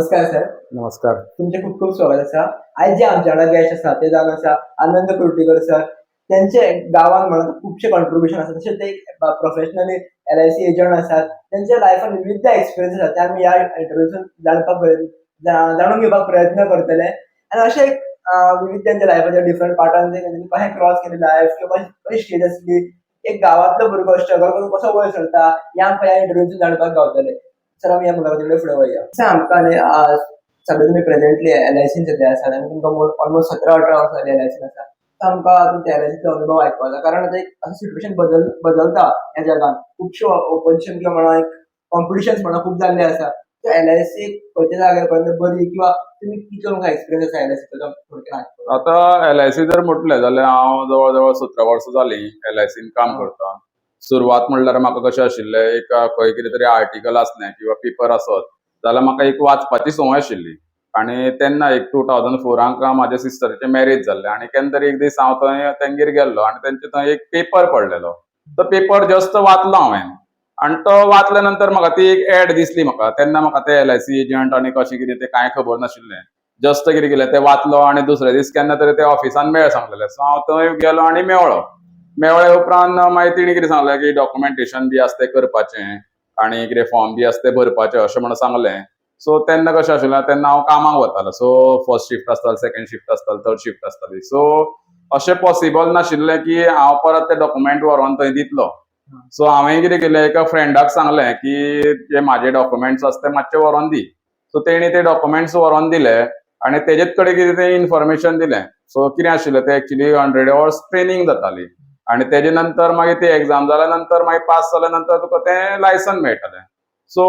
नमस्कार सर. नमस्कार. तुमचे खूप खूप स्वागत आसा. आयज जे आमच्या वांगडा गेस्ट आसा ते जावन आसा आनंद कुर्टीकर सर. त्यांचे गांवान म्हणून खुबशे कॉन्ट्रिब्युशन आसा. तशेंच ते एक प्रोफेशनली एलआयसी एजंट आसात. त्यांच्या लायफान विविध एक्सपिरियन्स आसा, ते आमी ह्या इंटरव्यूसून जाणपाक जाणून घेवपाक प्रयत्न करतले. आनी अशें एक विविध त्यांच्या लायफाच्या डिफरंट पार्टान तेंच्यांनी कशें क्रॉस केलें लायफ किंवा कशी स्टेज आसली, एक गांवांतलो भुरगो स्ट्रगल करून कसो वयर सरता, हें आमकां ह्या इंटरव्यूसून जाणपाक गावतलें. सर, आमी ह्या मुलाखती कडेन फुडें वया. सर, आमकां न्ही आज सध्या तुमी प्रेझेंटली एलआयसीन सध्या आसात आनी तुमकां ऑलमोस्ट 17-18 वर्सां जालीं एलआयसीन आसा. सो आमकां तुमच्या एलआयसीचो अनुभव आयकपाक जाय, कारण आतां एक अशें सिट्युएशन बदलता ह्या जगान. खुबश्यो ओपोजिशन किंवा म्हणा एक कॉम्पिटिशन्स म्हणा खूब जाल्ले आसा. सो एलआयसी खंयच्या जाग्यार पर्यंत बरी किंवा तुमी कितलो तुमकां एक्सपिरियन्स आसा एलआयसीचो, थोडक्यात आयकपाक. आता एलआयसी जर म्हटलें जाल्यार हांव जवळ जवळ 17 वर्सां जालीं एलआयसीन काम करता. सुरवात म्हणल्यार म्हाका कशें आशिल्लें, एक खंय कितें तरी आर्टिकल आसलें किंवा पेपर आसत जाल्यार म्हाका एक वाचपाची संवय आशिल्ली. आनी तेन्ना एक 2004 त म्हाज्या सिस्टरीचें मॅरेज जाल्लें आनी केन्ना तरी एक दीस हांव थंय तेंगेर गेल्लो आनी तेंचे थंय एक पेपर पडलेलो. तो पेपर जस्ट वाचलो हांवें आनी तो वाचल्या नंतर म्हाका ती एक एड दिसली. म्हाका तेन्ना म्हाका ते एलआयसी एजंट आनी कशें कितें तें कांय खबर नाशिल्लें. जस्ट कितें केलें, तें वाचलो आनी दुसऱ्या दीस केन्ना तरी ते ऑफिसान मेळ सांगलेलें. सो हांव थंय गेलो आनी मेळ्ळो. मेळ्ळे उपरांत मागीर तेणी कितें सांगलें की डॉक्युमेंटेशन बी आसा तें करपाचें आनी कितें फॉर्म बी आसा तें भरपाचें अशें म्हणून सांगलें. सो तेन्ना कशें आशिल्लें, तेन्ना हांव कामाक वतालो. सो फर्स्ट शिफ्ट आसताली, सेकंड शिफ्ट आसताली, थर्ड शिफ्ट आसताली. सो अशें पॉसिबल नाशिल्लें की हांव परत ते डॉक्युमेंट व्हरोन थंय दितलो. सो हांवें कितें केलें, एका फ्रेंडाक सांगलें की जे म्हाजे डॉक्युमेंट्स आसा ते मातशे व्हरोन दी. सो तेणी ते डॉक्युमेंट्स व्हरोन दिले आनी तेजेच कडेन कितें तें इन्फॉर्मेशन दिलें. सो कितें आशिल्लें तें, एक्चुली 100 अवर्स ट्रेनींग जाताली आनी तेजे नंतर मागीर ती एग्जाम जाल्या नंतर, मागीर पास जाल्या नंतर तुका तें लायसन मेळटलें. सो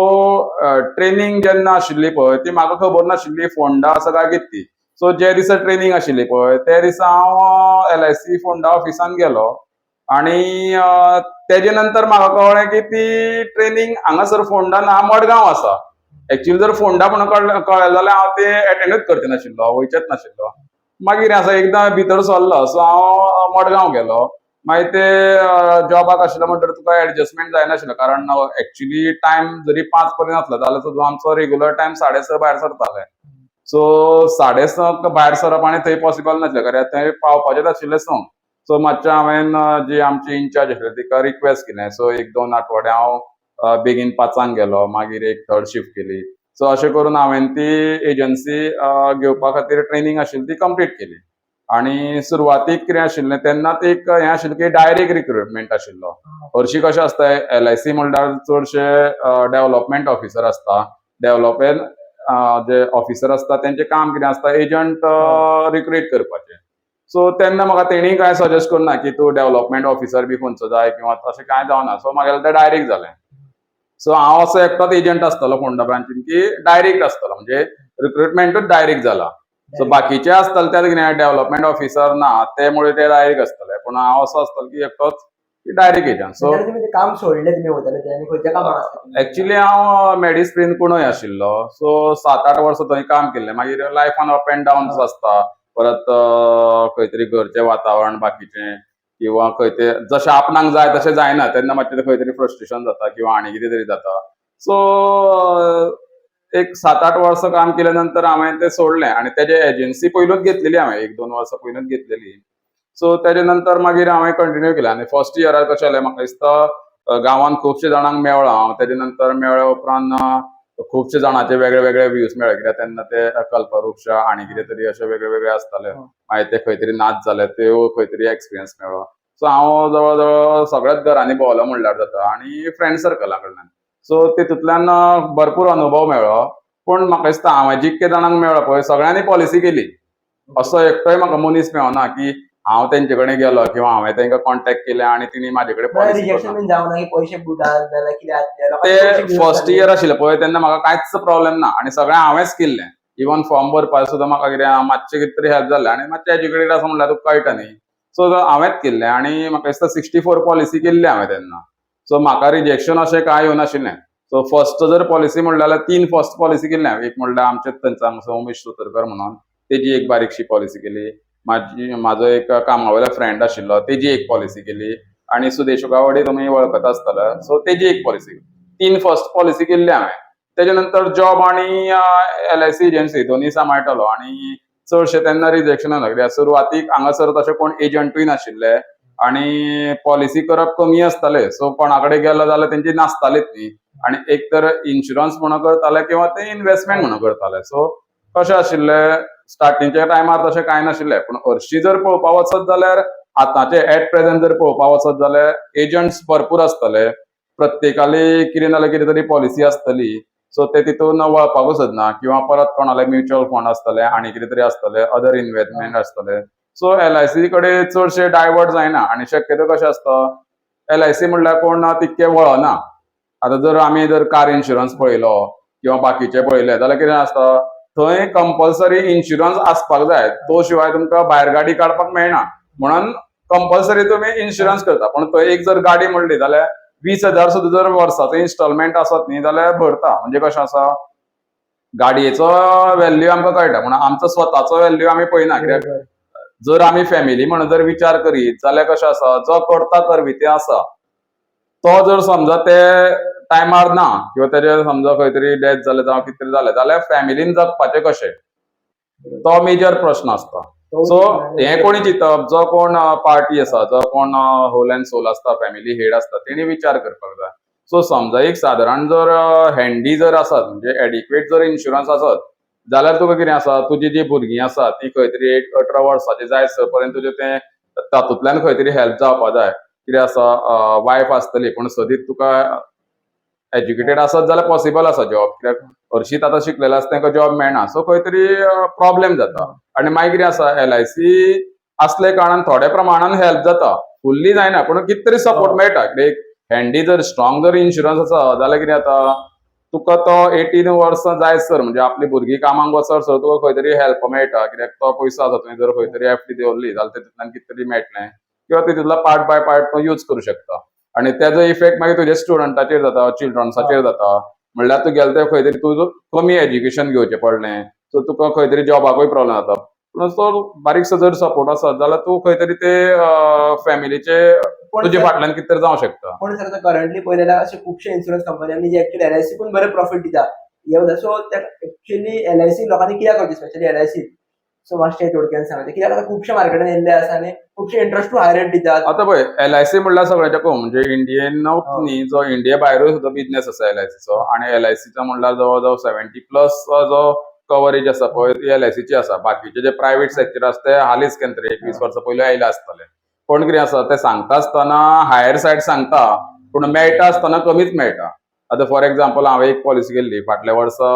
ट्रेनींग जेन्ना आशिल्ली पळय, ती म्हाका खबर नाशिल्ली फोंडा आसा काय कितें ती. सो जे दिसा ट्रेनींग आशिल्ली पळय, ते दिसा हांव एलआयसी फोंडा ऑफिसान गेलो आनी तेजे नंतर म्हाका कळ्ळें की ती ट्रेनींग हांगासर फोंडा ना, मडगांव आसा. एक्चुअली जर फोंडा म्हणून कळ्ळें जाल्यार हांव ते एटेंडूच करचे नाशिल्लो, वयचेच नाशिल्लो. मागीर आसा, एकदां भितर सरलो, सो हांव मडगांव गेलो. मागीर ते जॉबाक आशिल्लो म्हणटकीर तुका एडजस्टमेंट जायनाशिल्लो, कारण एक्चुअली टायम जरी 5 पर्यंत आसलो जाल्यार सुद्दां आमचो रेगुलर टायम 6:30 भायर सरताले. सो 6:30 भायर सरप आनी थंय पॉसिबल नासलें, कारण थंय पावपाचेच आशिल्लें 6. सो मातशें हांवें जी आमची इन्चार्ज आशिल्ली तिका रिक्वेस्ट केलें. सो एक दोन आठवडे हांव बेगीन 5 गेलो, मागीर एक थर्ड शिफ्ट केली. सो अशें करून हांवें ती एजन्सी घेवपा खातीर ट्रेनींग आशिल्ली ती कंप्लीट केली. आनी सुरवातीक कितें आशिल्लें, तेन्नाच एक हें आशिल्लें की डायरेक्ट रिक्रुटमेंट आशिल्लो. हरशीं कशें आसता, एलआयसी म्हणल्यार चडशे डेव्हलपमेंट ऑफिसर आसता. डेव्हलपमेंट जे ऑफिसर आसता, तेंचें काम कितें आसता? एजंट रिक्रूट करपाचें. सो तेन्ना म्हाका तेणी कांय सजेस्ट करुना की तूं डेव्हलपमेंट ऑफिसर बी खंयचो जाय किंवा तशें कांय जावना. सो म्हागेलें तें डायरेक्ट जालें. सो हांव असो एकटोच एजंट आसतलो फोंडा ब्रांचीन की डायरेक्ट आसतलो, म्हणजे रिक्रुटमेंटूच डायरेक्ट जाला. सो बाकीचे आसतले ते कितें डेव्हलपमेंट ऑफिसर ना, ते मुळे ते डायरेक्ट आसतले, पूण हांव असो आसतलो की एकटोच डायरेक्ट एजंट. सो तुमी ते काम सोडलें, तुमी वताले ते आनी खंयच्या कामाक आसता तुमी? एक्चुली हांव मेडिस्प्रीन कुंडय आशिल्लो. सो 7-8 वर्सां थंय काम केल्लें. मागीर लायफान अप एंड डाउन्स आसता. परत खंय तरी घरचें वातावरण बाकीचें किंवा खंय ते जशें आपणाक जाय तशें जायना, तेन्ना मातशें खंय तरी फ्रस्ट्रेशन जाता किंवा आनी कितें तरी जाता. सो एक 7-8 वर्सां काम केल्या नंतर हांवें तें सोडलें आनी तेजे एजन्सी पयलूच घेतलेली हांवें, एक दोन वर्सां पयलूच घेतलेली. सो तेजे नंतर मागीर हांवें कंटिन्यू केलें. आनी फर्स्ट इयराक कशें जालें, म्हाका दिसता गांवांत खुबशे जाणांक मेळ्ळो हांव. तेजे नंतर मेळ्ळे उपरांत खुबशे जाणांचे वेगळे वेगळे व्यूज मेळ्ळे, कित्याक तेन्ना ते कल्पवृक्ष आनी कितें तरी अशे वेगळे वेगळे आसताले. मागीर ते खंय तरी नाच जाले, त्यो खंय तरी एक्सपिरियन्स मेळ्ळो. सो हांव जवळ जवळ सगळ्याच घरांनी भोंवलो म्हणल्यार जाता आनी फ्रेंड सर्कला कडल्यान. सो तितूंतल्यान भरपूर अनुभव मेळ्ळो. पूण म्हाका दिसता हांवें जितके जाणांक मेळ्ळो पळय, सगळ्यांनी पॉलिसी केली. असो एकटोय म्हाका मनीस मेळना की हांव तेंचे कडेन गेलो किंवा हांवें तांकां कॉन्टेक्ट केलें आनी तिणी म्हाजे कडेन पॉलिसी रिजेक्शन बीन जावना की पयशे बुडात जाल्यार कितें जातलें? ते फर्स्ट इयर आशिल्लें पळय, तेन्ना म्हाका कांयच प्रॉब्लेम ना आनी सगळें हांवेंच केल्लें. इवन फॉर्म भरपाक सुद्दां म्हाका कितें मातशें कितें तरी हेल्प जालें आनी मातशें एज्युकेटेड आसा म्हणल्यार तुका कळटा न्ही. सो हांवेंच केल्लें आनी म्हाका दिसता 64 पॉलिसी केल्ली हांवें तेन्ना. सो म्हाका रिजेक्शन अशें कांय येवनाशिल्लें. सो फर्स्ट जर पॉलिसी म्हणल्यार जाल्यार तीन फर्स्ट पॉलिसी केल्ले हांवें. एक म्हणल्यार आमचे थंयचो हांगासर उमेश सुतरकर म्हणून, तेजी एक बारीकशी पॉलिसी केली. म्हाजी म्हाजो एक कामा वयलो फ्रेंड आशिल्लो, तेजी एक पॉलिसी केली आनी सुदेश गावडे तुमी वळखता आसतले, सो तेजी एक पॉलिसी. तीन फर्स्ट पॉलिसी केल्ली हांवें. तेजे नंतर जॉब आनी एलआयसी एजन्सी दोनूय सांबाळटालो आनी चडशे तेन्ना रिजेक्शनां लागले. सुरवातीक हांगासर तशे कोण एजंटूय नाशिल्ले आनी पॉलिसी करप कमी आसताले. सो कोणा कडेन गेलो जाल्यार तेंची नासतालीच न्ही, आनी एक तर इन्शुरन्स म्हणून करताले किंवा ते इन्व्हेस्टमेंट म्हणून करताले. सो कशें आशिल्लें, स्टार्टिंगच्या टायमार तशें कांय नाशिल्लें, पूण हरशीं जर पळोवपा वचत जाल्यार आतांचे एट प्रेझेंट जर पळोवपा वचत जाल्यार एजंट्स भरपूर आसतले, प्रत्येकाली कितें ना जाल्यार कितें तरी पॉलिसी आसतली. सो ते तितून वळपाकूच सोदना किंवा परत कोणाले म्युच्युअल फंड आसतले आनी कितें तरी आसतले, अदर इन्व्हेस्टमेंट आसतले. सो एलआयसी कडेन चडशे डायवर्ट जायना आनी शक्यतो कशें आसता, एलआयसी म्हणल्यार कोण तितके वळना. आतां जर आमी जर कार इन्शुरन्स पळयलो किंवा बाकीचे पळयले जाल्यार कितें आसता, थंय कंपल्सरी इन्शुरन्स आसपाक जाय, तो शिवाय तुमकां भायर गाडी काडपाक मेळना, म्हणून कंपल्सरी तुमी इन्शुरन्स करता. पण थंय एक जर गाडी म्हणली जाल्यार 20,000 सुद्दां जर वर्साचो इन्स्टॉलमेंट आसत न्ही जाल्यार भरता. म्हणजे कशें आसा, गाडयेचो व्हॅल्यू आमकां कळटा, पूण आमचो स्वताचो व्हॅल्यू आमी पळयना. कित्याक जर आमी फॅमिली म्हणून जर विचार करीत जाल्यार कशें आसा, जो करता करविते आसा तो जर समजा ते टायमार ना किंवा तेजे समजा खंय तरी डेथ जालें जावं कितें तरी जालें जाल्यार फॅमिलीन जगपाचें कशें, तो मेजर प्रश्न आसता. सो हें कोणी चिंतप, जो कोण पार्टी आसा, जो कोण होल अँड सोल आसता, फॅमिली हेड आसता, तेणी विचार करपाक जाय. सो समजा एक सादारण जर हँडी जर आसत, म्हणजे एडिक्वेट जर इन्शुरन्स आसत जाल्यार तुका कितें आसा, तुजी जी भुरगीं आसा ती खंय तरी एक 18 वर्साची जाय पर्यंत तुजें तें तातूंतल्यान खंय तरी हेल्प जावपा जाय. कितें आसा, वायफ आसतली पूण सदींच तुका एज्युकेटेड आसत जाल्यार पॉसिबल आसा जॉब, कित्याक हरशींच आतां शिकलेले आसता तांकां जॉब मेळना. सो खंय तरी प्रॉब्लेम जाता. आनी मागीर कितें आसा, एलआयसी आसले कारणान थोड्या प्रमाणान हेल्प जाता, फुल्ली जायना पूण कितें तरी सपोर्ट मेळटा. एक हँडी जर स्ट्रॉंग जर इन्शुरन्स आसा जाल्यार कितें जाता, तुका तो 18 वर्सां जाय सर, म्हणजे आपली भुरगीं कामाक वचर सर तुका खंय तरी हेल्प मेळटा. कित्याक तो पयसो आसा, तुवें जर खंय तरी एफडी दवरली जाल्यार तितूंतल्यान कितें तरी मेळटलें किंवा तितूंतलो पार्ट बाय पार्ट तूं यूज करूं शकता. आनी तेजो इफेक्ट मागीर तुज्या स्टुडंटाचेर जाता, चिल्ड्रन्साचेर जाता. म्हणल्यार तूं गेले ते खंय तरी तूं कमी एज्युकेशन घेवचें पडलें, सो तुका खंय तरी जॉबाकूय प्रॉब्लेम जाता. पूण तो बारीकसो जर सपोर्ट आसत जाल्यार तूं खंय तरी ते फॅमिलीचे तुजे फाटल्यान कितें तरी जावं शकता. पण सर, आतां करंटली पळयलें जाल्यार अशे खुबशे इन्शुरन्स कंपन्यांनी जे एक्चुअली एलआयसी पण बरे प्रॉफीट दिता हे. सो एक्चुअली एलआयसी लोकांनी कित्याक करची, स्पेशली एलआयसी? सो मातशें थोडक्यान सांगता, कित्याक आतां खुबशे मार्केटान येयल्ले आसा आनी खुबशे इंट्रस्टूय हाय रेट दितात. आतां पळय, एलआयसी म्हणल्यार सगळ्याच्या म्हणजे इंडियन न्ही, जो इंडिया भायरूय सुद्दां बिजनेस आसा एलआयसीचो. आनी एलआयसीचो म्हणल्यार जवळ जवळ 70+ जो कवरेज आसा पळय ती एलआयसीची आसा. बाकीचे जे प्रायवेट सेक्टर आसा ते हालींच केन्ना तरी 21 वर्सां पयलीं आयले आसतले. पण कितें आसा, ते सांगता आसतना हायर सायड सांगता, पूण मेळटा आसतना कमीच मेळटा. आतां फॉर एग्जाम्पल, हांवें एक पॉलिसी केल्ली फाटल्या वर्सा,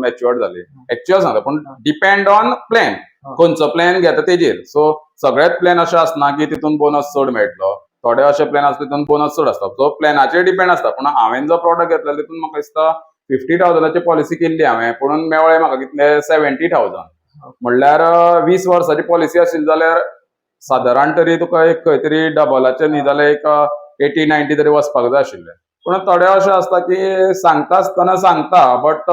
मॅच्युअर्ड जाली. एक्चुअल सांगता, पूण डिपेंड ऑन प्लॅन, खंयचो प्लॅन घेता तेजेर. सो सगळेच प्लॅन अशें आसना की तितून बोनस चड मेळटलो. थोडे अशे प्लॅन आसता तितून बोनस चड आसता. सो प्लॅनाचेर डिपेंड आसता. पूण हांवें जो प्रॉडक्ट घेतला तितून म्हाका दिसता 50,000ची पॉलिसी केल्ली हांवें, पूण मेळ्ळे म्हाका कितले, 70,000. म्हणल्यार 20 वर्साची पॉलिसी आशिल्ली जाल्यार सादारण तरी तुका एक खंय तरी डबलाचे न्ही जाल्यार एक 80-90 तरी वचपाक जाय आशिल्ले. पूण थोडे अशें आसता की सांगता आसतना सांगता, बट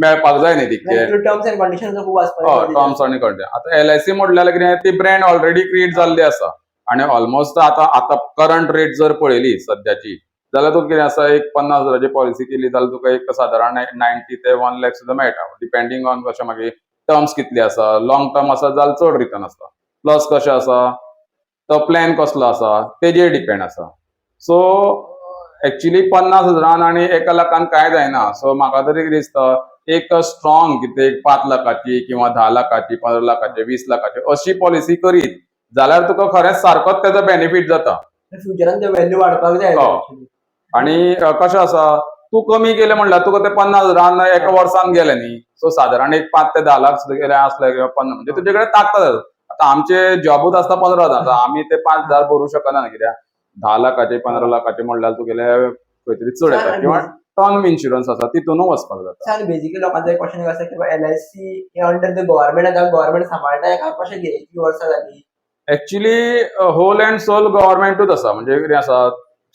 मेळपाक जाय न्ही तितके. टर्म्स अँड कंडिशन खूब हय, आसपाक. टर्म्स आनी कंडिशन. आतां एलआयसी म्हणल्यार कितें, ती ब्रँड ऑलरेडी क्रिएट जाल्ली आसा आनी ऑलमोस्ट आतां आतां करंट रेट जर पळयली सद्याची जाल्यार तुका कितें आसा, एक 50,000ची पॉलिसी केली जाल्यार तुका एक सादारण 90 ते 1 लॅक सुद्दां मेळटा, डिपेंडींग ऑन कशें मागीर टर्म्स कितले आसा. लॉंग टर्म आसा जाल्यार चड रिटर्न आसता. प्लस कशें आसा, तो प्लॅन कसलो आसा तेजेर डिपेंड आसा. सो एक्चुली 50,000न आनी 1 लाखान कांय जायना. सो म्हाका तरी कितें दिसता, एक स्ट्रॉंग कितें एक 5 लाखाची किंवा 10 लाखाची, 15 लाखाची, 20 लाखाची अशी पॉलिसी करीत जाल्यार तुका खरेंच सारकोच तेजो बेनिफीट जाता. फ्युचरान ते व्हॅल्यू वाडपाक जाय. हय. आनी कशें आसा, तूं कमी केलें म्हणल्यार तुका ते 50,000न एका वर्सान गेले न्ही. सो सादारण एक 5 ते 10 लाख सुद्दां गेले आसले किंवा 50, म्हणजे तुजे कडेन ताकद आसा. आतां आमचे जॉबूच आसता 15,000, आतां आमी ते 5,000 भरूं शकना, कित्याक 10 लाखाचे 15 लाखाचे म्हणल्यार तुगेले खंय तरी चड येता. किंवा टर्म इन्शुरन्स आसा तितूनय वचपाक जाता. आनी बेसिकली लोकांचो एक क्वेश्चन आसा की एलआयसी हे अंडर the government आतां गव्हर्मेंट सांबाळटा काय कशें कितें, इतलीं वर्सां जालीं? एक्चुली होल अँड सोल गव्हर्मेंटूच आसा. म्हणजे कितें आसा,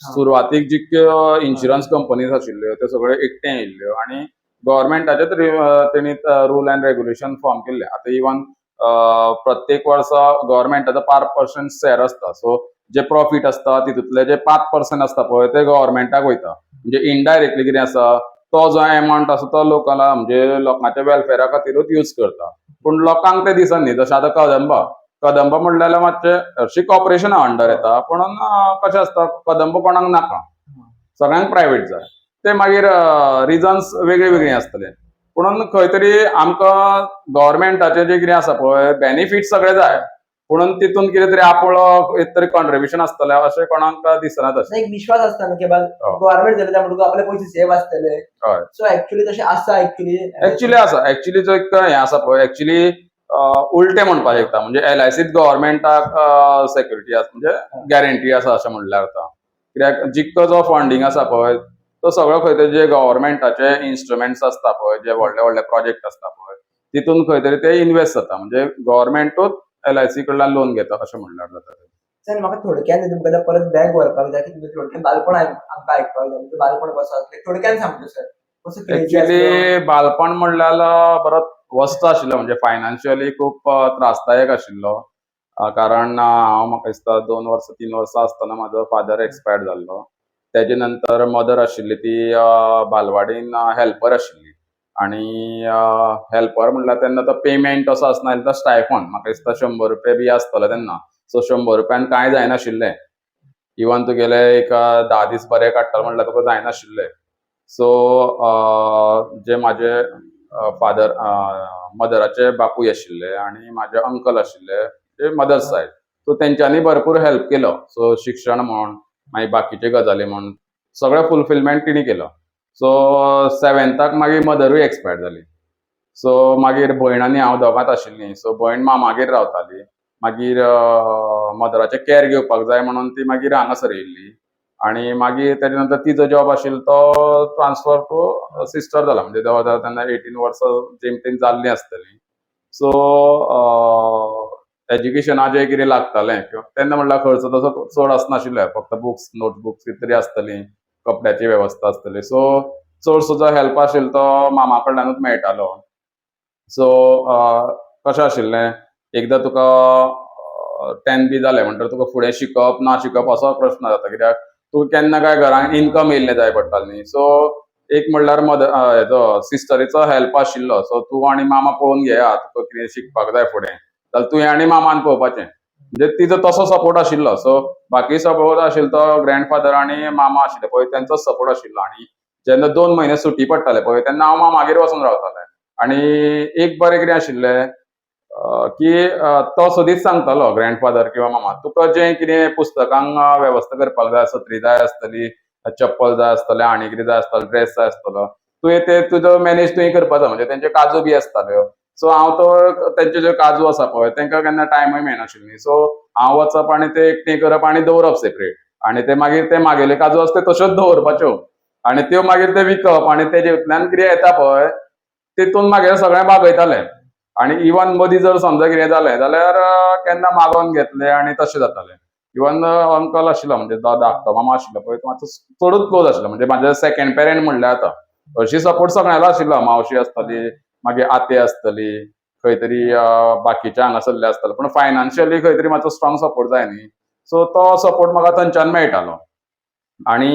सुरवातीक जितक्यो इन्शुरन्स कंपनीज आशिल्ल्यो त्यो सगळ्यो एकठांय येयल्ल्यो आनी गव्हर्मेंटाचेच तेणी रूल अँड रेग्युलेशन फॉर्म केल्ले. आतां इवन प्रत्येक वर्सा गव्हर्मेंटाचो 5% शेअर आसता. सो जे प्रॉफीट आसता तितूंतले जे 5% आसता पळय ते गव्हर्मेंटाक वयता. म्हणजे इनडायरेक्टली कितें आसा, तो जो एमावंट आसा तो लोकांना म्हणजे लोकांच्या वेलफेरा खातीरूच यूज करता. पूण लोकांक तें दिसना न्ही. जशें आतां कदंबा, कदंबा म्हणल्यार मातशें हरशीं कॉर्पोरेशना अंडर येता, पूण कशें आसता, कदंबा कोणाक नाका, सगळ्यांक प्रायवेट जाय. ते मागीर रिजन्स वेगळी वेगळी आसतले, पूण खंय तरी आमकां गव्हर्मेंटाचें जें कितें आसा पळय बेनिफीट सगळे जाय, पूण तितून कितें तरी आपलो एक तरी कॉन्ट्रिब्युशन आसतलें अशें कोणाक दिसना तशें. एक विश्वास आसता न्हू की बाबा हय. गव्हर्मेंट चलयता म्हणटकूच आपले पयशे सेव आसतले. हय. सो एक्चुअली तशें आसा एक्चुअली? एक्चुअली आसा, एक्चुअली जो एक हें आसा पळय, एक्चुअली उलटें म्हणपाक शकता. म्हणजे एलआयसीत गव्हर्मेंटाक सेक्युरिटी आसा, म्हणजे गॅरंटी आसा अशें म्हणल्यार जाता. कित्याक जितको जो फंडींग आसा पळय तो सगळो खंय तरी जे गव्हर्मेंटाचे इन्स्ट्रुमेंट्स आसता पळय, जे व्हडले व्हडले प्रोजेक्ट आसता पळय, तितून खंय तरी ते इन्वेस्ट जाता. म्हणजे गव्हर्मेंटूच एलआयसी कडल्यान लोन घेता अशें म्हणल्यार जाता. सर, म्हाका थोडक्यान तुमकां आतां परत बॅक व्हरपाक जाय की तुमचें थोडक्यान बालपण आमकां आयकपाक जाय. तुमचें बालपण कसो आसलें थोडक्यान सांगचें सर, कसो क्रेजी आसलो? एक्चुअली बालपण म्हणल्यार बरोच वस्त आशिल्लो, म्हणजे फायनान्शियली खूब त्रासदायक आशिल्लो. कारण हांव म्हाका दिसता 2 वर्सां 3 वर्सां आसतना म्हाजो फादर एक्सपायर्ड जाल्लो. तेजे नंतर मदर आशिल्ली ती बालवाडीन हेल्पर आशिल्ली आनी हेल्पर म्हणल्यार तेन्ना तो पेमेंट असो आसना, तो स्टायफंड म्हाका दिसता 100 रुपया बी आसतलो तेन्ना. सो 100 रुपयान कांय जायनाशिल्लें. इवन तुगेले एक 10 दीस बरे काडटलो म्हणल्यार तुका जायनाशिल्लें. सो जे म्हाजे फादर, मदराचे बापूय आशिल्ले आनी म्हाजे अंकल आशिल्ले ते मदर सायड, सो तेंच्यांनी भरपूर हेल्प केलो. सो शिक्षण म्हण, मागीर बाकीचे गजाली म्हण, सगळें फुलफिलमेंट तिणी केलो. सो सेवेंथाक मागीर मदरूय एक्सपायर्ड जाली. सो मागीर भयण आनी हांव दोगांच आशिल्लीं. सो भयण मामागेर रावताली. मागीर मदराचें कॅर घेवपाक जाय म्हणून ती मागीर हांगासर येयल्ली आनी मागीर तेजे नंतर तिजो जॉब आशिल्लो तो ट्रान्सफर टू सिस्टर जाला. म्हणजे जवळ जवळ तेन्ना 18 वर्सां जेमतेम जाल्लीं आसतलीं. सो एज्युकेशना जें कितें लागतालें किंवा तेन्ना म्हणल्यार खर्च तसो चड आसनाशिल्लो, फक्त बुक्स, नोटबुक्स कितें तरी आसतलीं, कपड्याची वेवस्था आसतली. सो चडसो जो हेल्प आशिल्लो तो मामा कडल्यानूच मेळटालो. सो कशें आशिल्लें, एकदां तुका 10 बी जालें म्हणटकीर तुका फुडें शिकप ना शिकप असो प्रश्न जाता, कित्याक तुका केन्ना काय घरान इनकम येयल्लें जाय पडटालें न्ही. सो एक म्हणल्यार मदर हेजो सिस्टरीचो हेल्प आशिल्लो. सो तूं आनी मामा पळोवन घेया, तुका कितें शिकपाक जाय फुडें जाल्यार तुवें आनी मामान पळोवपाचें. म्हणजे तिजो तसो सपोर्ट आशिल्लो. सो बाकी सपोर्ट आशिल्लो तो ग्रँडफादर आनी मामा आशिल्ले पळय तेंचोच सपोर्ट आशिल्लो. आनी जेन्ना 2 म्हयने सुटी पडटाले पळय तेन्ना हांव मामागेर वचून रावतालें. आनी एक बरें कितें आशिल्लें की तो सदींच सांगतालो ग्रँडफादर किंवा मामा, तुका जें कितें पुस्तकांक वेवस्था करपाक जाय, सत्री जाय आसतली, चप्पल जाय आसतलें, आनी कितें जाय आसतलें, ड्रेस जाय आसतलो, तुवें ते तुजो मॅनेज तुवें करपाचो. म्हणजे तेंचे काजू बी आसताल्यो. सो हांव तो तेंचे ज्यो काजू आसा पळय तेंकां केन्ना टायमूय मेळनाशिल्ली. सो हांव वचप आनी ते एकठांय करप आनी दवरप सेपरेट आनी ते मागीर ते मागेले काजू आसा ते तश्योच दवरपाच्यो आनी त्यो मागीर ते विकप आनी तेजेंतल्यान कितें येता पळय तितून मागीर सगळें भागयताले. आनी इवन मदीं जर समजा कितें जालें जाल्यार केन्ना मागोन घेतले आनी तशें जातालें. इवन अंकल आशिल्लो, म्हणजे धाकटो मामा आशिल्लो पळय, तो मातसो चडूच क्लोज आशिल्लो, म्हणजे म्हाजे सेकंड पेरंट म्हणल्यार जाता. हरशीं सपोर्ट सगळ्यांलो आशिल्लो, मावशी आसताली, मागीर आते आसतली, खंय तरी बाकीचे हांगासरले आसताले, पूण फायनान्शियली खंय तरी मातसो स्ट्रॉंग सपोर्ट जाय न्ही. सो तो सपोर्ट म्हाका थंयच्यान मेळटालो. आनी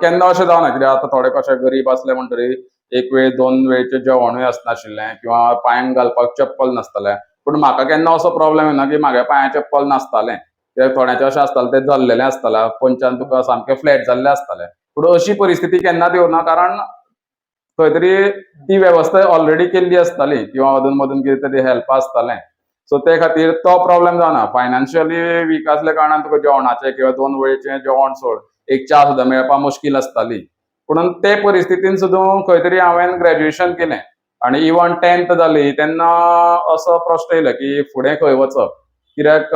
केन्ना अशें जावना, कित्याक आतां थोडे कशे गरीब आसले म्हणटरीर एक वेळ दोन वेळचें जेवणूय आसनाशिल्लें किंवा पांयांक घालपाक चप्पल नासतालें. पूण म्हाका केन्ना असो प्रॉब्लेम येना की म्हागे पांयां चप्पल नासतालें. कित्याक थोड्यांचें अशें आसतालें तें जल्लेलें आसतालें, पोंच्यान तुका सामकें फ्लॅट जाल्लें आसतालें. पूण अशी परिस्थिती केन्नाच येवना, कारण खंय तरी ती वेवस्था ऑलरेडी केल्ली आसताली किंवा अदून मदून कितें तरी हेल्प आसतालें. सो ते खातीर तो प्रॉब्लेम जावना. फायनान्शियली वीक आसल्या कारणान तुका जेवणाचें किंवा दोन वेळचें जेवण सोड, एक च्या सुद्दां मेळपाक मुश्कील आसताली. पूण ते परिस्थितीन सुद्दां खंय तरी हांवें ग्रॅज्युएशन केलें. आनी इवन 10th जाली तेन्ना असो प्रश्न येयलो की फुडें खंय वचप, कित्याक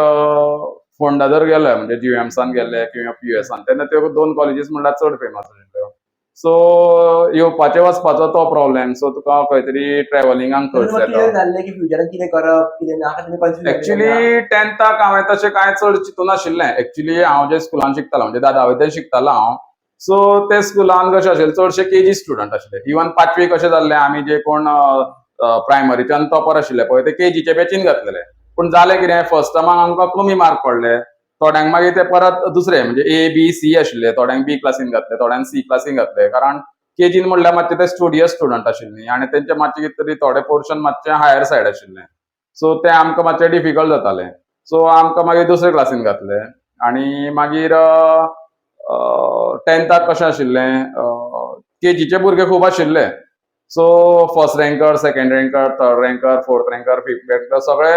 फोंडा जर गेले म्हणजे जीएमसान गेले किंवा पीयूएसान, तेन्ना त्यो दोन कॉलेजीस म्हणल्यार चड फेमस आशिल्ल्यो. सो येवपाचें वचपाचो तो प्रॉब्लेम. सो तुका खंय तरी ट्रॅव्हलिंगाक खर्च येता. क्लियर जाल्लें की फ्युचरान कितें करप कितें ना, तुमी कन्फ्यूज? एक्चुअली 10थाक हांवें तशें कांय चड चिंतून नाशिल्लें. एक्चुअली हांव जे स्कुलान शिकतालो, म्हणजे दादा शिकतालो हांव, सो ते स्कुलान कशें आशिल्लें, चडशे केजी स्टुडंट आशिल्ले. इवन पांचवी कशें जाल्लें, आमी जे कोण प्रायमरीच्यान टॉपर आशिल्ले पळय ते केजीच्या बॅचीन घातलेले. पूण जालें कितें, फर्स्ट टर्माक आमकां कमी मार्क पडले थोड्यांक. मागीर ते परत दुसरे म्हणजे ए बी सी आशिल्ले, थोड्यांक बी क्लासीन घातले, थोड्यांक सी क्लासीन घातले, कारण केजीन म्हणल्यार मातशे ते स्टुडियस स्टुडंट आशिल्ली आनी तेंचे मातशे कितें तरी थोडे पोर्शन मातशे हायर सायड आशिल्लें. सो तें आमकां मातशें डिफिकल्ट जातालें. सो आमकां मागीर दुसरे क्लासीन घातले आनी मागीर टेंथाक कशें आशिल्लें, केजीचे भुरगे खूब आशिल्ले. So first ranker, second ranker, third ranker, fourth ranker, fifth ranker सगळे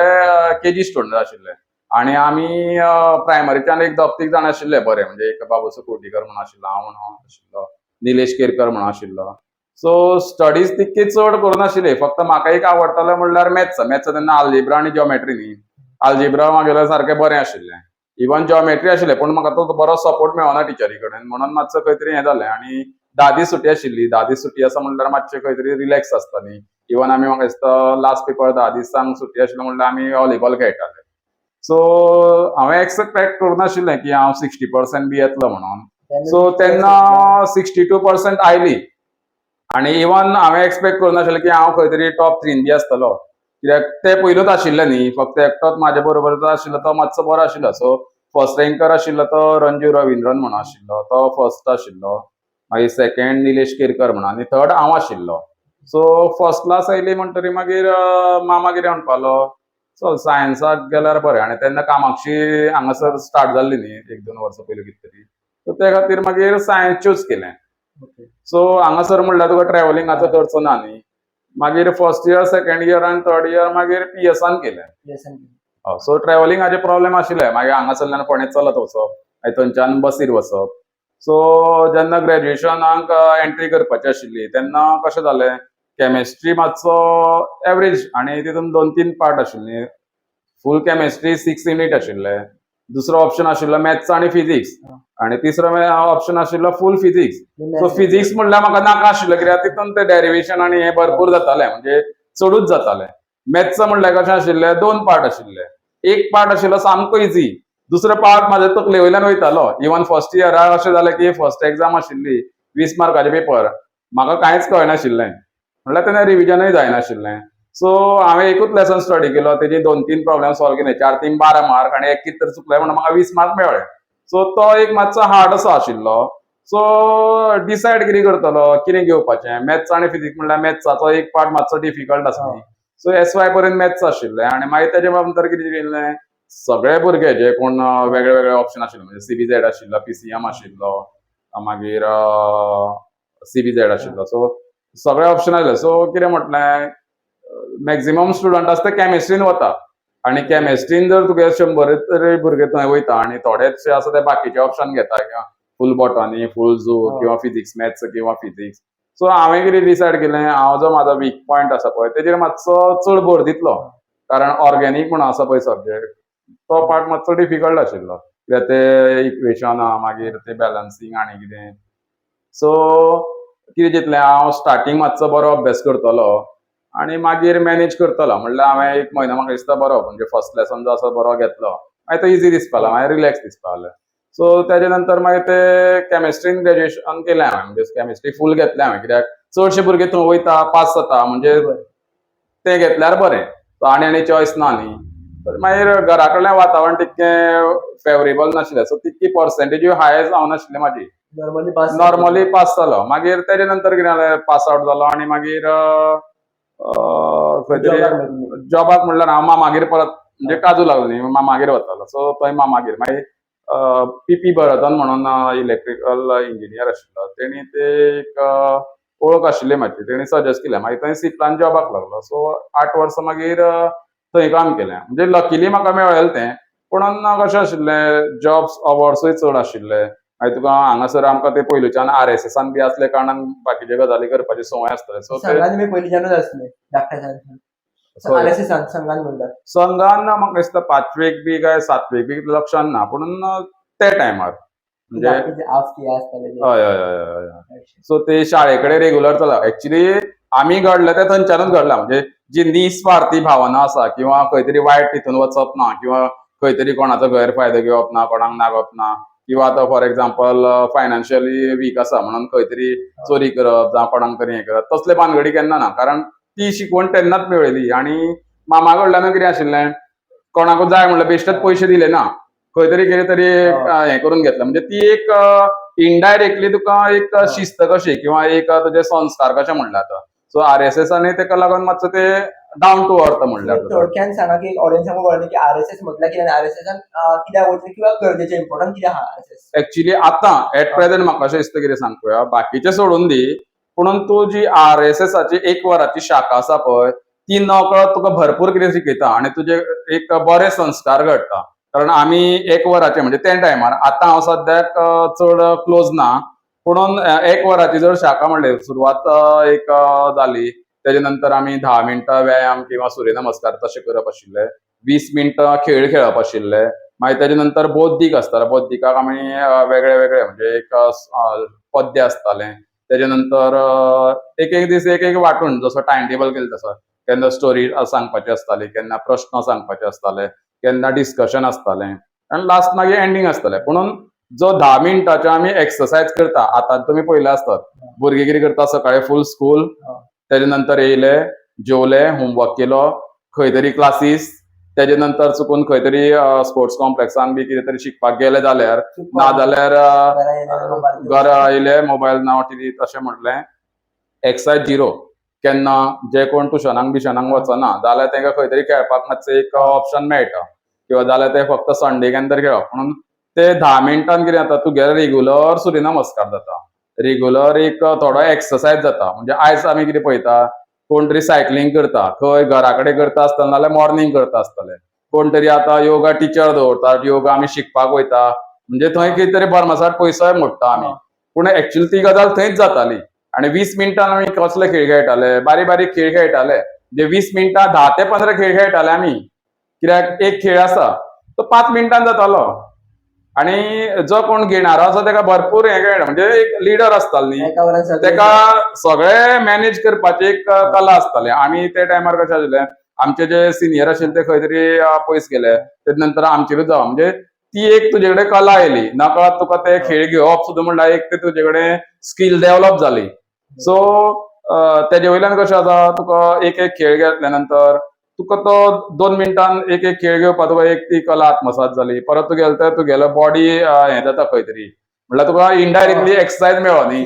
केजी स्टुडंट आशिल्ले. आनी आमी प्रायमरीच्यान एक दोग तीग जाण आशिल्ले बरे, म्हणजे एक बाबूसो कोटीकर म्हणून आशिल्लो, हांव म्हणून आशिल्लो, निलेश केरकर म्हणून आशिल्लो. सो स्टडीज तितकी चड करुनाशिल्ली. फक्त म्हाका एक आवडटालें म्हणल्यार मॅथ्स. मॅथ्स तेन्ना आल्जेब्रा आनी जॉमेट्री न्ही. आल्जेब्रा म्हागेलें सारकें बरें आशिल्लें, इवन जॉमेट्री आशिल्लें, पूण म्हाका तो बरो सपोर्ट मेळना टिचरी कडेन, म्हणून मातसो खंय तरी हें जालें. आनी 10 दीस सुटी आशिल्ली. 10 दीस सुटी आसा म्हणल्यार मातशें खंय तरी रिलॅक्स आसता न्ही. इवन आमी म्हाका दिसता लास्ट पेपर 10 दिसांक सुटी आशिल्लो म्हणल्यार आमी व्हॉलीबॉल खेळटाले. सो हांवें एक्सपेक्ट करुनाशिल्लें की हांव 60% बी येतलो म्हणून. सो तेन्ना 62% आयली. आनी इवन हांवें एक्सपेक्ट करुनाशिल्लें की हांव खंय तरी टॉप थ्रीन बी आसतलो, कित्याक ते पयलूच आशिल्ले न्ही. फक्त एकटोच म्हाजे बरोबर जो आशिल्लो तो मातसो बरो आशिल्लो. सो फर्स्ट रँकर आशिल्लो तो रंजीव रविंद्रन म्हणून आशिल्लो, तो फर्स्ट आशिल्लो. मागीर सेकंड निलेश केरकर म्हणून आनी थर्ड हांव आशिल्लो. सो फर्स्ट क्लास आयली म्हणटरी मागीर मामा कितें म्हणपालो, चल सायन्साक गेल्यार बरें. आनी तेन्ना कामाक्षी हांगासर स्टार्ट जाल्ली न्ही एक दोन वर्सां पयलीं कितें तरी. सो ते खातीर मागीर सायन्स चूज केलें. सो हांगासर म्हणल्यार तुका ट्रॅव्हलिंगाचो खर्च ना न्ही. मागीर फर्स्ट इयर, सेकंड इयर आनी थर्ड इयर मागीर पीएसान केलें. सो ट्रॅव्हलिंगाचे प्रॉब्लेम आशिल्ले. मागीर हांगासरल्यान फोंडें चलत वचप, मागीर थंयच्यान बसीर वचप. सो जेन्ना ग्रॅज्युएशनाक एंट्री करपाची आशिल्ली तेन्ना कशें जालें, केमिस्ट्री मातसो एवरेज आनी तितून दोन तीन पार्ट आशिल्ली. फूल केमिस्ट्री 6 युनीट आशिल्ले. दुसरो ऑप्शन आशिल्लो मॅथ्स आनी फिजिक्स आनी तिसरो ऑप्शन आशिल्लो फूल फिजिक्स. सो फिजिक्स म्हणल्यार म्हाका नाका आशिल्लें, कित्याक तितून ते डेरिवेशन आनी हें भरपूर जातालें, म्हणजे चडूच जातालें. मॅथ्स म्हणल्यार कशें आशिल्लें, दोन पार्ट आशिल्ले. एक पार्ट आशिल्लो सामको इजी, दुसरो पार्ट म्हाज्या तकले वयल्यान वयतालो. इवन फर्स्ट इयराक अशें जालें की फर्स्ट एग्जाम आशिल्ली 20 मार्काचे पेपर, म्हाका कांयच कळनाशिल्लें, म्हणल्यार तेन्ना रिविजनूय जायनाशिल्लें. सो हांवें एकूच लेसन स्टडी केलो, तेजी दोन तीन प्रॉब्लेम सॉल्व केले, चार तीन 12 मार्क आनी एक कितें तरी चुकलें म्हणून म्हाका 20 मार्क मेळ्ळे. सो तो एक मातसो हार्ड असो आशिल्लो. सो डिसायड कितें करतलो, कितें घेवपाचें, मॅथ्स आनी फिजिक्स म्हणल्यार मॅथ्साचो एक पार्ट मातसो डिफिकल्ट आसा न्ही. सो एस वाय पर्यंत मॅथ्स आशिल्लें. आनी मागीर तेजे नंतर कितें केलें, सगळे भुरगे जे कोण वेगळे वेगळे ऑप्शन आशिल्ले, म्हणजे सीबीझेड आशिल्लो, पीसीएम आशिल्लो, मागीर सीबीझेड आशिल्लो. सो सगळे ऑप्शन आयले. सो कितें म्हटलें, मॅक्झिमम स्टुडंट आसता ते केमिस्ट्रीन वता आनी केमिस्ट्रीन जर तुगे 100 तरी भुरगे थंय वयता आनी थोडेच आसा ते बाकीचे ऑप्शन घेता, किंवा फूल बॉटनी, फूल झू किंवा फिजिक्स मॅथ्स किंवा फिजिक्स. सो हांवें कितें डिसायड केलें, हांव जो म्हाजो वीक पॉयंट आसा पळय तेजेर मातसो चड भर दितलो, कारण ऑर्गेनीक म्हणून आसा पळय सब्जेक्ट, तो पार्ट मातसो डिफिकल्ट आशिल्लो, कित्याक ते इक्वेशन मागीर ते बॅलन्सींग आनी कितें. सो कितें चिंतलें, हांव स्टार्टींग मातसो बरो अभ्यास करतलो आनी मागीर मॅनेज करतलो. म्हणल्यार हांवें एक म्हयनो म्हाका दिसता बरो, म्हणजे फर्स्ट लेसन जो आसा बरो घेतलो, मागीर तो इजी दिसपा लागलो, मागीर रिलॅक्स दिसपा लागलें. सो तेजे नंतर मागीर ते केमिस्ट्रीन ग्रॅज्युएशन केलें हांवें, म्हणजे केमिस्ट्री फूल घेतलें हांवें, कित्याक चडशे भुरगे थंय वयता, पास जाता, म्हणजे तें घेतल्यार बरें. सो आनी आनी चॉयस ना न्ही. तर मागीर घरा कडलें वातावरण तितकें फेवरेबल नाशिल्लें, सो तितकी पर्संटेजूय हाय जावनाशिल्ली म्हाजी. Normally pass. नॉर्मली पास जालो. मागीर तेजे नंतर कितें जालें, पास आवट जालो आनी मागीर खंय तरी जॉबाक म्हणल्यार हांव मामागेर परत, म्हणजे काजू लागलो न्ही, मामागेर वतालो. सो थंय मामागेर मागीर पी पी भरतन म्हणून इलेक्ट्रिकल इंजिनियर आशिल्लो, तेणी ते एक वळख आशिल्ली म्हाजी, तेणी सजेस्ट केलें. मागीर थंय सिप्लान जॉबाक लागलो. सो 8 वर्सां मागीर थंय काम केलें. म्हणजे लकीली म्हाका मेळ्ळेलें तें. पूण कशें आशिल्लें, जॉब्स अवर्सूय चड आशिल्ले. मागीर तुका हांगासर आमकां ते पयलुच्यान आरएसएसान बी आसले कारणान बाकीच्यो गजाली करपाची संवय आसताली. सो ते संघान तुमी पयलींच्यानूच आसले धाकट्या. आरएसएसान संघान म्हणटात. संघान म्हाका दिसता पांचवेक बी काय सातवेक बी लक्षान ना, पूण ते टायमार म्हणजे हाफ की आसताले ते. हय हय हय हय हय. सो ते शाळे कडेन रेगुलर चला. एक्चुली आमी घडले ते थंयच्यानूच घडला, म्हणजे जी निस्वार्थी भावना आसा किंवा खंय तरी वायट हितून वचप ना किंवा खंय तरी कोणाचो गैरफायदो घेवप ना, कोणाक नागप ना, किंवा आतां फॉर एग्जाम्पल फायनान्शियली वीक आसा म्हणून खंय तरी चोरी करप जावं कोणाक तरी हें करप, तसले भानगडी केन्ना ना, कारण ती शिकवण तेन्नाच मेळ्ळी. आनी मामा कडल्यान कितें आशिल्लें, कोणाकूच जाय म्हणल्यार बेश्टेच पयशे दिले ना, खंय तरी कितें तरी हें करून घेतलें. म्हणजे ती एक इनडायरेक्टली तुका एक हा. शिस्त कशी किंवा एक तुजे संस्कार कशे म्हणले आतां. सो आरएसएस आनी तेका लागून मातसो ते डावन टू अर्थ म्हणल्यार जाता. थोडक्यान सांगा की ऑडियन्सांक कळ्ळें की आरएसएस म्हटल्यार कितें आनी आरएसएसान कित्याक वयतलें किंवा गरजेचें इम्पॉर्टंट कितें आहा आरएसएस. एक्चुली आतां एट प्रेझेंट म्हाका अशें दिसता कितें सांग पळोवया, बाकीचें सोडून दी, पुणून तूं जी आरएसएसाची एक वराची शाखा आसा पळय ती नकळत तुका भरपूर कितें शिकयता आनी तुजे एक बरे संस्कार घडटा. कारण आमी एक वराचे म्हणजे त्या टायमार, आतां हांव सद्याक चड क्लोज ना, पुणून एक वराची जर शाखा म्हणली सुरवात एक जाली, तेजे नंतर आमी 10 मिनटां व्यायाम किंवा सूर्यनमस्कार तशें करप आशिल्ले, 20 मिनटां खेळ खेळप आशिल्ले, मागीर तेजे नंतर बौद्धीक आसताले, बौद्धिकाक आमी वेगळे वेगळे म्हणजे एक पद्य आसतालें, तेजे नंतर एक एक दीस एक एक वांटून जसो टायम टेबल केलें तसो केन्ना स्टोरी सांगपाची आसताली, केन्ना प्रश्न सांगपाचे आसताले, केन्ना डिस्कशन आसतालें आनी लास्ट मागीर एंडींग आसतालें. पुणून जो 10 मिनटाच्यो आमी एक्सरसायज करता, आतां तुमी पळयले आसतात भुरगीं कितें करता, सकाळी फूल स्कूल, तेजे नंतर येयले, जेवले, होमवर्क केलो, खंय तरी क्लासीस, तेजे नंतर चुकून खंय तरी स्पोर्ट्स कॉम्प्लेक्सान बी कितें तरी शिकपाक गेले जाल्यार, ना जाल्यार घरा आयले मोबायल ना टिवी तशें म्हटलें, एक्सरसायज झिरो. केन्ना जे कोण ट्युशनाक बिशनाक वचना जाल्यार तांकां खंय तरी खेळपाक मातशें एक ऑप्शन मेळटा, किंवा जाल्यार ते फक्त संडे केन्ना तरी खेळप. म्हणून ते 10 मिनटान कितें जाता, तुगेलो रेगुलर सूर्यनमस्कार जाता, रेगुलर एक थोडो एक्सरसायज जाता. म्हणजे आयज आमी कितें पळयता, कोण तरी सायकलींग करता, खंय घरा कडेन करता आसतना नाल्यार मॉर्निंग करता आसतले, कोण तरी आतां योगा टिचर दवरतात, योगा आमी शिकपाक वयता, म्हणजे थंय कितें तरी भरमसाट पयसोय मोडटा आमी, पूण एक्चुअली ती गजाल थंयच जाताली. आनी 20 मिनटान आमी कसले खेळ खेळटाले, बारीक बारीक खेळ खेळटाले, म्हणजे 20 मिनटां 10 ते 15 खेळ खेळटाले आमी, कित्याक एक खेळ आसा तो 5 मिनटान जातालो आनी जो कोण घेणारो आसा तेका भरपूर हें खेळटा, म्हणजे एक लिडर आसतालो न्ही, तेका सगळे मॅनेज करपाची एक कला आसताली. आमी त्या टायमार कशें आशिल्लें, आमचे जे सिनियर आशिल्ले ते खंय तरी पयस गेले, तेजे नंतर आमचेरूच जावं, म्हणजे ती एक तुजे कडेन कला आयली, नकळत तुका ते खेळ घेवप सुद्दां म्हणल्यार एक ते तुजे कडेन स्कील डेव्हलप जाली. सो तेजे वयल्यान कशें जाता, तुका एक एक खेळ घेतल्या नंतर तुका तो 2 मिनटान एक एक खेळ घेवपाक तुका एक ती कला आत्मसात जाली, परत तूं गेलो तर तुगेलो बॉडी हें जाता खंय तरी, म्हणल्यार तुका इनडायरेक्टली एक्सरसायज मेळ्ळो न्ही,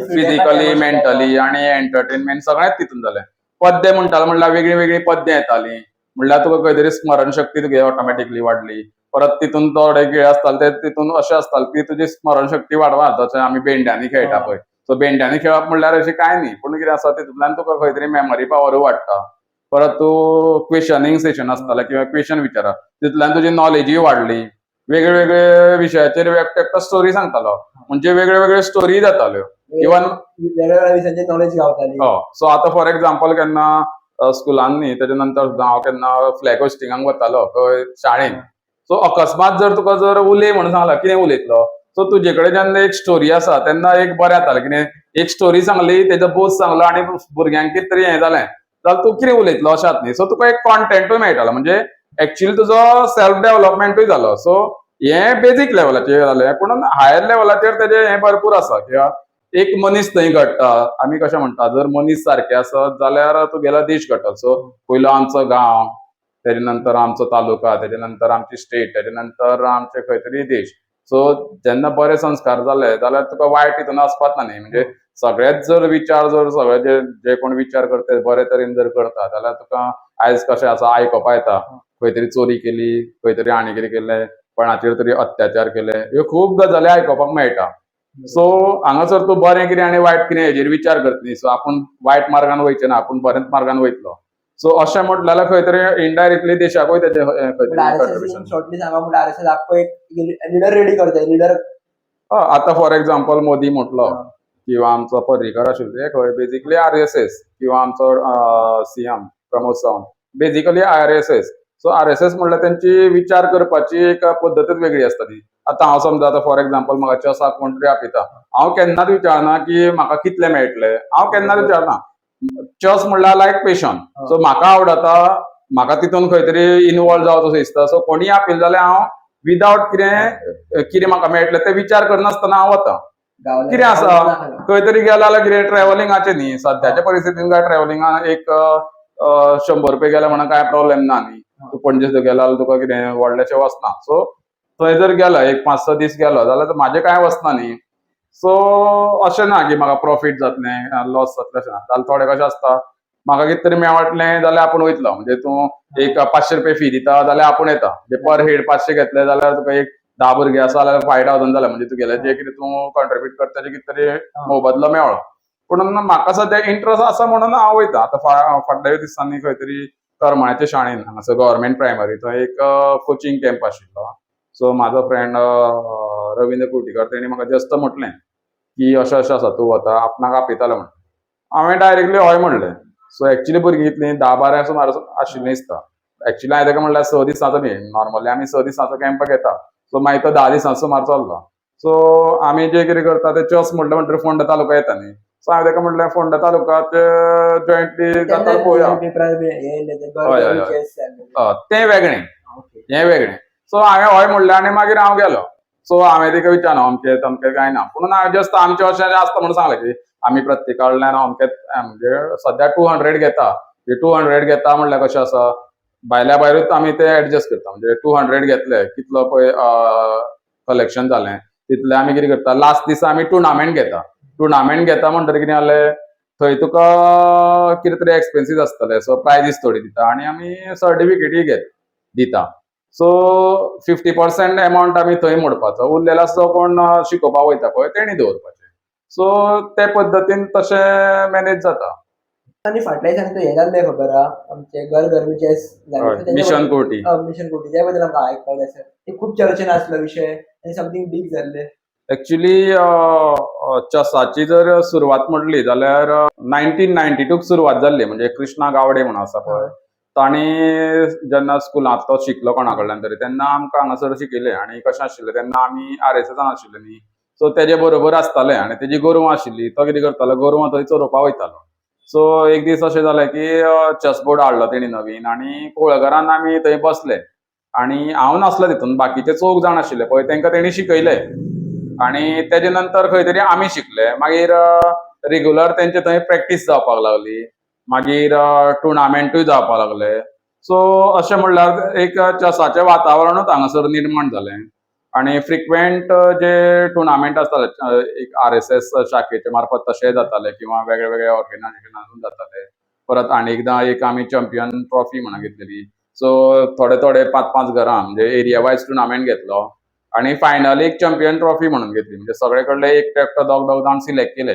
फिजिकली मेंटली आनी एंटरटेनमेंट सगळेंच तितून जालें. पद्य म्हणटाले म्हणल्यार वेगळी वेगळी पद्यां येतालीं, म्हणल्यार तुका खंय तरी स्मरणशक्ती तुगे ऑटोमॅटिकली वाडली. परत तितून थोडे खेळ आसताले ते तितून अशें आसताले की तुजी स्मरणशक्ती वाडवा, जशें आमी भेंड्यांनी खेळटा पळय, सो भेंड्यांनी खेळप म्हणल्यार अशें कांय न्ही, पूण कितें आसा तितूंतल्यान तुका खंय तरी मेमरी पावरूय वाडटा. परत तूं क्वेशनिंग सेशन आसतालें किंवा क्वेशन विचारप, तितूंतल्यान तुजी नॉलेजूय वाडली. वेगळे वेगळे विशयाचेर एकटो एकटो स्टोरी सांगतालो, म्हणजे वेगळे वेगळे स्टोरी जाताल्यो, इवन वेगळ्या विशयांचे नॉलेज गावताली. सो आतां फॉर एग्जाम्पल केन्ना स्कुलान न्ही, तेजे नंतर हांव केन्ना फ्लॅग होस्टिंगाक वतालो खंय शाळेन, सो अकस्मात जर तुका जर उलय म्हणून सांगला कितें उलयतलो, सो तुजे कडेन जेन्ना एक स्टोरी आसा तेन्ना एक बरें जातालें, कितें एक स्टोरी सांगली, तेजो बोध सांगलो आनी भुरग्यांक कितें तरी हें जालें जाल्यार तूं कितें उलयतलो अशें जाता न्ही. सो तुका एक कॉन्टेंटूय मेळटालो, म्हणजे एक्चुअली तुजो सेल्फ डेव्हलपमेंटूय जालो. सो हें बेजीक लेवलाचेर जालें, पूण हायर लेवलाचेर तेजें हें भरपूर आसा किंवा एक मनीस थंय घडटा. आमी कशें म्हणटा, जर मनीस सारके आसत जाल्यार तुगेलो देश घडटा. सो पयलो आमचो गांव, तेजे नंतर आमचो तालुका, तेजे नंतर आमची स्टेट, तेजे नंतर आमचे खंय तरी देश. सो जेन्ना बरे संस्कार जाले जाल्यार तुका वायट हितून वचपाक ना न्ही, म्हणजे सगळेच जर विचार जर सगळे जे जे कोण विचार करता बरे तरेन जर करता जाल्यार तुका आयज कशें आसा आयकोपा येता, खंय तरी चोरी केली, खंय तरी आनी कितें केलें, कोणाचेर तरी अत्याचार केले, ह्यो खूब गजाली आयकोपाक मेळटा. सो हांगासर तूं बरें कितें आनी वायट कितें हेजेर विचार करता न्ही, सो आपूण वायट मार्गान वयचें ना, आपूण बऱ्याच मार्गान वयतलो. सो अशें म्हटलें जाल्यार खंय तरी इनडायरेक्टली देशाकूय तेजें खंय तरी कंट्रिब्युशन. शॉर्टली सांगा म्हणल्यार आरएसएस आख्खो एक लिडर रेडी करता, लिडर. आतां फॉर एग्जाम्पल मोदी म्हटलो किंवा आमचो पर्रीकर आशिल्लो ते खंय बेजिकली आरएसएस, किंवा आमचो CM Pramod Sawant basically RSS. So RSS म्हणल्यार तेंची विचार करपाची एक पद्दतच वेगळी आसता ती. आतां हांव समजा आतां फॉर एग्जाम्पल म्हाका चसाक कोण तरी आपयता, हांव केन्नाच विचारना की म्हाका कितले मेळटले, हांव केन्नाच विचारना. चस म्हणल्यार लायक पेशन, सो म्हाका आवडता, म्हाका तितून खंय तरी इनवॉल्व जावं तशें दिसता. सो कोणीय आपयले जाल्यार हांव विदावट कितें कितें म्हाका मेळटलें तें विचार करनासतना हांव वता. कितें आसा खंय तरी गेला जाल्यार कितें ट्रॅव्हलिंगाचें न्ही, सद्याच्या परिस्थितीन काय ट्रॅव्हलिंगा एक 100 रुपया गेले म्हणून काय प्रॉब्लेम ना न्ही, तूं पणजे सुद्दां गेला जाल्यार तुका कितें व्हडलेशें वचना. सो थंय जर गेलो एक 5-6 दीस गेलो जाल्यार म्हाजें कांय वचना न्ही. सो अशें ना की म्हाका प्रॉफीट जातलें लॉस जातलें अशें ना. जाल्यार थोडे कशें आसता, म्हाका कितें तरी मेळटलें जाल्यार आपूण वयतलो. म्हणजे तूं एक 500 रुपये फी दिता जाल्यार आपूण येता. म्हणजे पर हेड 500 घेतले जाल्यार तुका एक 10 भुरगे आसा जाल्यार 5000 जाले, म्हणजे तुगेले जे कितें तूं कॉन्ट्रिब्यूट करता तेजे कितें तरी मोबदलो मेळ्ळो. पूण म्हाका सद्या इंट्रस्ट आसा म्हणून हांव वयता. आतां फाटल्या दिसांनी खंय तरी करमाळ्याच्या शाळेन हांगासर गव्हर्मेंट प्रायमरी थंय एक कोचिंग कॅम्प आशिल्लो. सो म्हाजो फ्रेंड रविंद्र कुर्टीकर तेणी म्हाका जस्ट म्हटलें की अशें अशें आसा, तूं वता, आपणाक आपयतालो म्हणून. हांवें डायरेक्टली हय म्हणलें. सो एक्चुली भुरगीं कितलीं 10-12 सुमार आशिल्लीं दिसता. एक्चुली हांवें ताका म्हणल्यार 6 दिसांचो न्ही, नॉर्मली आमी 6 दिसांचो कॅम्प घेता. सो मागीर तो 10 दिसांचो सुमार चल्लो. सो आमी जे कितें करता ते चस म्हणलें म्हणटकीर फोंडा तालुका येता न्ही. सो हांवें ताका म्हणलें फोंडा तालुकात जॉयंटली जाता पळोवया. हय हय हय, तें वेगळें हें वेगळें. सो हांवें हय म्हणलें आनी मागीर हांव गेलो. सो हांवें ताका विचारना अमकें तमकें कांय ना, पूण हांवें जस्ट आमचें अशें आसता म्हणून सांगलें की आमी प्रत्येका कडल्यान अमकें म्हणजे सद्या 200 घेता. 200 घेता म्हणल्यार कशें आसा, भायल्या भायरूच आमी ते एडजस्ट करता. म्हणजे 200 घेतले कितलो पळय कलेक्शन जालें तितलें आमी कितें करता, लास्ट दिसा आमी टुर्नामेंट घेता. टुर्नामेंट घेता म्हणटकीर कितें जालें, थंय तुका कितें तरी एक्सपेन्सीस आसतले, सो प्रायजीस थोडी दिता आनी आमी सर्टिफिकेटूय घेत दिता. सो 50% एमावंट आमी थंय मोडपाचो, उरलेलो आसा तो कोण शिकोवपाक वयता पळय तेणी दवरपाचें. सो ते पद्दतीन तशें मॅनेज जाता. आनी फाटल्या दिसांनी हें जाल्लें खबर आहा, आमचें घर घर चेस मिशन कोटी, मिशन कोटी, त्या बद्दल आमकां आयकपाक जाय आसा. ते खूब चर्चेन आसलो विशय आनी समथींग बीग जाल्लें. एक्चुली चेसाची जर सुरवात म्हटली जाल्यार 1992 सुरवात जाल्ली. म्हणजे कृष्णा गावडे म्हणून आसा पळय, ताणी जेन्ना स्कुलांत तो शिकलो कोणा कडल्यान तरी, तेन्ना आमकां हांगासर शिकयलें. आनी कशें आशिल्लें तेन्ना आमी RSSान आशिल्ले न्ही, सो तेजे बरोबर आसताले आनी तेजी गोरवां आशिल्ली. तो कितें करतालो, गोरवां थंय चरोवपाक वयतालो. सो एक दीस अशें जालें की चेस बोर्ड हाडलो तेणी नवीन आनी कुळगरान आमी थंय बसले आनी हांव नासलो तितून, बाकीचे चौग जाण आशिल्ले पळय तेंकां तेणी शिकयले. आनी तेजे नंतर खंय तरी आमी शिकले. मागीर रेगुलर तेंचे थंय प्रॅक्टीस जावपाक लागली, मागीर टुर्नामेंटूय जावपाक लागले. सो अशें म्हणल्यार एक चेसाचें वातावरणूच हांगासर निर्माण जालें आनी फ्रिक्वेंट जे टुर्नामेंट आसताले एक RSS शाखेचे मार्फत तशेंय जाताले किंवा वेगळे वेगळे ऑर्गनायझेशनातून जाताले. परत आनी एकदां एक आमी चॅम्पियन ट्रॉफी म्हणून घेतलेली. सो थोडे थोडे 5-5 घरां म्हणजे एरिया वायज टुर्नामेंट घेतलो आनी फायनली एक चॅम्पियन ट्रॉफी म्हणून घेतली. म्हणजे सगळे कडले एक एकटो दोग दोग जाण सिलेक्ट केले,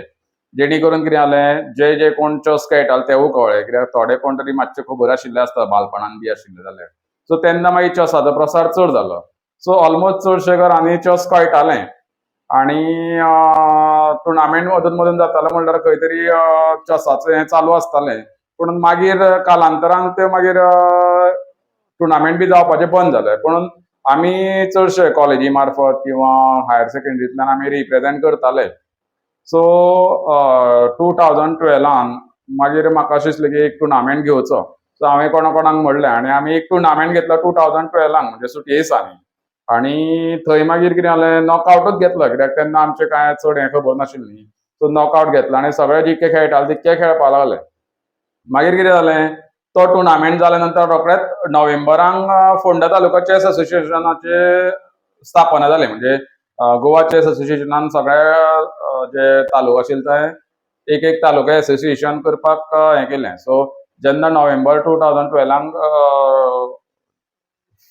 जेणे करून कितें जालें, जे जे कोण चेस खेळटाले तेवूय कळ्ळें, कित्याक थोडे कोण तरी मातशे खबर आशिल्ले आसता बालपणान बी आशिल्ले जाल्यार. सो तेन्ना मागीर चेसाचो प्रसार चड जालो. सो ऑलमोस्ट चडशे घरांनी चेस कळटालें आनी टुर्नामेंट अदून मदून जाताले म्हणल्यार खंय तरी चेसाचें हें चालू आसतालें. पूण मागीर कालांतरान ते मागीर टुर्नामेंट बी जावपाचें बंद जालें. पूण आमी चडशे कॉलेजी मार्फत किंवा हायर सेकंडरींतल्यान आमी रिप्रेजेंट करताले. सो 2012 मागीर म्हाका अशें दिसलें की एक टुर्नामेंट घेवचो. सो हांवें कोणा कोणाक म्हणलें आनी आमी एक टुर्नामेंट घेतलो 2012 म्हणजे सुटये दिसांनी. आनी थंय मागीर कितें जालें, नॉकआवटूच घेतलो, कित्याक तेन्ना आमचें कांय चड हें खबर नाशिल्लें न्ही. सो नॉकआवट घेतलो आनी सगळे जितके खेळटाले तितके खेळपाक लागले. मागीर कितें जालें, तो टुर्नामेंट जाल्या नंतर रोखडेच नोव्हेंबराक फोंडा तालुका चेस असोसिएशनाचे स्थापना जाली. म्हणजे गोवा चेस असोसिएशनान सगळे जे तालुका आशिल्ले ते एक एक तालुका एसोसिएशन करपाक हें केलें. सो जेन्ना नोव्हेंबर 2012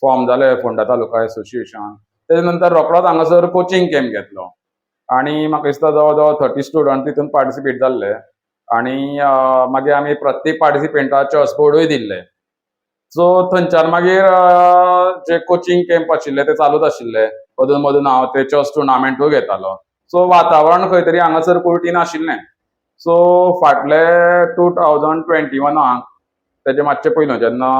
फॉर्म जालें फोंडा तालुका एसोसिएशन, तेजे नंतर रोखडोच हांगासर कोचिंग कॅम्प घेतलो आनी म्हाका दिसता जवळ जवळ 30 स्टुडंट तितून पार्टिसिपेट जाल्ले. आनी मागीर आमी प्रत्येक पार्टिसिपेंटाक चेस बोर्डूय दिल्ले. सो थंयच्यान मागीर जे कोचिंग कॅम्प आशिल्ले ते चालूच आशिल्ले. अदून मदून हांव ते चेस टुर्नामेंटूय घेतालो. सो वातावरण खंय तरी हांगासर कुर्टीन आशिल्लें. सो फाटले 2021 तेजे मातशे पयलू जेन्ना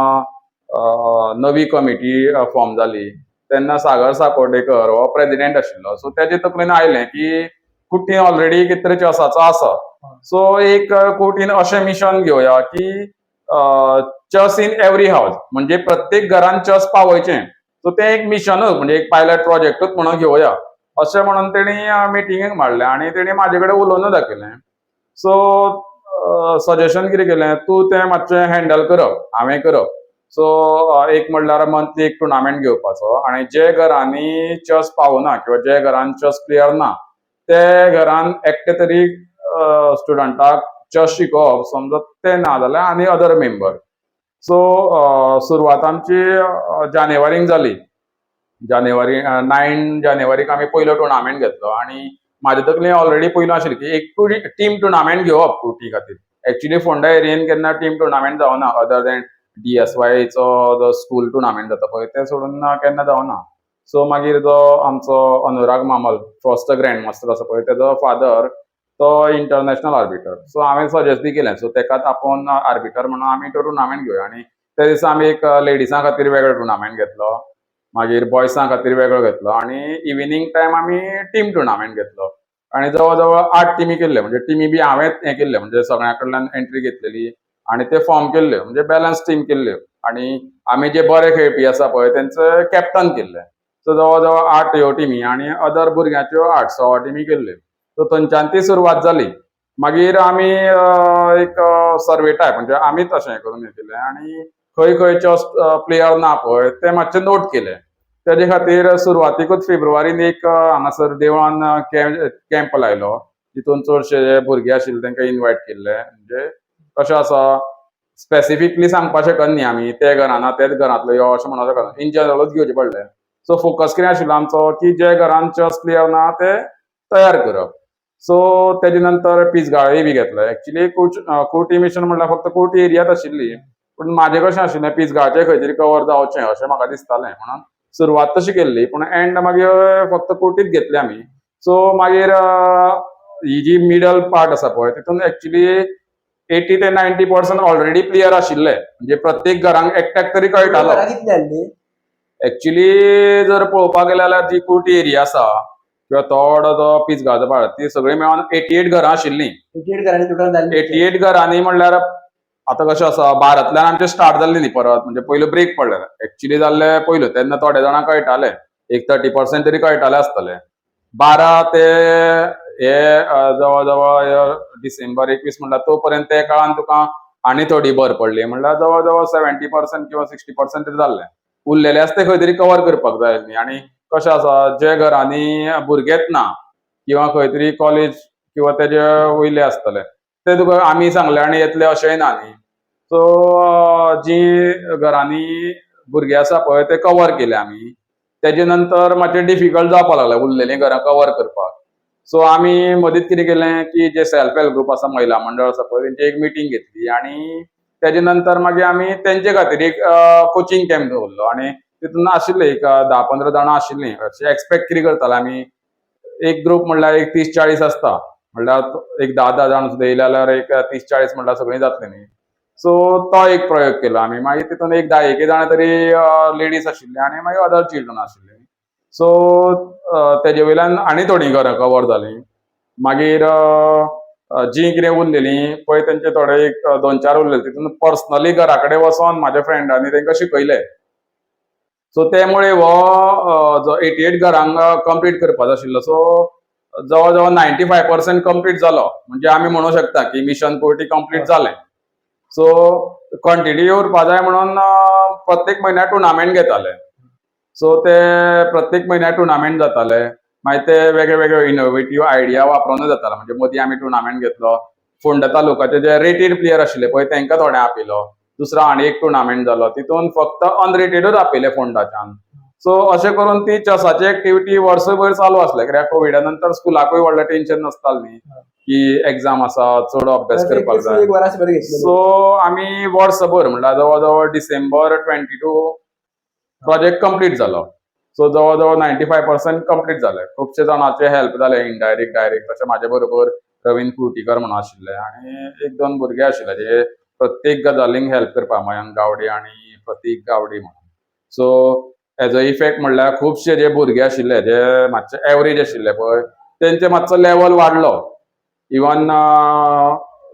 नवी कमिटी फॉर्म जाली तेन्ना सागर साकोर्डेकर हो प्रेजिडेंट आशिल्लो. सो तेजे तकलेन आयलें की कुर्टीन ऑलरेडी कितें तरी चेसाचो आसा, सो एक कुर्टीन अशें मिशन घेवया की चेस इन एवरी हावज, म्हणजे प्रत्येक घरान चेस पावयचें. सो तें एक मिशनूच म्हणजे एक पायलट प्रोजेक्टूच म्हणून घेवया अशें म्हणून तेणी मिटिंगेक मांडलें आनी तेणी म्हाजे कडेन उलोवनूय दाखयलें. सो सजेशन कितें केलें, तूं तें मातशें हँडल करप, हांवें करप. सो एक म्हणल्यार मंथली एक टुर्नामेंट घेवपाचो आनी जे घरांनी चॅस पावना किंवा जे घरान चॅस प्लेयर ना ते घरान एकटे तरी स्टुडंटाक चॅस शिकोवप. समजा ते ना जाल्यार आनी अदर मेंबर. सो सुरवात आमची जानेवारीन जाली. जानेवारी 9 जानेवारीक आमी पयलो टुर्नामेंट घेतलो आनी म्हाजे तकलेन ऑलरेडी पयलो आशिल्ली की एक टीम टुर्नामेंट घेवप कुर्टी खातीर. एक्चुली फोंडा एरियेन केन्ना टीम टुर्नामेंट जावना, अदर दॅन डीएसवायचो जो स्कूल टुर्नामेंट जाता पळय, ते सोडून केन्ना जावना. सो मागीर जो आमचो अनुराग मामल, फर्स्ट ग्रँड मास्टर आसा पळय, तेजो फादर तो इंटरनॅशनल आर्बिटर. सो हांवें सजेस्ट बी केलें, सो तेकाच आपोवन आर्बिटर म्हणून आमी तो टुर्नामेंट घेवया. आनी त्या दिसा आमी एक लेडिसां खातीर वेगळो टुर्नामेंट घेतलो, मागीर बॉयसां खातीर वेगळो घेतलो आनी इव्हिनींग टायम आमी टीम टुर्नामेंट घेतलो आनी जवळ जवळ आठ टिमी केल्ले. म्हणजे टिमी बी हांवेंच हें केल्ले, म्हणजे सगळ्यां कडल्यान एंट्री घेतलेली आनी ते फॉर्म केल्ल्यो, म्हणजे बॅलन्स टीम केल्ल्यो आनी आमी जे बरे खेळपी आसा पळय तेंचे कॅप्टन केल्ले. सो जवळ जवळ आठ ह्यो टिमी आनी अदर भुरग्यांच्यो आठ, 16 टिमी केल्ल्यो. सो थंयच्यान ती सुरवात जाली. मागीर आमी एक सर्वे टायप, म्हणजे आमीच अशें हें करून हें केलें आनी खंय खंय चॅस प्लेयर ना पळय ते मातशे नोट केले. तेजे खातीर सुरवातीकूच फेब्रुवारीन एक हांगासर देवळान कॅम्प लायलो. तितून चडशे जे भुरगे आशिल्ले तांकां इनवायट केल्ले. म्हणजे कशें आसा, स्पेसिफिकली सांगपाक शकना न्ही आमी, ते घराना तेच घरांतलो यो अशें म्हणूंक शकना, इन जनरलूच घेवचें पडलें. सो फोकस कितें आशिल्लो आमचो की जे घरान चॅस प्लेयर ना ते तयार करप. सो तेजे नंतर पिसगाळी बी घेतले. एक्चुली कुर्टी मिशन म्हणल्यार फक्त कुर्टी एरियात आशिल्ली, पूण म्हाजें कशें आशिल्लें, पिसगाळचें खंय तरी कवर जावचें अशें म्हाका दिसतालें, म्हणून सुरवात तशी केल्ली, पूण एंड मागीर फक्त कुर्टीच घेतली आमी. सो मागीर ही जी मिडल पार्ट आसा पळय, तितून एक्चुली 80 ते 90% ऑलरेडी प्लेयर आशिल्ले, म्हणजे प्रत्येक घरांक एकट्याक तरी कळटालो. घरां कितली आहली? एक्चुली जर पळोवपाक गेले जाल्यार जी कुर्टी एरिया आसा किंवा थोडो जो पिसगाळचो पार्ट, ती सगळी मेळोन 88 घरां आशिल्लीं. 88 घरांनी टोटल जाल्ली. 88 घरांनी म्हणल्यार आतां कशें आसा, बारांतल्यान आमचें स्टार्ट जाल्लें न्ही परत, म्हणजे पयलो ब्रेक पडलेलो. एक्चुली जाल्ले पयलो तेन्ना थोड्या जाणांक कळटालें, एक 30% तरी कळटालें आसतलें. 12 ते हे जवळ जवळ डिसेंबर 21 म्हणल्यार तो पर्यंत ते काळान तुका आनी थोडी भर पडली, म्हणल्यार जवळ जवळ 70% किंवा 60% तरी जाल्लें. उरलेले आसा ते खंय तरी कवर करपाक जाय न्ही. आनी कशें आसा, जे घरांनी भुरगेच ना किंवा खंय तरी कॉलेज किंवा तेजे वयले आसतले, ते तुका आमी सांगले आनी येतले अशेंय ना न्ही. सो जी घरांनी भुरगे आसा पळय ते कवर केले आमी. तेजे नंतर मातशें डिफिकल्ट जावपाक लागलें उरलेलीं घरां कवर करपाक. सो आमी मदींच कितें केलें की जे सेल्फ हेल्प ग्रुप आसा, महिला मंडळ आसा पळय, तेंची एक मिटींग घेतली आनी तेजे नंतर मागीर आमी तेंचे खातीर एक कोचिंग कॅम्प दवरलो आनी तितून आशिल्ले एक 10-15 जाणां आशिल्लीं. अशें एक्सपेक्ट कितें करताले आमी, एक ग्रुप म्हणल्यार एक 30-40 आसता, म्हणल्यार एक 10-10 जाण सुद्दां येयले जाल्यार एक 30-40 म्हणल्यार सगळीं जातलीं न्ही. सो तो एक प्रयोग केलो आमी. मागीर तितून एक धा एक जाणां तरी लेडीज आशिल्ली आनी मागीर अदर चिल्ड्रन आशिल्ली. सो तेजे वयल्यान आनी थोडीं घरां कवर जालीं. मागीर जीं कितें उरलेलीं पळय तेंचे थोडे एक दोन चार उरलेले, तितून पर्सनली घरा कडेन वचोन म्हाज्या फ्रेंडांनी तांकां शिकयले. सो ते मुळे हो जो 88 घरांक कंप्लीट करपाचो आशिल्लो, सो जवळ जवळ 95% कंप्लीट जालो. म्हणजे आमी म्हणूंक शकता की मिशन कुर्टी कंप्लीट जालें. सो कंटिन्यू उरपा जाय म्हणून प्रत्येक म्हयन्याक टुर्नामेंट घेताले. सो ते प्रत्येक म्हयन्याक टुर्नामेंट जाताले. मागीर ते वेगळे वेगळे इनोवेटीव आयडिया वापरूनच जाताले. म्हणजे मदीं आमी टुर्नामेंट घेतलो, फोंडा तालुकाचे जे रेटेड प्लेयर आशिल्ले पळय तांकां थोडे आपयलो. दुसरो आनी एक टुर्नामेंट जालो, तितून फक्त अनरेटेडूच आपयले फोंडाच्यान. सो अशें करून ती चॅसाची एक्टिविटी वर्सभर चालू आसले, कित्याक कोविडा नंतर स्कुलाकूय व्हडलें टेन्शन नासतालें न्ही की एग्जाम आसा, चड अभ्यास करपाक जाय. एक वरास बरें घेतलें. सो आमी वर्सभर म्हणल्यार जवळ जवळ डिसेंबर 22 प्रोजेक्ट कंप्लीट जालो. सो जवळ जवळ 95% कंप्लीट जाले. खुबशे जाणांचे हेल्प जाले, इनडायरेक्ट डायरेक्ट. तशें म्हाजे बरोबर रवींद्र कुर्टीकर म्हणून आशिल्ले आनी एक दोन भुरगे आशिल्ले जे प्रत्येक गजालींक हेल्प करपाक, मयंक गावडे आनी प्रतीक गावडे म्हणून. सो हेजो इफेक्ट म्हणल्यार खुबशे जे भुरगे आशिल्ले जे मातशे एवरेज आशिल्ले पळय, तेंचे मातसो लेवल वाडलो. इवन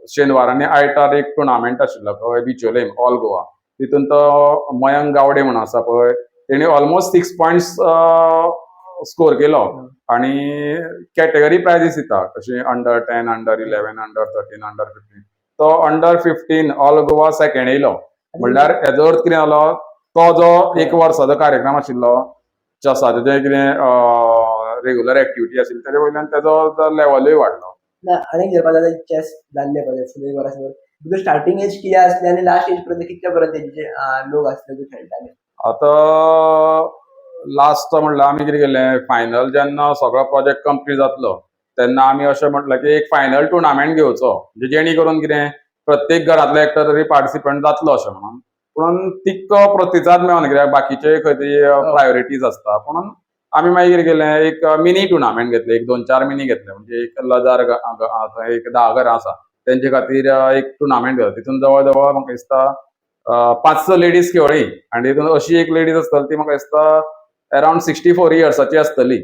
शेनवारांनी आयतार एक टुर्नामेंट आशिल्लो पळय बिचोलेम ऑल गोवा, तितून तो मयंक गावडे म्हणून आसा पळय, तेणी ऑलमोस्ट 6 पॉयंट्स स्कोर केलो आणि कॅटेगरी प्रायजीस दिता कशी under 10, under 11, under 13, under 15. तो अंडर 15 ऑल गोवा सेकंड येयलो. म्हणल्यार हेजो अर्थ कितें जालो, तो जो एक वर्साचो कार्यक्रम आशिल्लो चॅसाचें जें कितें रेगुलर एक्टिविटी आशिल्ली तेजे वयल्यान तेजो लेवलूय वाडलो. ना, आनीक विचारपाक जाय, चॅस जाल्ले पळय फुडें वर्स, तुका स्टार्टिंग एज कितें आसली आनी लास्ट एज पर्यंत कितल्या पर्यंत तेंचे लोक आसले ते खेळटाले? आतां लास्ट म्हणल्यार आमी कितें केलें, फायनल जेन्ना सगळो प्रोजेक्ट कंप्लीट जातलो तेन्ना आमी अशें म्हटलें की एक फायनल टुर्नामेंट घेवचो, म्हणजे जेणी करून कितें प्रत्येक घरांतलो एकटो तरी पार्टिसिपंट जातलो अशें म्हणून. पूण तितको प्रतिसाद मेळना कित्याक बाकीचे खंय तरी प्रायोरिटीज आसता. म्हणून आमी मागीर कितें केलें, एक मिनी टुर्नामेंट घेतले, एक दोन चार मिनी घेतले, म्हणजे एक लजार थंय एक 10 घरां आसा तेंचे खातीर एक टुर्नामेंट घेतलो. तितून जवळ जवळ म्हाका दिसता 5-6 लेडीज खेळ्ळी आनी तितून अशी एक लेडीज आसतली ती म्हाका दिसता अरावंड 64 इयर्साची आसतली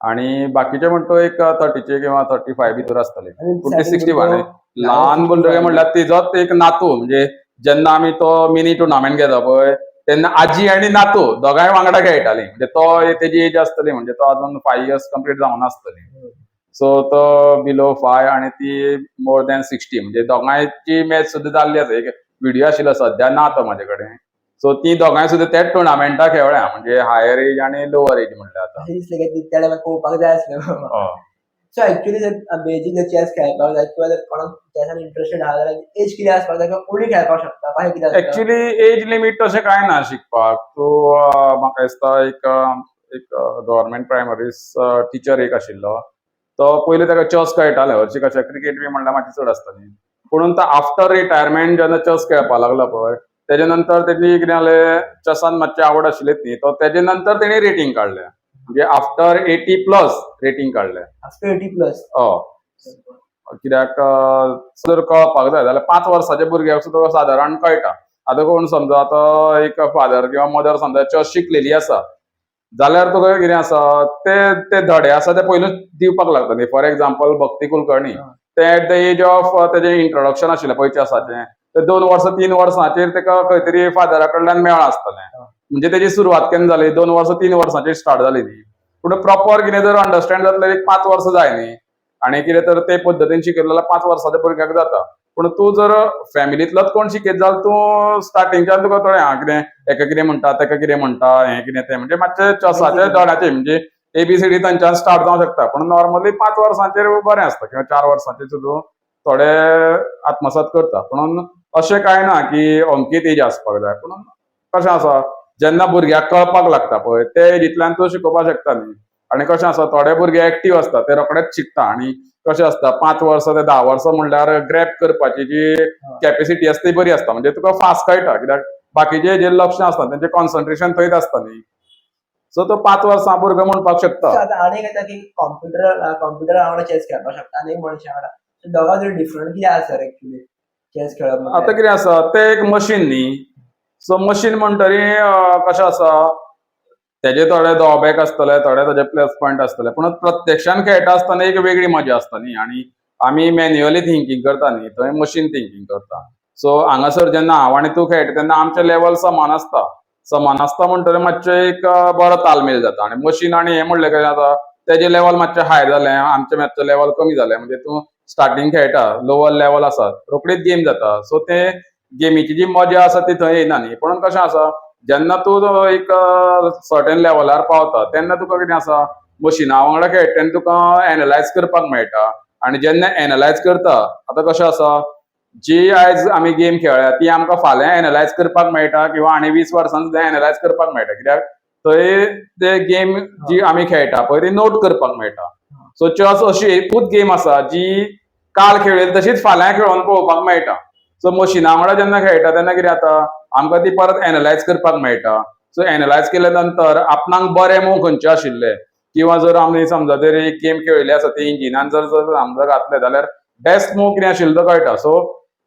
आनी बाकीचे म्हणटा तो एक 30चे किंवा 35 भितर आसतले. पूण ती 61 ल्हान भुरगे म्हणल्यार तेजोच एक नातू, म्हणजे जेन्ना आमी तो मिनी टुर्नामेंट घेता पळय तेन्ना आजी आनी नातू दोगांय वांगडा खेळटाली. म्हणजे तो तेजी एज आसतली, म्हणजे तो अजून 5 इयर्स कंप्लीट जावना आसतली, सो तो बिलो 5 आनी ती मोर दॅन 60, म्हणजे दोगांयची मॅच सुद्दां जाल्ली आसा. एक व्हिडिओ आशिल्लो, सद्या ना तो म्हाजे कडेन. सो ती दोगांय सुद्दां त्याच टुर्नामेंटाक खेळ्ळ्या, म्हणजे हायर एज आनी लोवर एज म्हणल्यार आतां. अशें दिसलें की त्या टायमार पळोवपाक जाय आसलें. सो एक्चुअली जर बेजीक जर चॅस खेळपाक जाय किंवा जर कोणाक चॅसान इंट्रस्टेड आहा जाल्यार एज कितें आसपाक जाय किंवा कोणी खेळपाक शकता, अशें कितें आसता? एक्चुअली एज लिमीट तशें कांय ना शिकपाक. तूं म्हाका दिसता एक एक गव्हर्मेंट प्रायमरी टिचर एक आशिल्लो, तो पयलीं ताका चॅस कळटालें, हरशीं कशें क्रिकेट बी म्हणल्यार मातशी चड आसताली. पूण तो आफ्टर रिटायरमेंट जेन्ना चॅस खेळपाक लागलो पळय तेजे नंतर तेजी कितें जालें, चॅसान मातशी आवड आशिल्लीच न्ही, तो तेजे नंतर तेणी रेटींग काडलें, म्हणजे आफ्टर 80+ रेटींग काडलें. आफ्टर 80+? हय, कित्याक जर कळपाक जाय जाल्यार 5 वर्साच्या भुरग्याक सुद्दां सादारण कळटा. आतां कोण समजा आतां एक फादर किंवा मदर समजा चॅस शिकलेली आसा जाल्यार तुका कितें आसा ते ते धडे आसा ते पयलूच दिवपाक लागता न्ही. फॉर एग्जाम्पल भक्ती कुलकर्णी, ते एट the age of तेजें इंट्रोडक्शन आशिल्लें पळय चॅसाचें, ते 2 वर्सां 3 वर्सांचेर ताका खंय तरी फादरा कडल्यान मेळ्ळां आसतलें. म्हणजे तेजी सुरवात केन्ना जाली, 2 वर्सां 3 वर्सांचेर स्टार्ट जाली न्ही. पूण प्रॉपर कितें जर अंडरस्टँड जातलें एक 5 वर्सां जाय न्ही, आनी कितें तर ते पद्दतीन शिकयलें जाल्यार 5 वर्साच्या भुरग्याक जाता. पूण तूं जर फॅमिलींतलोच कोण शिकयत जाल्यार तूं स्टार्टिंगच्यान तुका थोडें आं कितें हेका कितें म्हणटा तेका कितें म्हणटा हें कितें तें, म्हणजे मातशें चॅसाचे धड्याचे म्हणजे ABCD थंयच्यान स्टार्ट जावंक शकता. पूण नॉर्मली 5 वर्सांचेर बरें आसता किंवा 4 वर्सांचेर सुद्दां थोडे आत्मसात करता. पूण अशें कांय ना की अमकीच एज आसपाक जाय. पूण कशें आसा जेन्ना भुरग्याक कळपाक लागता पळय ते एजींतल्यान तूं शिकोवपाक शकता न्ही. आनी कशें आसा थोडे भुरगे एक्टीव आसता ते रोखडेच शिकता आनी कशें आसता 5 वर्सां ते 10 वर्सां म्हणल्यार ग्रॅप करपाची जी कॅपेसिटी आसता ती बरी आसता, म्हणजे तुका फास्ट कळटा कित्याक बाकीचे जे लक्ष आसता तेंचें कॉन्सन्ट्रेशन थंयच आसता न्ही. सो तो 5 वर्सां भुरगो म्हणपाक शकता. आतां आनी एक येता की कॉम्प्युटरा वांगडा चॅस खेळपाक शकता आनी एक मनशा वांगडा, दोगां जर डिफरंट कितें आसा सर एक्चुअली चॅस खेळप? आतां कितें आसा तें एक मशीन न्ही, सो मशीन म्हणटरी कशें आसा तेजे थोडे ड्रॉबॅक आसतले, थोडे ताजे प्लस पॉयंट आसतले, पूण प्रत्यक्षान खेळटा आसतना एक वेगळी मजा आसता न्ही. आनी आमी मॅन्युअली थिंकींग करता न्ही, थंय मशीन थिंकींग करता. सो हांगासर जेन्ना हांव आनी तूं खेळटा तेन्ना आमचें लेवल समान आसता, समान आसता म्हणटरी मातशें एक बरो तालमेल जाता. आनी मशीन आनी हें म्हणलें कशें जाता तेजें लेवल मातशें हाय जालें, आमचें मातशें लेवल कमी जालें, म्हणजे तूं स्टार्टींग खेळटा लोवर लेवल आसा रोखडीच गेम जाता. सो ते गेमीची जी मजा आसा ती थंय येना न्ही. पूण कशें आसा जेन्ना तूं एक सर्टन लेवलार पावता तेन्ना तुका कितें आसा मशिना वांगडा खेळटा तेन्ना तुका एनलायज करपाक मेळटा. आनी जेन्ना एनलायज करता आतां कशें आसा जी आयज आमी गेम खेळ्ळ्या ती आमकां फाल्यां एनलायज करपाक मेळटा किंवा आनी 20 वर्सां सुद्दां एनलायज करपाक मेळटा, कित्याक थंय ते गेम जी आमी खेळटा पळय ती नोट करपाक मेळटा. सो चॅस अशी एकूच गेम आसा जी काल खेळ्ळी तशीच फाल्यां खेळोन पळोवपाक मेळटा. सो मशिना वांगडा जेन्ना खेळटा तेन्ना कितें जाता आमकां ती परत एनलायज करपाक मेळटा. सो एनलायज केल्या नंतर आपणाक बरे मूव खंयचे आशिल्ले किंवा जर आमी समजा जर एक गेम खेळिल्ली आसा ती इंजिनान जर समजा घातले जाल्यार बेस्ट मूव कितें आशिल्लो तो कळटा. सो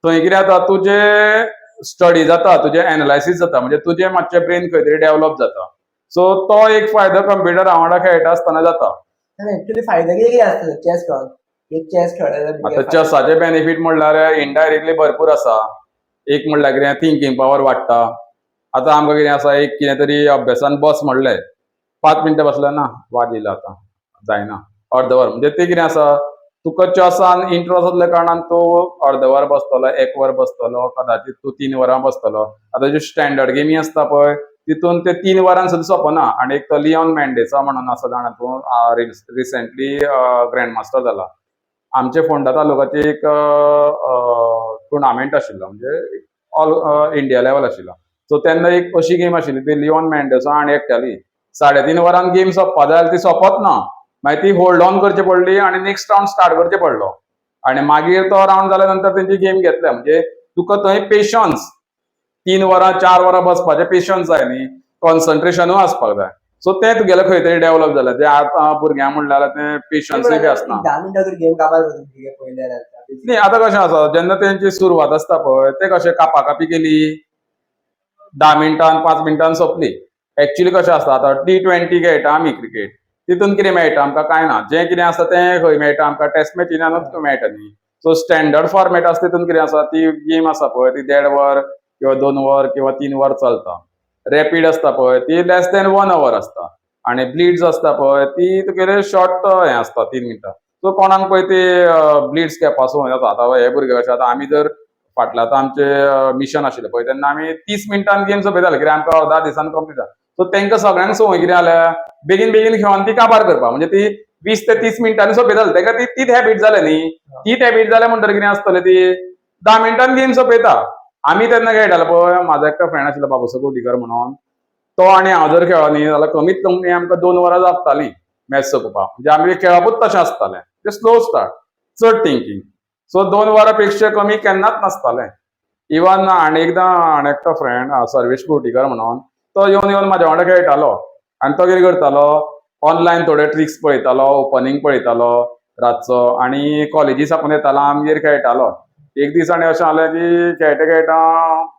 थंय कितें जाता तुजें स्टडी जाता, तुजें एनलायसीस जाता, म्हणजे तुजें मातशें ब्रेन खंय तरी डेवलप जाता. सो तो एक फायदो कंप्युटरा वांगडा खेळटा आसतना जाता. एक्चुअली फायदे कितें कितें आसता चॅस खेळोन? एक चॅस खेळ्ळ्यार आतां चॅसाचे बेनिफीट म्हणल्यार इनडायरेक्टली भरपूर आसा. एक म्हणल्यार कितें थिंकींग पावर वाडटा. आतां आमकां कितें आसा एक कितें तरी अभ्यासान बस म्हणलें 5 मिनटां बसलें ना वाज येयलो आतां जायना अर्द वर, म्हणजे तें कितें आसा तुका चॅसान इंट्रस्ट आसल्या कारणान तूं अर्द वर बसतलो, एक वर बसतलो, कदाचित तूं 3 वरां बसतलो. आतां ज्यो स्टँडर्ड गेमी आसता पळय, तितून ते 3 वरां सुद्दां सोंपना. आनी एक तो लिओन मेंडेसा म्हणून आसा, जाणा तूं, रिसेंटली ग्रँड मास्टर जाला. आमचे फोंडा तालुक्याची एक टुर्नामेंट आशिल्लो, म्हणजे ऑल इंडिया लेवल आशिल्लो. सो तेन्ना एक अशी गेम आशिल्ली ती लिओन मेंडेसा आनी एकट्याली 3.5 वरान गेम सोंपपा जाय जाल्यार ती सोंपत ना. मागीर ती होल्ड ऑन करची पडली आनी नेक्स्ट रावंड स्टार्ट करचे पडलो आनी मागीर तो रावंड जाल्या नंतर तेंची गेम घेतल्या. म्हणजे तुका थंय पेशन्स, 3 वरां 4 वरां बसपाचें पेशन्स जाय न्ही, कॉन्सन्ट्रेशनूय आसपाक जाय. सो तें तुगेलें खंय तरी डेव्हलप जालें. तें आतां भुरग्यांक म्हणलें जाल्यार तें पेशन्सूय बी आसना. 10 मिनटां तर गेम काबार करता भुरगे पळयले जाल्यार. न्ही, आतां कशें आसा, जेन्ना तेंची सुरवात आसता पळय, ते कशें कापाकापी केली, 10 मिनटान 5 मिनटान सोंपली. एक्चुली कशें आसता, आतां टी20 खेळटा आमी क्रिकेट, तितून कितें मेळटा आमकां? कांय ना. जें कितें आसा तें खंय मेळटा आमकां? टेस्ट मॅचिनानूच मेळटा न्ही. सो स्टँडर्ड फॉर्मेट आसा, तितून कितें आसा, ती गेम आसा पळय ती देड वर किंवा 2 वर किंवा 3 वर चलता. रॅपीड आसता पळय ती लेस दॅन वन our आसता आनी ब्लिट्ज आसता पळय ती तुगेले शॉर्ट हें आसता, 3 मिनटां. सो कोणाक पळय ती ब्लिट्ज खेळपा संवय जाता. आतां हे भुरगे कशे, आतां आमी जर फाटल्या आतां आमचे मिशन आशिल्लें पळय, तेन्ना आमी 30 मिनटान गेम सोंपयताले, कित्याक आमकां अर्दा दिसान कंप्लीट जाता. सो तांकां सगळ्यांक संवय कितें जाल्या, बेगीन बेगीन खेळोन ती काबार करपाक. म्हणजे ती 20 ते 30 मिनटांनी सोंपयताले. ताका ती तीच हॅबीट जाल्या न्ही. तीच हॅबीट जाल्या म्हणटकीर कितें आसतलें, ती 10 मिनटान गेम सोंपयता. आमी तेन्ना खेळटाले पळय, म्हाजो एकटो फ्रेंड आशिल्लो बाबुसो कोटीकर म्हणून, तो आनी हांव जर खेळ्ळो न्ही जाल्यार कमीत कमी आमकां 2 वरां लागतालीं मॅच सोंपोवपाक. म्हणजे आमी खेळपूच तशें आसतालें, ते स्लो स्टार्ट, चड थिंकींग. सो 2 वरां पेक्षा कमी केन्नाच नासतालें. इवन आनी एकदां आनी एकटो फ्रेंड सर्वेश कोटीकर म्हणून, तो येवन येवन म्हाज्या वांगडा खेळटालो आनी तो कितें करतालो, ऑनलायन थोडे ट्रिक्स पळयतालो, ओपनींग पळयतालो रातचो आनी कॉलेजी साकून येतालो, आमगेर खेळटालो. एक दीस आनी अशें जालें की खेळटा खेळटा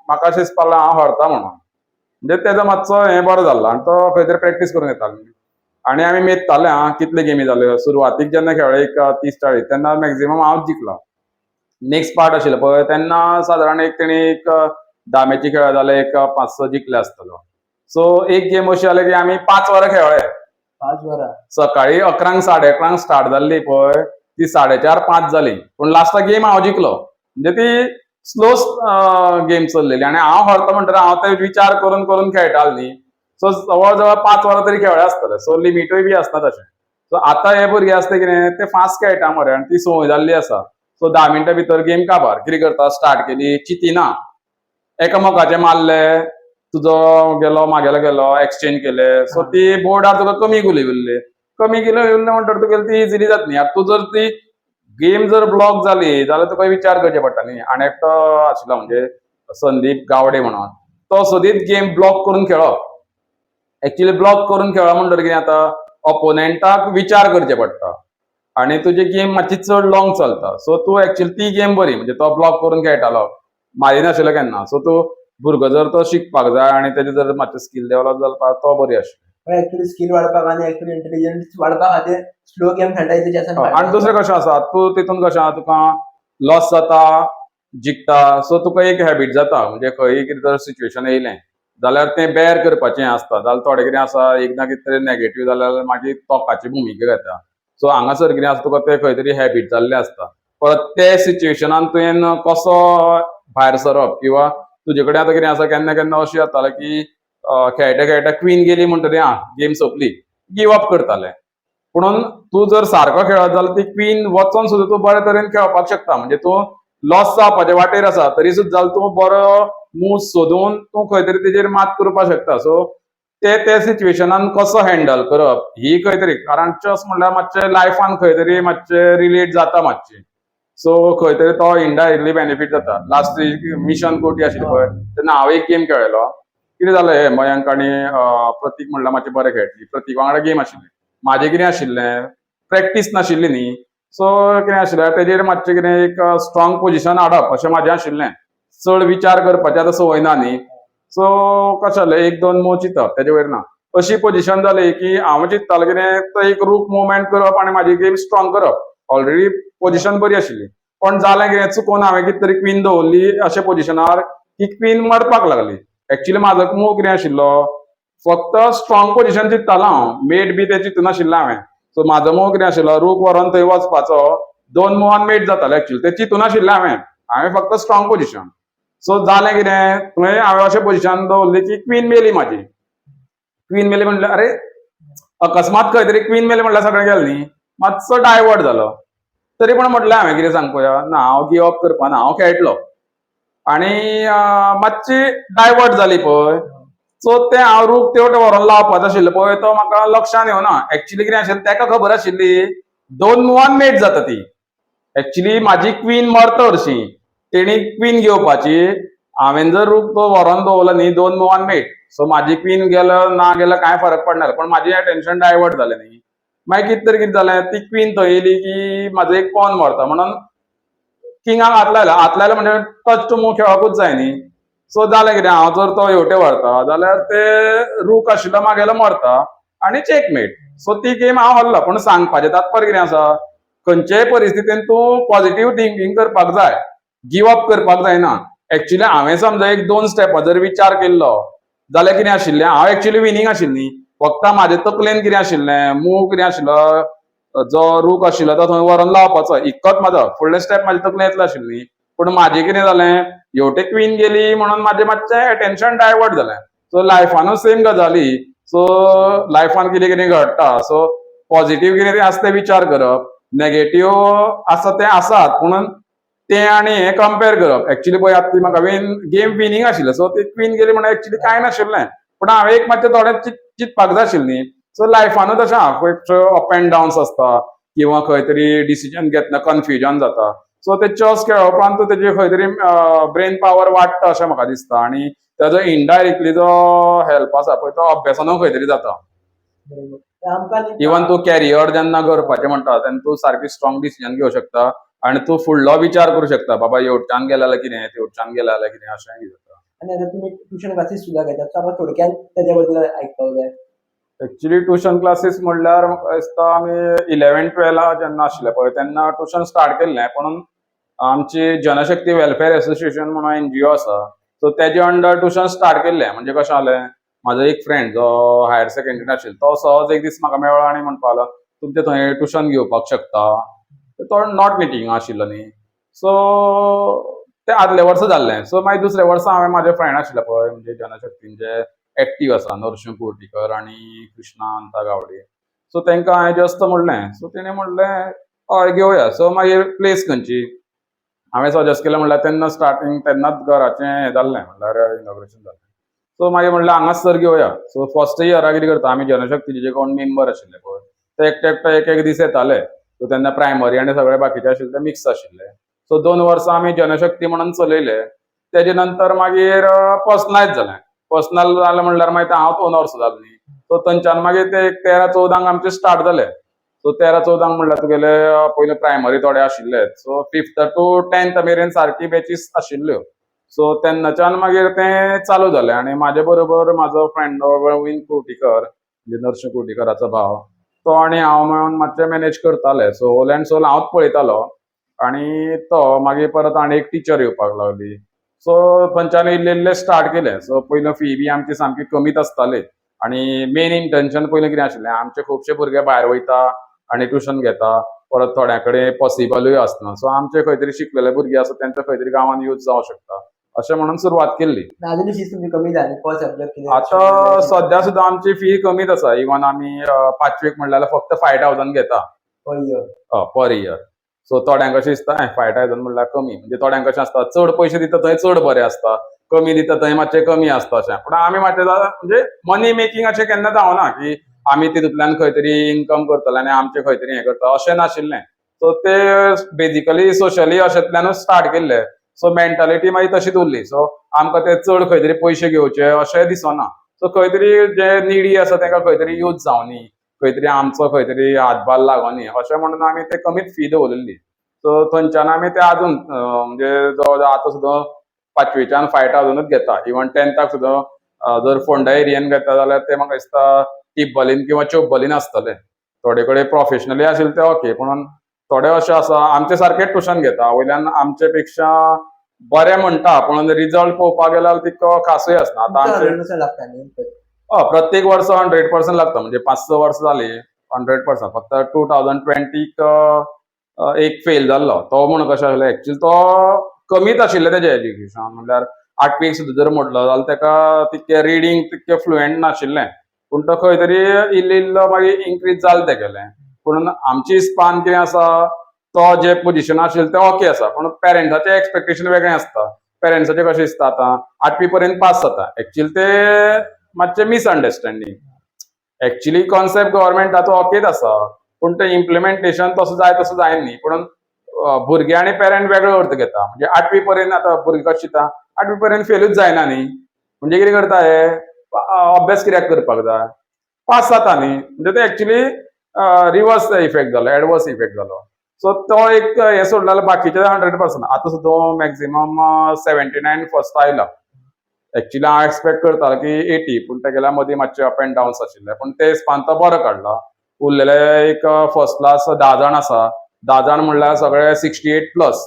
म्हाका अशें दिसपाक लागलें हांव हरता म्हणून. म्हणजे तेजो मातसो हें बरो जाल्लो आनी तो खंय तरी प्रॅक्टीस करून येतालो आनी आमी मेजताले, आं, कितले गेमी जाल्यो. सुरवातीक जेन्ना खेळ्ळे एक 30-40, तेन्ना मॅक्झिमम हांवच जिखलो. नेक्स्ट पार्ट आशिल्लो पळय, तेन्ना सादारण एक तेणी एक 10 मॅची खेळ्ळो जाल्यार एक पांच स जिखले आसतलो. सो एक गेम अशी जाली की आमी 5 वरां खेळ्ळे. 5 वरां? सकाळी 11क 11:30 स्टार्ट जाल्ली पळय ती 4:30-5 जाली, पूण लास्टाक गेम हांव जिखलो. म्हणजे ती स्लो गेम चल्लेली आनी हांव हरता म्हणटकीर हांव ते विचार करून करून खेळटालो न्ही. सो जवळ जवळ 5 वरां तरी खेळ्ळे आसतले. सो लिमिटूय बी आसता तशें. सो आतां हे भुरगे आसता कितें, ते फास्ट खेळटा मरे आनी ती संवय जाल्ली आसा. सो 10 मिनटां भितर गेम काबार. कितें करता, स्टार्ट केली, चिंतिना, एकामेकाचे मारले, तुजो गेलो म्हागेलो गेलो, एक्सचेंज केले. सो ती बोर्डार तुका कमी गुली उरली, कमी गुली उरले म्हणटकीर तुगेली ती इजिली जाता न्ही. आतां तूं जर ती गेम जर ब्लॉक जाली जाल्यार तुका विचार करचे पडटा न्ही. आनी एकटो आशिल्लो म्हणजे संदीप गावडे म्हणून, तो सदींच गेम ब्लॉक करून खेळप. एक्चुली ब्लॉक करून खेळ्ळो म्हणटकीर कितें जाता, ऑपोनेंटाक विचार करचे पडटा आनी तुजी गेम मातशी चड लॉंग चलता. सो तूं एक्चुली ती गेम बरी, म्हणजे तो ब्लॉक करून खेळटालो, मारिनाशिल्लो केन्ना. सो तूं भुरगो जर तो शिकपाक जाय आनी तेजे जर मातशें स्कील डेवलप जावपाक तो बरी आशिल्ली. एक्चुअली स्कील वाडपाक आनी एक्चुअली इंटेलिजन्स वाडपा खातीर स्लो गेम खेळटा चेसान. आनी दुसरें कशें आसा, तूं तितून कशें आहा, तुका लॉस जाता, जिखता, सो तुका एक हॅबीट जाता. म्हणजे खंय कितें जर सिच्युएशन येयलें जाल्यार तें बेर करपाचें आसता. जाल्यार थोडें कितें आसा, एकदां कितें तरी नेगेटीव जाल्यार मागीर तोंकाची भुमिका घेता. सो हांगासर कितें आसा, तुका तें खंय तरी हॅबीट जाल्लें आसता. परत ते सिच्युएशनान तुवें कसो भायर सरप किंवा तुजे कडेन आतां कितें आसा, केन्ना केन्ना अशें जातालें की खेळटा खेळटा क्वीन गेली म्हणटकीर आं, गेम सोंपली, गिव अप करताले. पुणून तूं जर सारको खेळत जाल्यार ती क्वीन वचोन सुद्दां तूं बरे तरेन खेळपाक शकता. म्हणजे तूं लॉस जावपाचे वाटेर आसा तरी सुद्दां जाल्यार तूं बरो मूव सोदून तूं खंय तरी तेजेर मात करपाक शकता. सो ते ते सिच्युएशनान कसो हँडल करप ही खंय तरी, कारण चेस म्हणल्यार मातशें लायफान खंय तरी मातशें रिलेट जाता मातशें. सो खंय तरी तो इनडायरेक्टली बेनिफीट जाता. लास्ट मिशन कोटी आशिल्ली पळय, तेन्ना हांव एक गेम खेळ्ळेलो. कितें जालें, हे मयंक आनी प्रतीक म्हणल्यार मातशें बरें खेळटली. प्रतीक वांगडा गेम आशिल्ली. म्हाजें कितें आशिल्लें, प्रॅक्टीस नाशिल्ली न्ही. सो कितें आशिल्लें, तेजेर मातशें कितें एक स्ट्रॉंग पोजिशन हाडप अशें म्हाजें आशिल्लें. चड विचार करपाची आतां संवय ना न्ही. सो कशें जालें, एक दोन मूव चिंतप, तेजे वयर ना. अशी पोजिशन जाली की हांव चिंततालो कितें, तो एक रूक मुवमेंट करप आनी म्हाजी गेम स्ट्रॉंग करप. ऑलरेडी पोजिशन बरी आशिल्ली, पण जालें कितें, चुकोन हांवें कितें तरी क्वीन दवरली अशे पोजिशनार की क्वीन मरपाक लागली. एक्चुली म्हाजो मूव कितें आशिल्लो, फक्त स्ट्रॉंग पोजिशन चिंततालो हांव, मेट बी तें चिंतूनाशिल्लें हांवें. सो म्हाजो मूव कितें आशिल्लो, रूक व्हरोन थंय वचपाचो. दोन मुवान मेट जाताले एक्चुअली. ते चिंतून आशिल्लें हांवें, हांवें फक्त स्ट्रॉंग पोझिशन. सो जालें कितें, थंय हांवें अशें पोझिशन दवरली की क्वीन मेली म्हाजी. क्वीन मेली म्हणल्यार अरे अकस्मात खंय तरी क्वीन मेली म्हणल्यार सगळें गेलें न्ही, मातसो डायवर्ट जालो. तरी पण म्हटलें हांवें कितें सांग पळोवया, ना हांव गिव अप करपाना, हांव खेळटलो. आनी मातशी डायवर्ट जाली पळय, सो तें हांव रूख तेवटे व्हरोन लावपाचो आशिल्लो पळय, तो म्हाका लक्षान येवना. एक्चुली कितें आशिल्लें, तेका खबर आशिल्ली दोन मुवान मेट जाता ती. एक्चुली म्हाजी क्वीन मरता हरशीं, तेणी क्वीन घेवपाची, हांवें जर रूख तो व्हरोन दवरलो न्ही दोन मुवान मेट. सो म्हाजी क्वीन गेलो ना गेलो कांय फरक पडना, पण म्हाजें अटेन्शन डायवर्ट जालें न्ही. मागीर कितें तरी कितें जालें, ती क्वीन थंय येयली की म्हाजो एक पॉन मरता म्हणून किंगाक हात लायलो. हात लायलो म्हणजे टच टू मूव खेळपूच जाय न्ही. सो जालें कितें, हांव जर तो हेवटे व्हरता जाल्यार ते रूख आशिल्लो मागेलो मरता आनी चेकमेट. सो ती गेम हांव हरलो. पूण सांगपाचें तात्पर्य कितें आसा, खंयचेय परिस्थितीन तूं पॉझिटिव्ह थिंकींग करपाक जाय, गिव अप करपाक जायना. एक्चुली हांवें समजा एक दोन स्टेपां जर विचार केल्लो जाल्यार कितें आशिल्लें, हांव एक्चुली विनींग आशिल्ली. फक्त म्हाजे तकलेन कितें आशिल्लें, मूव कितें आशिल्लो, जो रूख आशिल्लो तो थंय व्हरोन लावपाचो, इतकोच म्हाजो फुडले स्टेप म्हाजे तकलेन येतलो आशिल्ली. पूण म्हाजें कितें जालें, हेवटे क्वीन गेली म्हणून म्हाजें मातशें एटेन्शन डायवर्ट जालें. सो लायफानूय सेम गजाली. सो लायफान कितें कितें घडटा, सो पॉझिटिव्ह कितें आसा तें विचार करप, नेगेटिव्ह आसा तें आसात पूण तें आनी हें कंपेर करप. एक्चुली पळय आतां ती म्हाका गेम विनींग आशिल्लें, सो ती क्वीन गेली म्हणून एक्चुली कांय नाशिल्लें, पूण हांवें एक मातशें थोडें चिंतपाक जाय आशिल्लें न्ही. सो लायफानूच अशें आहा, खंय अप एंड डावन्स आसता किंवा खंय तरी डिसिजन घेतना कन्फ्युजन जाता. सो ते चेस खेळ्ळा उपरांत तेजी खंय तरी ब्रेन पावर वाडटा अशें म्हाका दिसता, आनी ताजो इनडायरेक्टली जो हेल्प आसा पळय तो अभ्यासानूय खंय तरी जाता. बरोबर. आमकां इवन तूं कॅरियर जेन्ना करपाचें म्हणटा तेन्ना तूं सारकी स्ट्रॉंग डिसिजन घेवं शकता आनी तूं फुडलो विचार करूं शकता, बाबा हेवटेच्यान गेले जाल्यार कितें, तेवटेच्यान गेले जाल्यार कितें, अशें कितें जाता. आनी आतां तुमी ट्युशन क्लासीस सुद्दां घेतात, सो आमकां थोडक्यान तेज्या बद्दल आयकपाक जाय. एक्चुली ट्युशन क्लासीस म्हणल्यार म्हाका दिसता आमी 11 12 जेन्ना आशिल्ले पळय तेन्ना ट्युशन स्टार्ट केल्लें. पूण आमची जनशक्ती वेलफेअर एसोसिएशन म्हणून एनजीओ आसा, सो तेजे अंडर ट्युशन स्टार्ट केल्लें. म्हणजे कशें जालें, म्हाजो एक फ्रेंड जो हायर सेकंडरीन आशिल्लो तो सहज एक दीस म्हाका मेळ्ळो आनी म्हणपाक लागलो तुमचे थंय ट्युशन घेवपाक शकता. तो not मिटींग आशिल्लो न्ही, सो तें आदल्या वर्सा जाल्लें. सो मागीर दुसऱ्या वर्सा हांवें म्हाजे फ्रेंड आशिल्ले पळय, म्हणजे जनशक्तीन जे एक्टीव आसा, नरशिंव कुर्टीकर आनी कृष्णा अंता गावडे, सो तांकां हांवें जस्ट म्हणलें. सो तेणी म्हणलें हय घेवया. सो मागीर प्लेस खंयची हांवें सजेस्ट केलें म्हणल्यार तेन्ना स्टार्टींग तेन्नाच घराचें हें जाल्लें, म्हणल्यार इनॉग्रेशन जाल्लें. सो मागीर म्हणलें हांगाच सर घेवया. सो फर्स्ट इयराक कितें करता, आमी जनशक्तीचे जे कोण मेंबर आशिल्ले पळय ते एकटे एकटे एक एक दीस येताले. सो तेन्ना प्रायमरी आनी सगळे बाकीचे आशिल्ले ते मिक्स आशिल्ले. सो 2 वर्सां आमी जनशक्ती म्हणून चलयले. तेजे नंतर मागीर पर्सनलायज जालें. पर्सनल जालें म्हणल्यार मागीर हांव 2 वर्सां जालीं न्ही, सो थंयच्यान मागीर ते 13-14 आमचे स्टार्ट जाले. सो 13-14 म्हणल्यार तुगेले पयले प्रायमरी थोडे आशिल्ले, सो 5th to 10th मेरेन सारकी बॅचीस आशिल्ल्यो. सो तेन्नाच्यान मागीर तें चालू जालें. आनी म्हाजे बरोबर म्हाजो फ्रेंड गोविंद कुर्टीकर, म्हणजे नरशिंव कुर्टीकराचो भाव, तो आनी हांव मेळून मातशें मॅनेज करताले. सो होल एंड सोल हांवच पळयतालो आनी तो मागीर परत आनी एक टिचर येवपाक लागली. सो थंयच्यान इल्लें इल्लें स्टार्ट केलें. सो पयलो फी बी आमची सामकी कमीच आसताली आनी मेन इंटेन्शन पयलीं कितें आशिल्लें, आमचे खुबशे भुरगे भायर वयता आनी ट्युशन घेता, परत थोड्या कडेन पॉसिबलूय आसना. सो आमचे खंय तरी शिकलेले भुरगे आसा तेंचो खंय तरी गांवांत यूज जावं शकता अशें म्हणून सुरवात केल्ली. आजून फीस तुमची कमी जाली पर सब्जेक्ट? आतां सद्या सुद्दां आमची फी कमीच आसा. इवन आमी पांचवेक म्हणल्यार फक्त 5000 घेता per year. Per year. So थोड्यांक कशें दिसता 5000 म्हणल्यार कमी, म्हणजे थोड्यांक कशें आसता चड पयशे दिता थंय चड बरें आसता, कमी दिता थंय मातशें कमी आसता अशें. पूण आमी मातशें म्हणजे मनी मेकींग अशें केन्ना जावना की आमी तितूंतल्यान खंय तरी इनकम करतले आनी आमचें खंय तरी हें करता अशें नाशिल्लें. सो ते बेजिकली सोशली अशेंतल्यानूच स्टार्ट केल्ले. सो मेंटालिटी मागीर तशीच उरली. सो आमकां ते चड खंय तरी पयशे घेवचे अशें दिसना. सो खंय तरी जे निडी आसा तांकां खंय तरी यूज जावनी, खंय तरी आमचो खंय तरी हातभार लागोनी अशें म्हणून आमी ते कमीच फी दवरिल्ली. सो थंयच्यान आमी ते आजून म्हणजे जवळ जवळ आतां सुद्दां पांचवेच्यान 5000ूच घेता. इवन 10थाक सुद्दां जर फोंडा एरियेन घेता जाल्यार ते म्हाका दिसता टिब्बलीन किंवा चोब्बलीन आसतले. थोडे कडेन प्रोफेशनली आशिल्ले ते ओके, पूण थोडे अशे आसा आमचे सारकेच ट्युशन घेता, वयल्यान आमचे पेक्षा बरें म्हणटा पूण रिजल्ट पळोवपाक गेल्यार तितको खासूय आसना. आतां आमचे लागता न्ही? हय, प्रत्येक वर्सा 100% लागता. म्हणजे 5-6 वर्सां जाली 100%. फक्त 2020 एक फेल जाल्लो. तो म्हूण कशें आसलें, एक्चुअली तो कमीच आशिल्लें तेजें एज्युकेशन, म्हणल्यार आठवेक सुद्दां जर म्हटलो जाल्यार ताका तितकें रिडींग तितकें फ्लुएंट नाशिल्लें, पूण तो खंय तरी इल्लो इल्लो मागीर इन्क्रीज जालें तेगेलें. पूण आमची हिस्पान कितें आसा, तो जे पोजिशन आशिल्लें तें ओके आसा, पूण पेरंट्साचें एक्सपेक्टेशन वेगळें आसता. पेरंट्साचें कशें दिसता, आतां आठवी पर्यंत पास जाता. एक्चुअली ते मातशें मिसअंडरस्टँडींग. एक्चुअली कॉन्सेप्ट गव्हर्मेंटाचो ओकेच आसा, पूण तें इम्प्लिमेंटेशन तसो जाय तसो जायना न्ही. पूण भुरगे आनी पेरंट वेगळो अर्थ घेता. म्हणजे आठवी पर्यंत आतां भुरगे कशें चिंता, आठवी पर्यंत फेलूच जायना न्ही, म्हणजे कितें करता हे, अभ्यास कित्याक करपाक जाय, पास जाता न्ही. म्हणजे ते एक्चुअली रिवर्स इफेक्ट जालो, एडवर्स इफेक्ट जालो. सो तो एक हें सोडलो जाल्यार बाकीचे 100%. आतां सुद्दां मॅक्झिमम 79 फर्स्ट आयला. एक्चुअली हांव एक्सपेक्ट करतालो की 80, पूण तेगेल्या मदीं मातशे अप एंड डाउन्स आशिल्ले, पूण ते हिस्पान तो बरो काडला. उरलेले एक फर्स्ट क्लास 10 जाण आसा. 10 जाण म्हणल्यार सगळे 68 प्लस,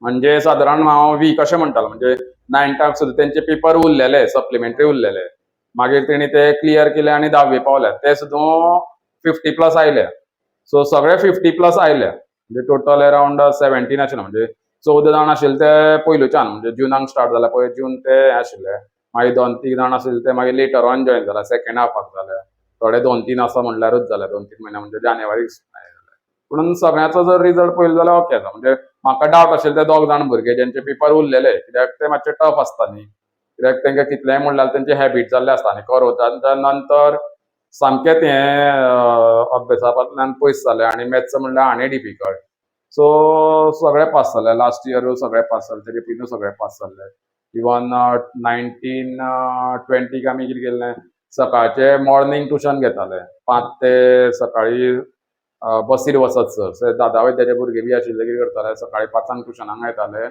म्हणजे सादारण हांव वीक अशें म्हणटालो. म्हणजे नायन्थाक सुद्दां तेंचे पेपर उरलेले, सप्लिमेंटरी उरलेले, मागीर तेणी ते क्लियर केले आनी धाव्वे पावले, ते सुद्दां 50 प्लस आयले. सो सगळे 50 प्लस आयले, म्हणजे टोटल अरावंड 17 आशिल्ले. म्हणजे 14 जाण आशिल्ले ते पयलुच्यान, म्हणजे जुनाक स्टार्ट जाले पळय, जून ते आशिल्ले. मागीर दोन तीग जाण आशिल्ले ते मागीर लेटर ऑन जॉयन जाले, सेकंड हाफाक जाले. थोडे दोन तीन आसा म्हणल्यारूच जाले, 2-3 म्हयने, म्हणजे जानेवारीक जाले. पूण सगळ्यांचो जर रिजल्ट पळयलो जाल्यार ओके आसा. म्हणजे म्हाका डावट आशिल्ले ते दोग जाण भुरगे जेंचे पेपर उरलेले, कित्याक ते मातशे टफ आसता न्ही, कित्याक तांकां कितलेंय म्हणल्यार तेंचे हॅबीट जाल्ले आसता आनी कोरोनाच्या नंतर सामकेंच हें अभ्यासांतल्यान पयस जालें आनी मॅथ्स म्हणल्यार आनी डिफिकल्ट. सो सगळे पास जाले. लास्ट इयर सगळे पास जाले, तेजे पयलू सगळे पास जाल्ले. इवन 19 20क आमी कितें केल्लें, सकाळचे मॉर्निंग ट्युशन घेताले 5 ते सकाळी बसीर वचत सर. दादा वैद्याचे भुरगे बी आशिल्ले, कितें करताले, सकाळी 5 ट्युशनाक येताले,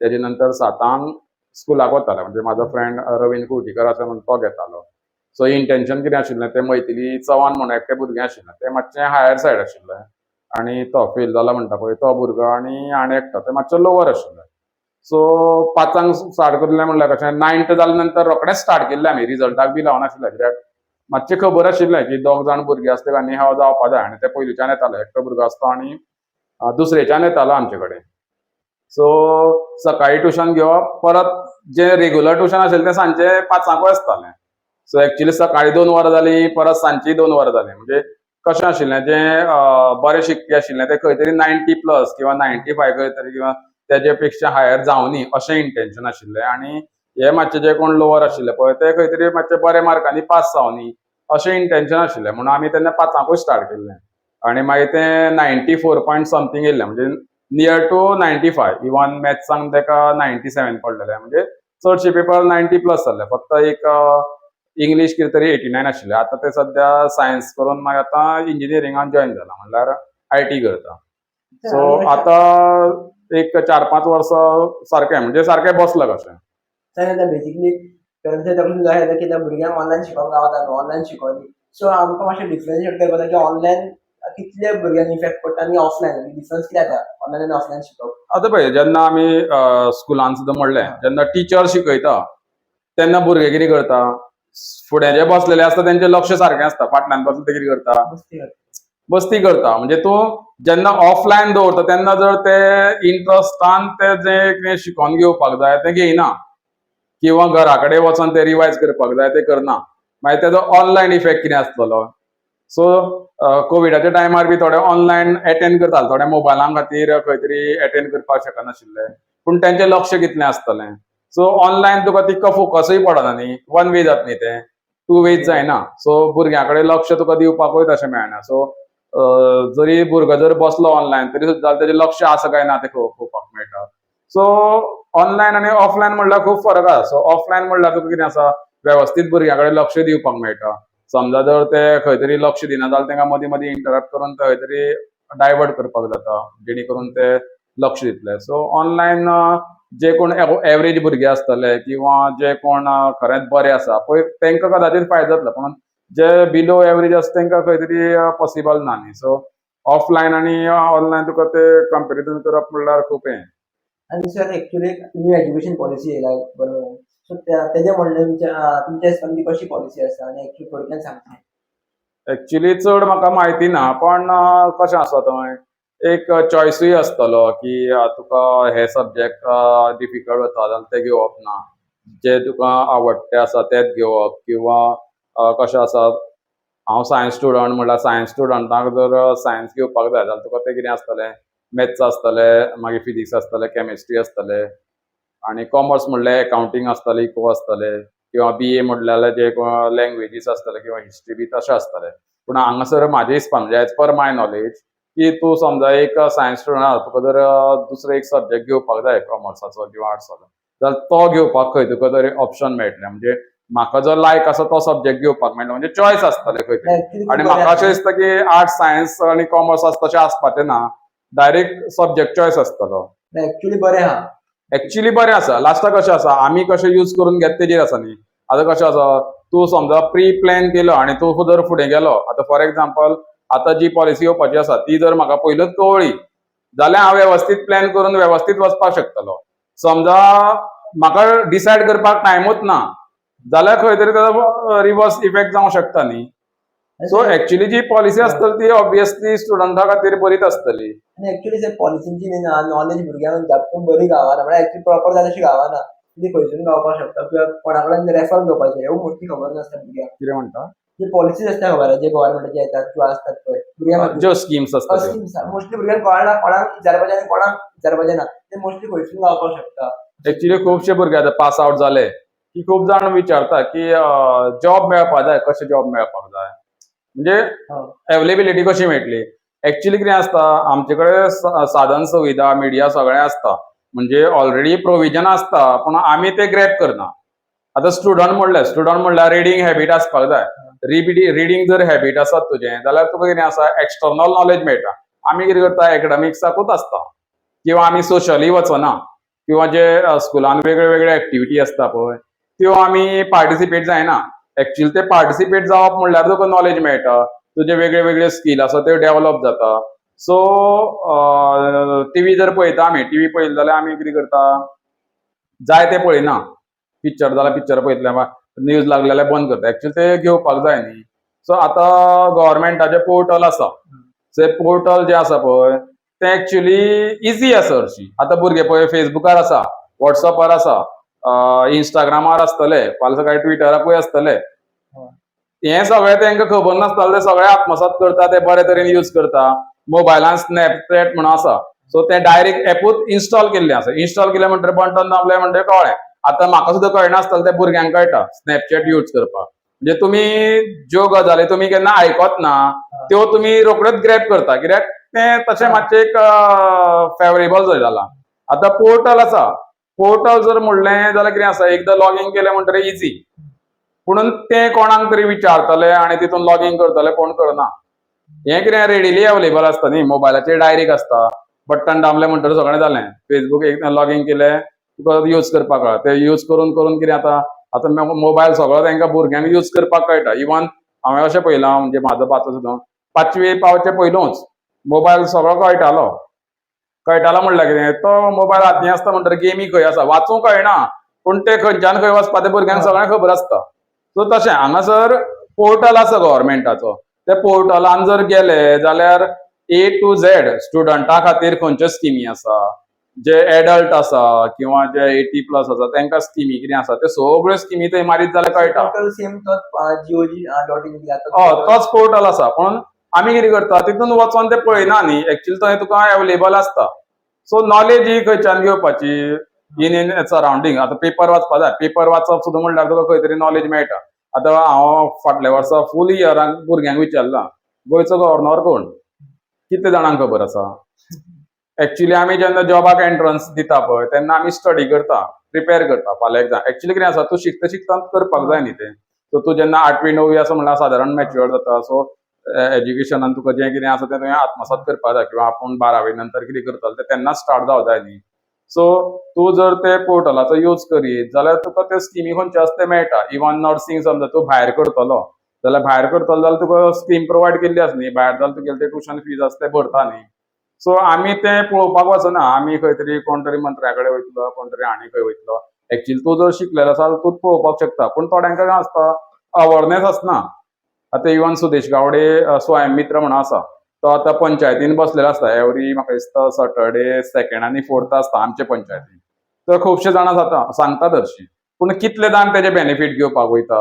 तेजे नंतर 7 स्कुलाक वताले. म्हणजे म्हाजो फ्रेंड रवींद्र कुर्टीकर आसा म्हणून तो घेतालो. सो इंटेन्शन कितें आशिल्लें, तें मैथिली चव्हाण म्हणून एकटें भुरगें आशिल्लें, तें मातशें हायर सायड आशिल्लें आनी तो फेल जाला म्हणटा पळय तो भुरगो आनी आनी एकटो तें मातशें लोवर आशिल्लें. सो 5 स्टार्ट करलें म्हणल्यार कशें, नायन्थ जाले नंतर रोखडेंच स्टार्ट केल्लें आमी, रिजल्टाक बी लावनाशिल्लें, कित्याक मातशें खबर आशिल्लें की दोग जाण भुरगीं आसले आनी हांव जावपा जाय. आनी ते पयलींच्यान येताले, एकटो भुरगो आसता आनी दुसरेच्यान येतालो आमचे कडेन. सो सकाळी ट्युशन घेवप, परत जे रेगुलर ट्युशन आशिल्लें तें सांजचे 5 आसतालें. सो एक्चुअली सकाळी 2 वरां जालीं, परत सांजची 2 वरां जालीं. म्हणजे कशें आशिल्लें, जें बरें शिकपी आशिल्लें तें खंय तरी 90 प्लस किंवा 95 खंय तरी किंवा तेजे पेक्षा हायर जावनी अशें इंटेन्शन आशिल्लें. आनी हे मातशे जे कोण लोवर आशिल्ले पळय ते खंय तरी मातशे बरे मार्कांनी पास जावनी अशें इंटेन्शन आशिल्लें. म्हणून आमी तेन्ना 5 स्टार्ट केल्लें आनी मागीर तें 94 पॉयंट समथींग येयल्लें, म्हणजे नियर टू 95. इवन मॅथ्सांक ताका 97 पडलेले, म्हणजे चडशे पेपर 90 प्लस जाल्ले, फक्त एक इंग्लीश कितें तरी 89 आशिल्लें. आतां ते सद्या सायन्स करून मागीर आतां इंजिनियरिंगान जॉयन जाला, म्हणल्यार IT करता. सो आतां एक 4-5 वर्सां सारकें, म्हणजे सारकें बसलां कशें. सर, आतां बेसिकली पेरंट्सां तकलेन जाय की त्या भुरग्यांक ऑनलायन शिकोवंक गावता न्हू, ऑनलायन शिकोवनी. सो आमकां मातशें डिफरन्शिएट करपाक जाय की ऑनलायन कितले भुरग्यांक इफेक्ट पडटा आनी ऑफलायन डिफरन्स कितें जाता ऑनलायन आनी ऑफलायन शिकोवप. आतां पळय, जेन्ना आमी स्कुलान सुद्दां म्हणलें, जेन्ना टिचर शिकयता तेन्ना भुरगे कितें करता, फुडें जे बसलेले आसता तेंचें लक्ष सारकें आसता, फाटल्यान बसले ते कितें करता, मस्ती करता. म्हणजे तूं जेन्ना ऑफलायन दवरता तेन्ना जर ते इंट्रस्टान ते जें कितें शिकोवन घेवपाक जाय तें घेयना, किंवा घरा कडेन वचोन ते रिवायज करपाक जाय ते करना, मागीर तेजो ऑनलायन इफेक्ट कितें आसतलो. सो कोविडाच्या टायमार बी थोडे ऑनलायन एटेंड करताले, थोडे मोबायला खातीर खंय तरी एटेंड करपाक शकनाशिल्ले, पूण तेंचें लक्ष कितलें आसतलें. सो ऑनलायन तुका तितको फोकसूय पडना न्ही, वन वे जाता न्ही, तें टू वेज जायना. सो भुरग्यां कडेन लक्ष तुका दिवपाकूय तशें मेळना. सो जरी भुरगो जर बसलो ऑनलायन तरी सुद्दां तेजें लक्ष आसा काय ना तें पळोवपाक मेळटा. सो ऑनलायन आनी ऑफलायन म्हणल्यार खूब फरक आसा. सो ऑफलायन म्हणल्यार तुका कितें आसा, वेवस्थीत भुरग्यां कडेन लक्ष दिवपाक मेळटा. समजा जर ते खंय तरी लक्ष दिना जाल्यार तांकां मदीं मदीं इंटरप्ट करून खंय तरी डायवर्ट करपाक जाता, जेणे करून ते लक्ष दितले. सो ऑनलायन जे कोण एवरेज भुरगे आसतले किंवा जे कोण खरेंच बरे आसा पळय तांकां कदाचीत फायदो जातलो, पूण जे बिलो एवरेज आसा तांकां खंय तरी पॉसिबल ना न्ही. सो ऑफलायन आनी ऑनलायन तुका ते कंपेरिजन करप म्हणल्यार खूब हें. आनी sir, actually new education policy येयला बरोबर, सो तेजें म्हणलें तुमच्या हिसपान ती कशी पॉलिसी आसा आनी एक्चुअली थोडक्यान सांगचें. एक्चुअली चड म्हाका म्हायती ना, पण कशें आसा थंय एक चॉयसूय आसतलो की तुका हे सब्जेक्ट डिफिकल्ट वता जाल्यार ते घेवप ना, जे तुका आवडटे आसा तेच घेवप. किंवा कशें आसा, हांव सायन्स स्टुडंट म्हणल्यार सायन्स स्टुडंटाक जर सायन्स घेवपाक जाय जाल्यार तुका तें कितें आसतलें, मॅथ्स आसतलें, मागीर फिजिक्स आसतलें, केमिस्ट्री आसतलें, आनी कॉमर्स म्हणल्यार एकावंटींग आसतलें, इको आसतलें, किंवा बीए म्हणल्यार जे लँग्वेजीस आसतले किंवा हिस्ट्री बी तशें आसतलें. पूण हांगासर म्हाजे हिसपान म्हणजे एज पर माय नॉलेज की तूं समजा एक सायन्स स्टुडंट आसा, तुका जर दुसरो एक सब्जेक्ट घेवपाक जाय कॉमर्साचो किंवा आर्ट्साचो जाल्यार तो घेवपाक खंय तुका तरी ऑप्शन मेळटलें. म्हणजे म्हाका जो लायक आसा तो सब्जेक्ट घेवपाक मेळटलो, म्हणजे चॉयस आसतलें खंय तरी. आनी म्हाका अशें दिसता की आर्ट्स, सायन्स आनी कॉमर्स आसा तशें आसपाचें ना, डायरेक्ट सब्जेक्ट चॉयस आसतलो. एक्चुअली बरें आहा. एक्चुअली बरें आसा. लास्टाक कशें आसा, आमी कशें यूज करून घेत तेजेर आसा न्ही. आतां कशें आसा, तूं समजा प्री प्लॅन केलो आनी तूं जर फुडें गेलो, आतां फॉर एग्जाम्पल आतां जी पॉलिसी येवपाची आसा ती जर म्हाका पयलूच कळ्ळी जाल्यार हांव वेवस्थीत प्लॅन करून वेवस्थीत वचपाक शकतलो. समजा म्हाका डिसायड करपाक टायमूच ना जाल्यार खंय तरी ताजो रिवर्स इफेक्ट जावंक शकता न्ही. सो एक्चुअली जी पॉलिसी आसतली ती ऑब्वियसली स्टुडंटा खातीर बरीच आसतली. आनी एक्चुअली सर पॉलिसींची नॉलेज भुरग्यांक जातून बरी गावना, म्हळ्यार एक्चुअली प्रॉपर जाय तशी गावना. ती खंयसून गावपाक शकता किंवा कोणा कडेन रेफर घेवपाचें हें मोस्टली खबर नासता भुरग्यांक. कितें म्हणटा? जे पॉलिसीज आसता खबर आहा, जे गव्हर्मेंटाचे येतात किंवा आसतात पळय भुरग्यां खातीर, ज्यो स्किम्स आसता त्यो. मोस्टली भुरग्यांक कळना कोणाक विचारपाचें आनी कोणाक विचारपाचें ना, ते मोस्टली खंयसून गावपाक शकता. एक्चुअली खुबशे भुरगे आतां पास आवट जाले की खूब जाण विचारता की जॉब मेळपाक जाय, कशें जॉब मेळपाक जाय, म्हणजे एवेलेबिलिटी कशी मेळटली. एक्चुअली कितें आसता, आमचे कडेन साधन सुविधा, मिडिया सगळें आसता, म्हणजे ऑलरेडी प्रोविजन आसता, पूण आमी ते ग्रॅब करना. आतां स्टुडंट म्हणलें, स्टुडंट म्हणल्यार रिडींग हॅबीट आसपाक जाय. रिडींग जर हॅबीट आसत तुजें जाल्यार तुका कितें आसा, एक्सटर्नल नॉलेज मेळटा. आमी कितें करता, एकेडमिक्साकूच आसता किंवा आमी सोशली वचना, किंवा जे स्कुलान वेगळे वेगळे एक्टिविटी आसता पळय त्यो आमी पार्टिसिपेट जायना. एक्चुअली ते पार्टिसिपेट जावप म्हणल्यार तुका नॉलेज मेळटा, तुजे वेगळे वेगळे स्कील आसा त्यो डेवलप जाता. सो टिवी जर पळयता आमी, टिवी पळयली जाल्यार आमी कितें करता, जाय तें पळयना, पिक्चर जाल्यार पिक्चर पळयतले, न्यूज लागले जाल्यार बंद करता. एक्चुअली ते घेवपाक जाय न्ही. सो आतां गव्हर्मेंटाचें पोर्टल आसा, ते पोर्टल जें आसा पळय तें एक्चुअली इजी आसा हरशीं. आतां भुरगे पळय फेसबुकार आसा, वॉट्सएपार आसा, इंस्टाग्रामार आसतले, फाल्यां सकाळीं ट्विटराकूय आसतले. हें सगळें तांकां खबर नासतालें, ते सगळें आत्मसात करता, ते बरे तरेन यूज करता. मोबायलान स्नॅपचॅट म्हणून आसा, सो तें डायरेक्ट एपूच इन्स्टॉल केल्लें आसा. इन्स्टॉल केलें म्हणटकीर बटन दामलें म्हणटकीर कळ्ळें. आतां म्हाका सुद्दां कळनासतलें, तें भुरग्यांक कळटा स्नॅपचॅट यूज करपाक. म्हणजे तुमी ज्यो गजाली तुमी केन्ना आयकत ना त्यो तुमी रोखड्योच ग्रॅब करता, कित्याक तें तशें मातशें एक फेवरेबल जालां. आतां पोर्टल आसा, पोर्टल जर म्हणलें जाल्यार कितें आसा, एकदां लॉगीन केलें म्हणटकीर इजी. पुणून तें कोणाक तरी विचारतले आनी तितून लॉगीन करतले, कोण करना. हें कितें रेडिली अवेलेबल आसता न्ही, मोबायलाचेर डायरेक्ट आसता, बटन दामलें म्हणटकीर सगळें जालें. फेसबूक एकदां लॉगीन केलें तुका यूज करपाक कळटा. ते यूज करून करून कितें जाता, आतां मोबायल सगळो तांकां भुरग्यांक यूज करपाक कळटा. इवन हांवें अशें पळयलां, म्हणजे म्हाजो भाचो सुद्दां पांचवे पावचे पयलूच मोबायल सगळो कळटालो. कळटालो म्हणल्यार कितें, तो मोबायल हातीं आसता म्हणटकीर गेमी खंय आसा वाचूंक कळना, पूण ते खंयच्यान खंय वचपा तें भुरग्यांक सगळें खबर आसता. सो तशें हांगासर पोर्टल आसा गव्हर्मेंटाचो, त्या पोर्टलान जर गेले जाल्यार ए टू झेड स्टुडंटा खातीर खंयच्यो स्किमी आसा, जे एडल्ट आसा किंवा जे 80+ आसा तांकां स्किमी कितें आसा, ते सगळ्यो स्किमी थंय मारीत जाल्यार कळटा. पोर्टल सेम तो gov.in. हय, तोच पोर्टल आसा, पूण आमी कितें करता तितून वचोन ते पळयना न्ही. एक्चुअली थंय तुका अवेलेबल आसता. सो नॉलेज ही खंयच्यान घेवपाची, इन इन सरावंडींग. आतां पेपर वाचपा जाय, पेपर वाचप सुद्दां म्हणल्यार तुका खंय तरी नॉलेज मेळटा. आतां हांव फाटल्या वर्सा फूल इयराक भुरग्यांक विचारलां, गोंयचो गव्हर्नर कोण, कितले जाणांक खबर आसा. एक्चुअली आमी जेन्ना जॉबाक एंट्रन्स दिता पळय तेन्ना आमी स्टडी करता, प्रिपेर करता फाल्यां एग्जाम. एक्चुअली कितें आसा, तूं शिकता शिकता करपाक जाय न्ही तें. सो तूं जेन्ना आठवी णवी आसा म्हणल्यार सादारण मॅच्युअर जाता. सो एज्युकेशनान तुका जें कितें आसा तें तुवें आत्मसात करपाक जाय, किंवा आपूण बारावी नंतर कितें करतलो तें तेन्नाच स्टार्ट जावंक जाय न्ही. सो तूं जर ते पोर्टलाचो यूज करीत जाल्यार तुका त्यो स्किमी खंयच्यो आसा ते मेळटा. इवन नर्सींग समजा तूं भायर करतलो जाल्यार, भायर करतलो जाल्यार तुका स्कीम प्रोवायड केल्ली आसा न्ही, भायर जाल्यार तुगेले ते ट्युशन फीज आसा ते भरता न्ही. सो आमी तें पळोवपाक वचना, आमी खंय तरी कोण तरी मंत्र्या कडेन वयतलो, कोण तरी आनी खंय वयतलो. एक्चुअली तूं जर शिकलेलो आसा जाल्यार तूंच पळोवपाक शकता, पूण थोड्यांक कितें आसता, अवेरनेस आसना. आतां इवन सुदेश गावडे स्वयं मित्र म्हणून आसा, तो आतां पंचायतीन बसलेलो आसता. एवरी म्हाका दिसता सॅटर्डे सेकंड आनी फोर्थ आसता आमचे पंचायतीन. तर खुबशे जाणां जाता सांगता हरशीं, पूण कितले जाण तेजे बेनिफीट घेवपाक वयता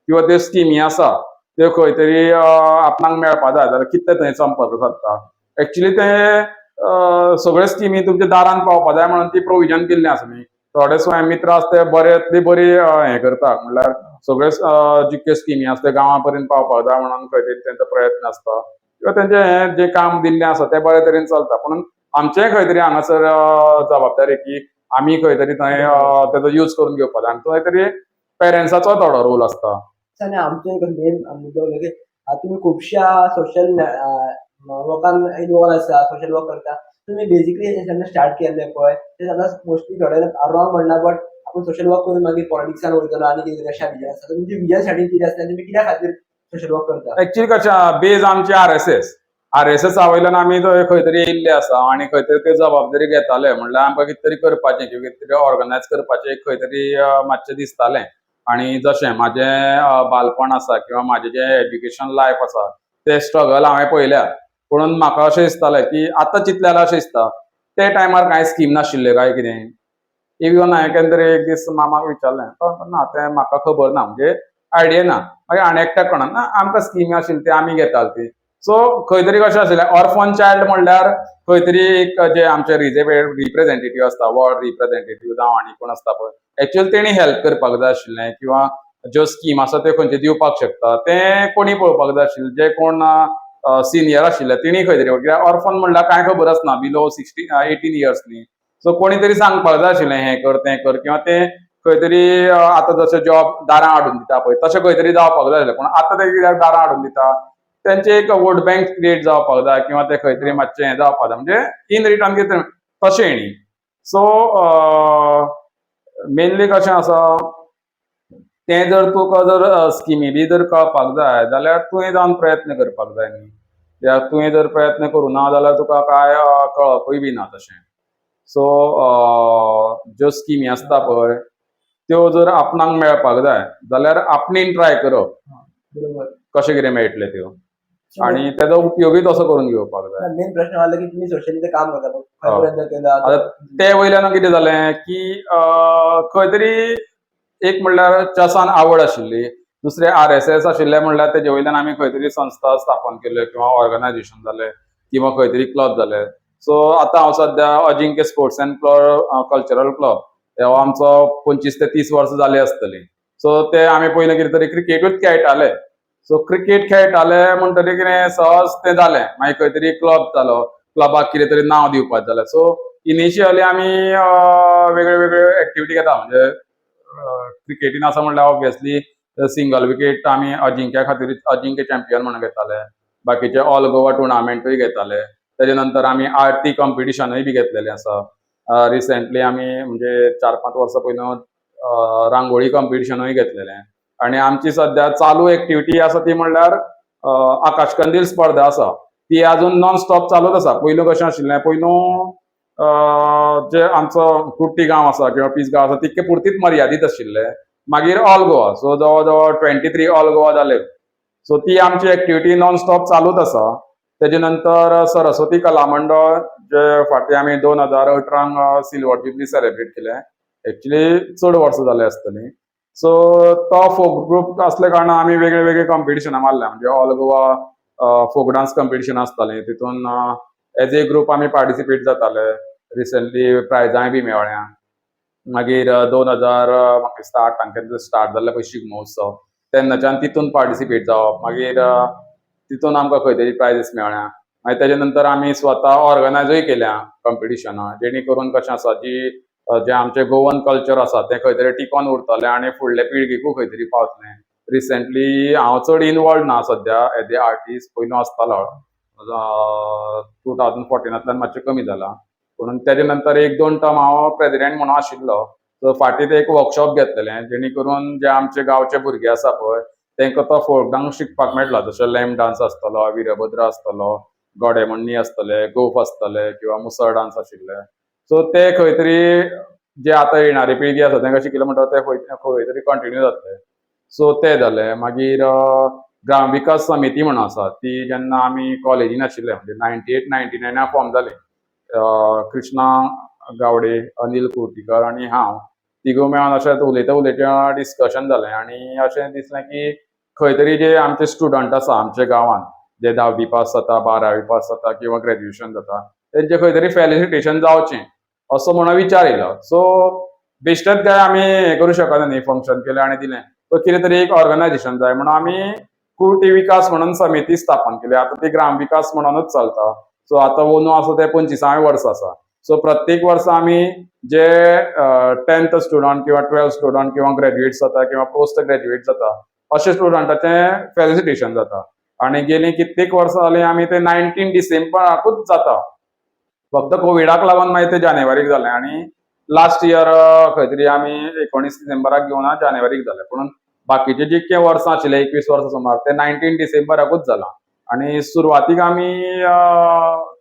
किंवा त्यो स्किमी आसा त्यो खंय तरी आपणाक मेळपा जाय जाल्यार कितले थंय संपर्क सादता. एक्चुली ते सगळे स्किमी तुमच्या दारान पावपा जाय म्हणून ती प्रोविजन केल्लें आसा न्ही. थोडे स्वयं मित्र आसा ते बऱ्यांतली बरी हें करता, म्हणल्यार सगळे जितक्यो स्किमी आसा ते गांवा पर्यंत पावपाक जाय म्हणून खंय तरी तेंचो प्रयत्न आसता किंवा तेंचें हें जें काम दिल्लें आसा तें बरे तरेन चलता. पूण आमचेंय खंय तरी हांगासर जबाबदारी की आमी खंय तरी थंय तेजो यूज करून घेवपाक जाय आनी थंय तरी पेरंट्साचो थोडो रोल आसता. आनी आमचो एक मेन मुद्दो उरलो की तुमी खुबश्या सोशल वर्कान इनवॉल्व आसा, सोशल वर्क करता. तुमी बेजिकली जेन्ना स्टार्ट केल्लें पळय तें सदांच मोस्टली थोडे रॉंग म्हणना, बट आपूण सोशल वर्क करून मागीर पॉलिटिक्सान वयतलो आनी कितें अशें विजन आसा. तुमची विजन स्टार्टींग कितें आसलें, तुमी कित्या खातीर सोशल वर्क करता? एक्चुअली कशें, बेज आमची आरएसएस. आरएसएसा वयल्यान आमी थंय खंय तरी येयल्ले आसा आनी खंय तरी ते जबाबदारी घेताले, म्हणल्यार आमकां कितें तरी करपाचें किंवा कितें तरी ऑर्गनायज करपाचें एक खंय तरी मातशें दिसतालें. आनी जशें म्हाजें बालपण आसा किंवा म्हाजें जें एज्युकेशन लायफ आसा तें स्ट्रगल हांवें पळयल्या. पुणून म्हाका अशें दिसतालें की आतां चिंतलें जाल्यार अशें दिसता ते टायमार कांय स्कीम नाशिल्ल्यो काय कितें. इवन हांवें केन्ना तरी एक दीस मामाक विचारलें, तो म्हणटा, ना तें म्हाका खबर ना, म्हणजे आयडिया ना. मागीर आनी एकट्याक कोणाक ना, आमकां स्किमी आशिल्ली ती आमी घेताले ती. सो खंय तरी कशें आशिल्लें, ऑर्फन चायल्ड म्हणल्यार खंय तरी एक जे आमचे रिप्रेझेंटेटीव आसता, वॉर्ड रिप्रेझेंटेटीव जावं आनी कोण आसता पळय, एक्चुअली तेणी हेल्प करपाक जाय आशिल्लें किंवा ज्यो स्कीम आसा त्यो खंयच्यो दिवपाक शकता तें कोणी पळोवपाक जाय आशिल्लें, जे कोण सिनियर आशिल्ले तेणी खंय तरी, कित्याक ऑर्फन म्हणल्यार कांय खबर आसना बिलो 16 18 इयर्स न्ही. सो कोणी तरी सांगपाक जाय आशिल्लें हें कर तें कर, किंवा तें खंय तरी आतां जशें जॉब दारां हाडून दिता पळय तशें खंय तरी जावपाक जाय आशिल्लें. पूण आतां ते कित्याक दारां हाडून दिता, तेंचे एक वोट बँक क्रिएट जावपाक जाय किंवा ते खंय तरी मातशें हें जावपाक जाय, म्हणजे इन रिटर्न कितें तशें न्ही. सो मेनली कशें आसा तें, जर तुका जर स्किमी बी जर कळपाक जाय जाल्यार तुवें जावन प्रयत्न करपाक जाय न्ही. कित्याक तुवें जर प्रयत्न करूं ना जाल्यार तुका कांय कळपूय बी ना तशें. सो ज्यो स्किमी आसता पळय त्यो जर आपणाक मेळपाक जाय जाल्यार आपणेन ट्राय करप कशें कितें मेळटलें त्यो आनी तेजो उपयोगूय तसो करून घेवपाक जाय. मेन प्रश्न आसलो की तुमी सोशली काम करता, खंय पर्यंत केला? आतां ते वयल्यान कितें जालें की खंय तरी एक म्हणल्यार चॅसान आवड आशिल्ली, दुसरें आरएसएस आशिल्लें, म्हणल्यार तेजे वयल्यान आमी खंय तरी संस्था स्थापन केल्यो किंवा ऑर्गनायजेशन जालें किंवा खंय तरी क्लब जाले. सो आतां हांव सद्या Ajinkya sports and cultural club हो आमचो 25 ते 30 वर्सां जाली आसतली. सो ते आमी पयलीं कितें तरी क्रिकेटूच खेळटाले. सो क्रिकेट खेळटाले म्हणटकीर कितें सहज तें जालें, मागीर खंय तरी क्लब जालो, क्लबाक कितें तरी नांव दिवपाक जालें. सो इनिशियली आमी वेगळे वेगळे एक्टिविटी घेता, म्हणजे क्रिकेटीन आसा म्हणल्यार ऑब्वियसली सिंगल विकेट आमी अजिंक्या खातीर अजिंक्य चॅम्पियन म्हणून घेताले, बाकीचे ऑल गोवा टुर्नामेंटूय घेताले. तेजे नंतर आमी आरती कॉम्पिटिशनूय बी घेतलेलें आसा. रिसेंटली आमी म्हणजे 4-5 वर्सां पयलू रांगोळी कॉम्पिटिशनूय घेतलेलें. आनी आमची सद्या चालू एक्टिविटी आसा ती म्हणल्यार आकाशकंदील स्पर्धा आसा, ती अजून नॉन स्टॉप चालूच आसा. पयलू कशें आशिल्लें, पयलू जे आमचो कुर्टी गांव आसा किंवा पिसगांव आसा तितके पुरतीच मर्यादीत आशिल्ले. मागीर ऑल गोवा, सो जवळ जवळ 23 ऑल गोवा जाले. सो ती आमची एक्टिविटी नॉन स्टॉप चालूच आसा. तेजे नंतर सरस्वती कला मंडळ जे फाटीं आमी 2018 सिल्वर जुबली सेलेब्रेट केलें, एक्चुली चड वर्सां जाले आसतली. सो तो फोक ग्रुप आसल्या कारणान आमी वेगळे वेगळे कॉम्पिटिशनां मारल्या, म्हणजे all Goa folk dance competition आसतालें, तितून एज ए ग्रुप आमी पार्टिसिपेट जाताले. रिसंटली प्रायजांय बी मेळ्ळ्या. मागीर 2000 म्हाका दिसता 8 केन्ना स्टार्ट जाल्ले पळय शिगमोत्सव, तेन्नाच्यान तितून पार्टिसिपेट जावप, मागीर तितून आमकां खंय तरी प्रायजीस मेळ्ळ्या. मागीर तेजे नंतर आमी स्वता ऑर्गनायजूय केल्या कॉम्पिटिशनां, जेणे करून कशें आसा जी जें आमचें गोवन कल्चर आसा तें खंय तरी टिकोन उरतलें आनी फुडले पिळगेकूय खंय तरी पावतलें. रिसंटली हांव चड इनवॉल्व ना सद्या एज ए आर्टिस्ट, पयलू आसतालो, 2014तांतल्यान मातशें कमी जालां. पूण तेजे नंतर एक दोन टर्म हांव प्रेजिडेंट म्हणून आशिल्लो. सो फाटीं ते एक वर्कशॉप घेतलेलें, जेणे करून जे आमचे गांवचे भुरगे आसा पळय तांकां तो फोक डान्स शिकपाक मेळटलो, जशें लॅम्प डान्स आसतलो, वीरभद्र आसतलो, घोडेमोडणी आसतले, गोफ आसतले किंवा मुसळ डान्स आशिल्ले. सो ते खंय तरी जे आतां येणारी पिळगी आसा तांकां शिकयलें म्हणटकच ते खंय खंय तरी कंटिन्यू जातले. सो ते जाले. मागीर ग्रामविकास समिती म्हणून आसा, ती जेन्ना आमी कॉलेजीन आशिल्ले, म्हणजे 98 99 फॉर्म जाली. कृष्णा गावडे, अनिल कुर्टीकर आनी हांव तिगूय मेळोन अशें उलयता उलयता डिस्कशन जालें आनी अशें दिसलें की खंय तरी जे आमचे स्टुडंट आसा आमच्या गांवांत, जे धावी पास जाता, बारावी पास जाता किंवा ग्रॅज्युएशन जाता, तेंचे खंय तरी फेलिसिटेशन जावचें असो म्हणून विचार येयलो. सो बेश्टेच काय आमी हें करूं शकना न्ही, फंक्शन केलें आनी दिलें. सो कितें तरी एक ऑर्गनायजेशन जाय म्हणून आमी कुर्टी विकास म्हणून समिती स्थापन केली. आतां ती ग्राम विकास म्हणूनच चलता. सो आतां अंदू आसा ते 25व्या वर्सा आसा. सो प्रत्येक वर्सा आमी जे 10th student किंवा 12th student किंवा ग्रॅज्युएट जाता किंवा पोस्ट ग्रॅज्युएट जाता, अशे स्टुडंटाचें फेलिसिटेशन जाता. आनी गेलीं कित्येक वर्सां जालीं आमी ते 19 डिसेंबराकूच जाता. फक्त कोविडाक लागून मागीर ते जानेवारीक जालें आनी लास्ट इयर खंय तरी आमी 19 डिसेंबराक घेवन जानेवारीक जालें. पूण बाकीचे जितके वर्सां आशिल्ले, 21 वर्सां सुमार, ते 19 डिसेंबराकूच जालां. आनी सुरवातीक आमी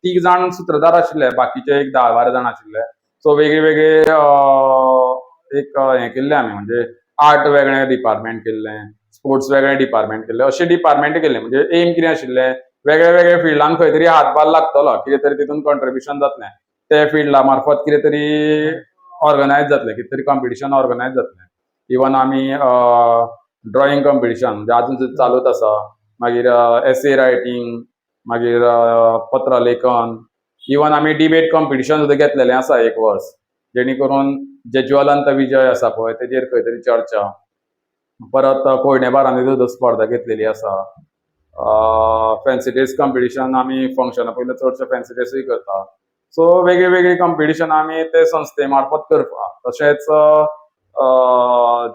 तीग जाण सुत्रधार आशिल्ले, बाकीचे एक 10-12 जाण आशिल्ले. सो वेगळे वेगळे एक हें केल्लें आमी, म्हणजे आर्ट वेगळें डिपार्टमेंट केल्लें, स्पोर्ट्स वेगळें डिपार्टमेंट केल्लें, अशें डिपार्टमेंट केल्लें. म्हणजे एम कितें आशिल्लें, वेगळे वेगळे फिल्डान खंय तरी हातभार लागतलो, कितें तरी तितून कॉन्ट्रिब्युशन जातलें, ते फिल्डा मार्फत कितें तरी ऑर्गनायज जातलें, कितें तरी कॉम्पिटिशन ऑर्गनायज जातलें. इवन आमी ड्रॉइंग कॉम्पिटिशन म्हणजे आजून सुद्दां चालूच आसा. मागीर एसे रायटींग, मागीर पत्रलेखन, इवन आमी डिबेट कॉम्पिटिशन सुद्दां घेतलेलें आसा एक वर्स, जेणे करून जे ज्वलंत विजय आसा पळय तेजेर खंय तरी चर्चा. परत कोयणे बारांनी सुद्दां स्पर्धा घेतलेली आसा. फॅन्सी ड्रेस कॉम्पिटिशन आमी फंक्शना पयलीं चडशे फॅन्सी ड्रेसूय करता. सो वेगळी वेगळी कॉम्पिटिशन आमी ते संस्थे मार्फत करता. तशेंच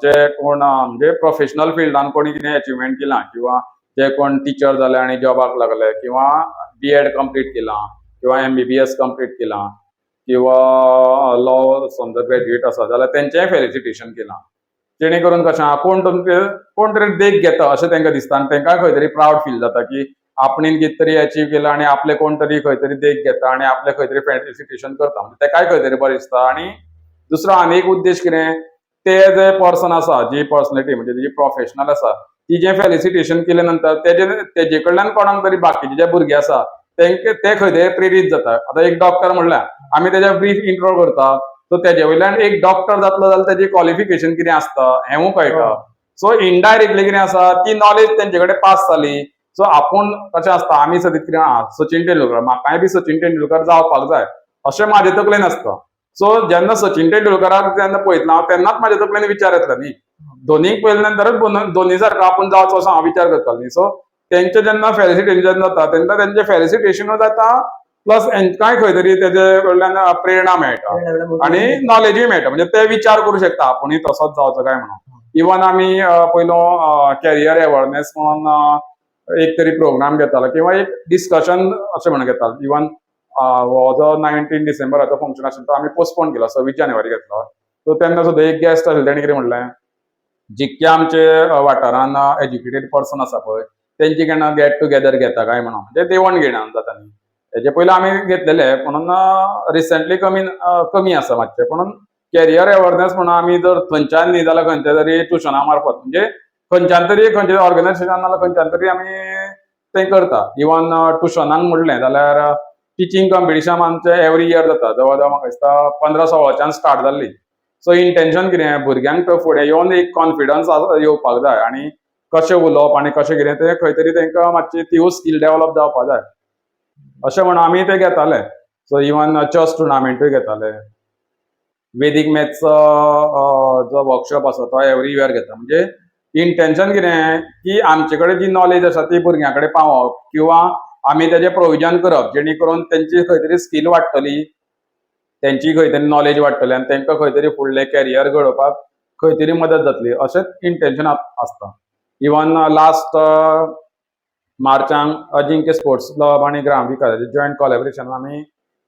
जे कोण म्हणजे प्रोफेशनल फिल्डान कोणी कितें अचिवमेंट केलां किंवा जे कोण टिचर जाले आनी जॉबाक लागले किंवा बी एड कंप्लीट केलां किंवा एमबीबीएस कंप्लीट केलां किंवा लॉ समजा ग्रॅज्युएट आसा जाल्यार तेंचेंय फेलिसिटेशन केलां, जेणे करून कशें आहा, कोण तुमचे कोण तरी देख घेता अशें तांकां दिसता आनी तांकां खंय तरी प्रावड फील जाता की आपणेन कितें तरी अचीव केलां आनी आपले कोण तरी खंय तरी देख घेता आनी आपलें खंय तरी फेलिसिटेशन करता, म्हणजे तेकाय खंय तरी बरें दिसता. आनी दुसरो आनी एक उद्देश कितें, ते जे पर्सन आसा, जी पर्सनॅलिटी म्हणजे जी प्रोफेशनल आसा, ती जें फेलिसिटेशन केले नंतर तेजे कडल्यान कोणाक तरी बाकीचे जे भुरगे आसा तेंकां ते खंय तरी प्रेरीत जाता. आतां एक डॉक्टर म्हणल्यार आमी तेज्या ब्रीफ इंट्रो करता, सो तेजे वयल्यान एक डॉक्टर जातलो जाल्यार तेजी क्वॉलिफिकेशन कितें आसता हेंवूय कळटा. सो इनडायरेक्टली कितें आसा, ती नॉलेज तेंचे कडेन पास जाली. सो आपूण कशें आसता, आमी सदींच कितें आहा, सचिन तेंडुलकर, म्हाकाय बी सचिन तेंडुलकर जावपाक जाय अशें म्हाजे तकलेन आसता. सो जेन्ना सचिन तेंडुलकराक जेन्ना पळयतलो हांव तेन्नाच म्हाज्या तकलेन विचार येतलो न्ही, धोनीक पळयले नंतरच धोनी सारको आपूण जावचो असो हांव विचार करतालो न्ही. सो तेंचे जेन्ना फेलिसिटेशन जाता तेन्ना तेंचें फेलिसिटेशनूय जाता, प्लस हेंकांय खंय तरी तेजे कडल्यान प्रेरणा मेळटा आनी नॉलेजूय मेळटा, म्हणजे ते विचार करूं शकता आपुणूय तसोच जावचो काय म्हणून. इवन आमी पयलो कॅरियर अवेरनेस म्हणून एक तरी प्रोग्राम घेतालो किंवा एक डिस्कशन अशें म्हणून घेतालो. इवन हो जो 19 डिसेंबराचो फंक्शन आशिल्लो तो आमी पोस्टपोन केलो, 26 जानेवारी घेतलो. सो तेन्ना सुद्दां एक गेस्ट आशिल्लो, तेणें कितें म्हणलें, जितके आमचे वाठारान एज्युकेटेड पर्सन आसा पळय तेंचे केन्ना गेट टुगेदर घेता काय म्हणून, म्हणजे देवण घेण जाता न्ही. हेजे पयलीं आमी घेतलेले, पुणून रिसंटली कमी कमी आसा मातशें. पुणून कॅरियर अवेरनेस म्हणून आमी जर थंयच्यान न्ही जाल्यार खंयच्या तरी ट्युशना मार्फत, म्हणजे खंयच्यान तरी खंयच्या ऑर्गनायझेशनान नाल्यार खंयच्यान तरी आमी तें करता. इवन ट्युशनाक म्हणलें जाल्यार टिचींग कॉम्पिटिशन आमचें एवरी इयर जाता, जवळ जवळ म्हाका दिसता 15-16च्यान स्टार्ट जाल्ली. सो इंटेन्शन कितें, भुरग्यांक तो फुडें येवन एक कॉन्फिडन्स येवपाक जाय आनी कशें उलोवप आनी कशें कितें तें खंय तरी तांकां मातशी तिवूय स्कील डेवलप जावपाक जाय अशें म्हणून आमी ते घेताले. सो इवन चॅस टुर्नामेंटूय घेताले. वेदीक मॅथ्स जो वर्कशॉप आसा तो एवरी इयर घेता. म्हणजे इंटेन्शन कितें की आमचे कडेन जी नॉलेज आसा ती भुरग्यां कडेन पावोवप किंवा आमी तेजें प्रोविजन करप, जेणे करून तेंची खंय तरी स्कील वाडटली, तेंची खंय तरी नॉलेज वाडटली आनी तांकां खंय तरी फुडलें कॅरियर घडोवपाक खंय तरी मदत जातली अशेंच इंटेन्शन आसता. इवन लास्ट मार्चांक अजिंक्य स्पोर्ट्स क्लब आनी ग्राम विकासाचे जॉयंट कॉलेबरेशन आमी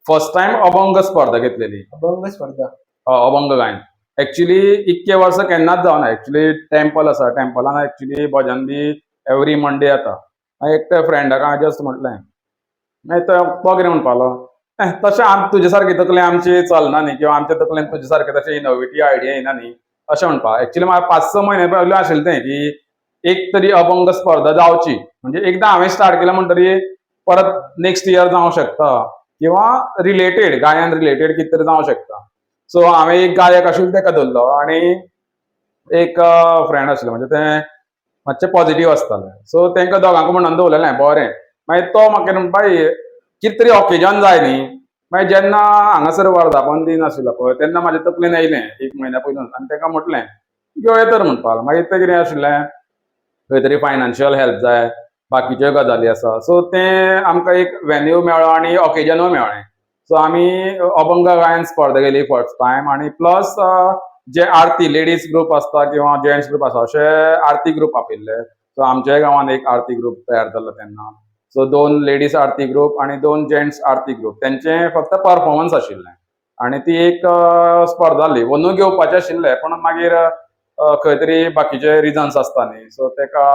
फर्स्ट टायम अभंग स्पर्धा घेतलेली. अभंग स्पर्धा. अभंग गायन एक्चुली इतके वर्सां केन्नाच जावना. एक्चुली टेम्पल आसा, टेम्पलान एक्चुली भजन बी एवरी मंडे जाता. मागीर एकट्या फ्रेंडाक हांवें जस्ट म्हटलें, मागीर तो कितें म्हणपाक लागलो, तशें आम तुजे सारकी तकली आमची चलना न्ही किंवा आमच्या तकलेन तुजे सारकें तशें इनोवेटीव आयडिया येना न्ही अशें म्हणपाक. एक्चुली म्हाका 5-6 म्हयने पयलीं आशिल्लें तें की एक तरी अभंग स्पर्धा जावची. म्हणजे एकदां हांवें स्टार्ट केलें म्हणटरीर परत नेक्स्ट इयर जावं शकता किंवा रिलेटेड गायन रिलेटेड कितें तरी जावं शकता. सो हांवें एक गायक आशिल्लो ताका धरलो आनी एक फ्रेंड आशिल्लो, म्हणजे तें मातशें पॉझिटिव्ह आसतालें. सो तांकां दोगांकूय म्हणून दवरलेलें बरें. मागीर तो म्हाका कितें म्हणटा, कितें तरी ऑकेजन जाय न्ही. मागीर जेन्ना हांगासर वर्धापन दिन आशिल्लो पळय तेन्ना म्हाज्या तकलेन आयलें एक म्हयन्या पयलूच आनी ताका म्हटलें घेवया तर म्हणपाक. मागीर तें कितें आशिल्लें, खंय तरी फायनान्शियल हेल्प जाय, बाकीच्यो गजाली आसा. सो तें आमकां एक वेन्यू मेळ्ळो आनी ऑकेजनूय मेळ्ळें. सो आमी अभंग गायन स्पर्धा केली फर्स्ट टायम आनी प्लस जे आरती लेडीज ग्रुप आसता किंवा जेंट्स ग्रुप आसा अशे आरती ग्रुप आपयल्ले. सो आमच्याय गांवांत एक आरती ग्रुप तयार जाल्लो तेन्ना. सो 2 लेडीज आरती ग्रुप आनी 2 जेंट्स आरती ग्रुप, तेंचे फक्त परफॉर्मन्स आशिल्लें आनी ती एक स्पर्धा जाली. अंदू घेवपाचें आशिल्लें पूण मागीर खंय तरी बाकीचे रिजन्स आसता न्ही, सो तेका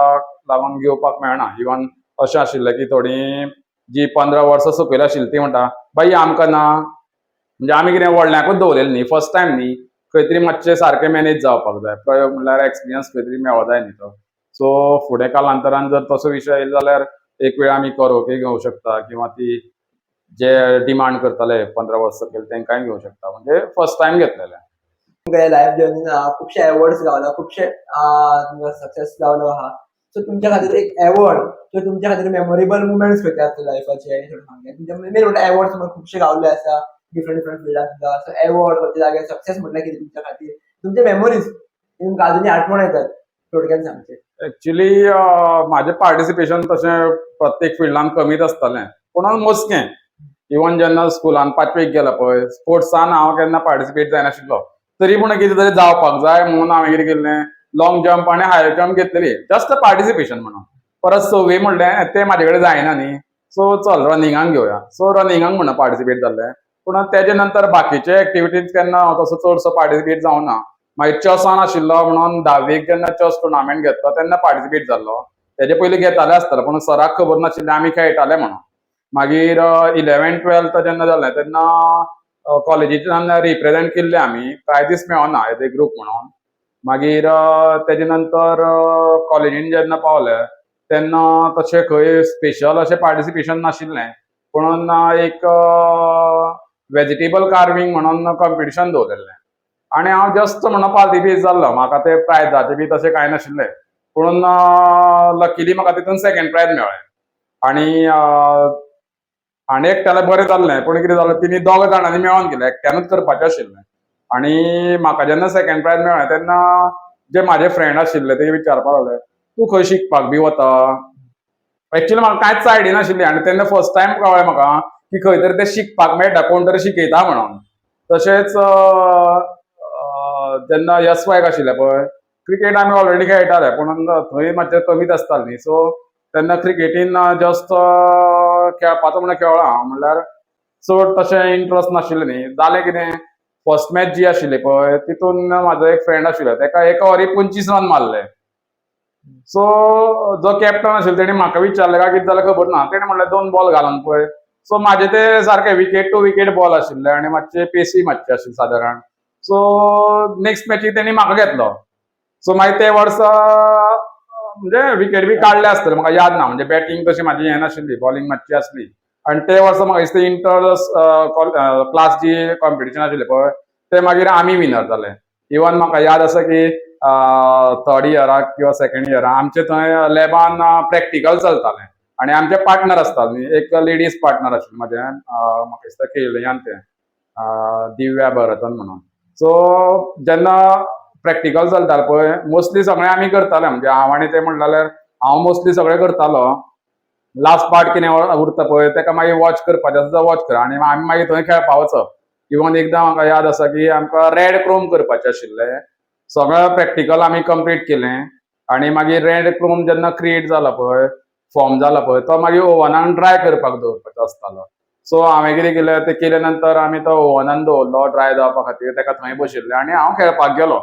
लागून घेवपाक मेळना. इवन अशें आशिल्लें की थोडीं जी 15 वर्सां सकयल आशिल्ली ती म्हणटा बाई आमकां ना, म्हणजे आमी कितें व्हडल्यांकूच दवरलेलें न्ही, फर्स्ट टायम न्ही, खंय तरी मातशें सारकें मॅनेज जावपाक जाय. प्रयोग म्हणल्यार एक्सपिरियन्स खंय तरी मेळो जाय न्ही तो. सो फुडें कालांतरान जर तसो विशय आयलो जाल्यार एक वेळ आमी करोके घेवंक शकता किंवा ती जे डिमांड करताले 15 वर्सां सकयल तांकांय घेवंक शकता. म्हणजे फर्स्ट टायम घेतलेलें. तुमच्या लायफ जर्नीन खुबशे एवॉर्ड्स गावला, खुबशे सक्सेस गावलो आहा. सो तुमच्या खातीर एक एवॉर्ड किंवा तुमच्या खातीर मेमोरेबल मुमेंट्स खंयचे आसता लायफाचे सांगचे. मेन म्हणटा एवॉर्ड्स तुमकां खुबशे गावले आसा डिफरंट डिफरंट फिल्डान सुद्दां. सो एवॉर्ड खंयच्या जाग्यार सक्सेस म्हटल्यार कितें तुमच्या खातीर, तुमचे मेमोरीज तुमकां आजुनूय आठवण येतात, थोडक्यान सांगचे. एक्चुली म्हाजें पार्टिसिपेशन तशें प्रत्येक फिल्डान कमीच आसतालें, पूण मोजकें. इवन जेन्ना स्कुलान 5वेक गेलो पळय स्पोर्ट्सान हांव केन्ना पार्टिसिपेट जायनाशिल्लो, तरी पूण कितें तरी जावपाक जाय म्हणून हांवें कितें केल्लें, लॉंग जंप आनी हाय जंप घेतलेली जस्ट पार्टिसिपेशन म्हणून. परत 6वी म्हणलें तें म्हाजे कडेन जायना न्ही, सो चल रनिंगाक घेवया. सो रनिंगाक म्हणून पार्टिसिपेट जाल्लें. पूण तेजे नंतर बाकीचे एक्टिविटीज केन्ना हांव तसो चडसो पार्टिसिपेट जावना. मागीर चॅसान आशिल्लो म्हणून 10वेक जेन्ना चॅस टुर्नामेंट घेतलो तेन्ना पार्टिसिपेट जाल्लो. तेजे पयलीं घेताले आसतले पूण सराक खबर नाशिल्लें आमी खेळटाले म्हणून. मागीर 11th 12th जेन्ना जालें तेन्ना कॉलेजींतल्यान रिप्रेजेंट केल्ले आमी, प्रायजीस मेळना एज ए ग्रूप म्हणून. मागीर तेजे नंतर कॉलेजीन जेन्ना पावले तेन्ना तशें खंय स्पेशल अशें पार्टिसिपेशन नाशिल्लें, पूण एक वेजिटेबल कार्विंग म्हणून कॉम्पिटिशन दवरिल्लें आनी हांव जस्ट म्हणून पार्टिसिपेट जाल्लो. म्हाका ते प्रायजाचे बी तशें कांय नाशिल्लें, पूण लकीली म्हाका तितून सेकंड प्रायज मेळ्ळें. आनी आनी एकट्यालें बरें जाल्लें, पूण कितें जालें तिणी दोग जाणांनी मेळोन केलें, एकट्यानूच करपाचें आशिल्लें. आनी म्हाका जेन्ना सेकंड प्रायज मेळ्ळें तेन्ना जे म्हाजे फ्रेंड आशिल्ले ते विचारपाक लागले, तूं खंय शिकपाक बी वता? एक्चुअली म्हाका कांयच आयडिया नाशिल्ली आनी तेन्ना फर्स्ट टायम कळ्ळें म्हाका की खंय तरी तें शिकपाक मेळटा, कोण तरी शिकयता म्हणून. तशेंच जेन्ना एस वायक आशिल्लें पळय, क्रिकेट आमी ऑलरेडी खेळटाले पूण थंय मातशें कमीच आसतालें न्ही. सो तेन्ना क्रिकेटीन जस्ट खेळपाचो म्हणून खेळ्ळो हांव, म्हणल्यार चड तशें इंट्रस्ट नाशिल्लें न्ही. जालें कितें, फर्स्ट मॅच जी आशिल्ली पळय तितून म्हाजो एक फ्रेंड आशिल्लो, तेका एका ओवरी 25 रन मारले. सो जो कॅप्टन आशिल्लो तेणी म्हाका विचारलें काय कितें जालें खबर ना, तेणें म्हणलें 2 बॉल घालून पळय. सो म्हाजे ते सारके विकेट टू विकेट बॉल आशिल्ले आनी मातशे पेसी मातशे आशिल्ले सादारण. सो नेक्स्ट मॅचीक तेणी म्हाका घेतलो. सो मागीर ते वर्सा म्हणजे विकेट बी काडले आसतले म्हाका याद ना, म्हणजे बॅटींग तशी म्हाजी हें नाशिल्ली, बॉलिंग मातशी आसली. आनी ते वर्सा म्हाका दिसता इंटर क्लास जी कॉम्पिटिशन आशिल्लें पळय ते मागीर आमी विनर जाले. इवन म्हाका याद आसा की थर्ड इयराक किंवा सेकंड इयराक आमचे थंय लॅबान प्रॅक्टिकल चलतालें आनी आमचे पार्टनर आसताले न्ही, एक लेडीज पार्टनर आशिल्लें म्हाजें, म्हाका दिसता केळयान तें, दिव्या भरतन म्हणून. सो जेन्ना प्रॅक्टिकल चलतालें पळय मोस्टली सगळें आमी करताले, म्हणजे हांव आनी तें म्हणलें जाल्यार हांव मोस्टली सगळें करतालो. लास्ट पार्ट कितें उरता पळय तेका मागीर वॉच करपाचें आसा वॉच कर आनी आमी मागीर थंय खेळपा वचप. इवन एकदां म्हाका याद आसा की आमकां रेड क्रोम करपाचें आशिल्लें, सगळें प्रॅक्टिकल आमी कंप्लीट केलें आनी मागीर रेड क्रोम जेन्ना क्रिएट जाला पळय, फॉर्म जाला पळय, तो मागीर ओवनान ड्राय करपाक दवरपाचो आसतालो. सो हांवें कितें केलें, तें केले नंतर आमी तो ओवनान दवरलो ड्राय जावपा खातीर, तेका थंय बशिल्ले आनी हांव खेळपाक गेलो.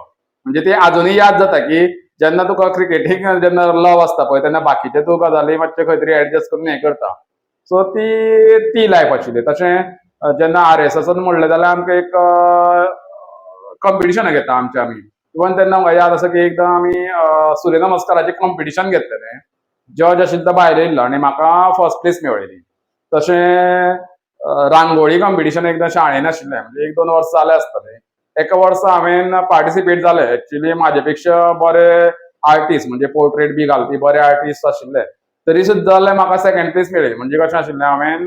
म्हणजे ते आजुनूय याद जाता की जेन्ना तुका क्रिकेटीक जेन्ना लव आसता पळय तेन्ना बाकीचे तूं गजाली मातशे खंय तरी एडजस्ट करून हें करता. सो ती ती लायफ आशिल्ली. तशें जेन्ना आर एस एसान म्हणलें जाल्यार आमकां एक कॉम्पिटिशनां घेता आमचे आमी. इवन तेन्ना म्हाका याद आसा की एकदां आमी सूर्य नमस्काराचें कॉम्पिटिशन घेतलेलें. जज आशिल्लो तो भायर येयल्लो आनी म्हाका फर्स्ट प्लेस मेळ्ळेली. तशें रांगोळी कॉम्पिटिशन एकदां शाळेन आशिल्लें, म्हणजे एक दोन वर्सां जालें आसतलें. एका वर्सा हांवें पार्टिसिपेट जालें. एक्चुली म्हाजे पेक्षा बरे आर्टिस्ट, म्हणजे पोर्ट्रेट बी घालपी बरे आर्टिस्ट आशिल्ले, तरी सुद्दां जाल्यार म्हाका सेकंड प्लेस मेळ्ळी. म्हणजे कशें आशिल्लें, हांवें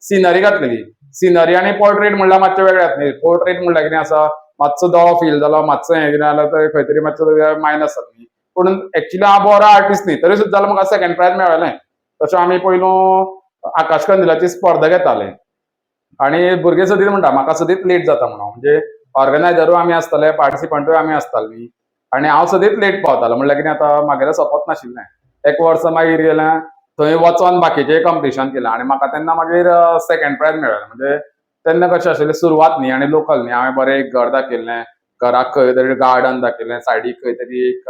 सिनरी घातलेली. सिनरी आनी पोर्ट्रेट म्हणल्यार मातशें वेगळें जाता न्ही. पोर्ट्रेट म्हणल्यार कितें आसा, मातसो दोळो फील जालो, मातसो हें कितें जालें तर खंय तरी मातसो मायनस जाता न्ही. पूण एक्चुली हांव बरो आर्टिस्ट न्ही, तरी सुद्दां जाल्यार म्हाका सेकंड प्रायज मेळ्ळें. तशें आमी पयलू आकाश कंदिलाची स्पर्धा घेताले आनी भुरगे सदींच म्हणटा म्हाका सदींच लेट जाता म्हणून. म्हणजे ऑर्गनायजरूय आमी आसताले, पार्टिसिपंटूय आमी आसताले न्ही, आनी हांव सदींच लेट पावतालो. म्हणल्यार कितें आतां म्हागेलें सोंपत नाशिल्लें. एक वर्सा मागीर गेलें थंय वचोन बाकीचें कॉम्पिटिशन केलें आनी म्हाका तेन्ना मागीर सेकंड प्रायज मेळ्ळें. म्हणजे तेन्ना कशें आशिल्लें, सुरवात न्ही आनी लोकल न्ही. हांवें बरें एक घर दाखयल्लें, घराक खंय तरी गार्डन दाखयलें, सायडीक खंय तरी एक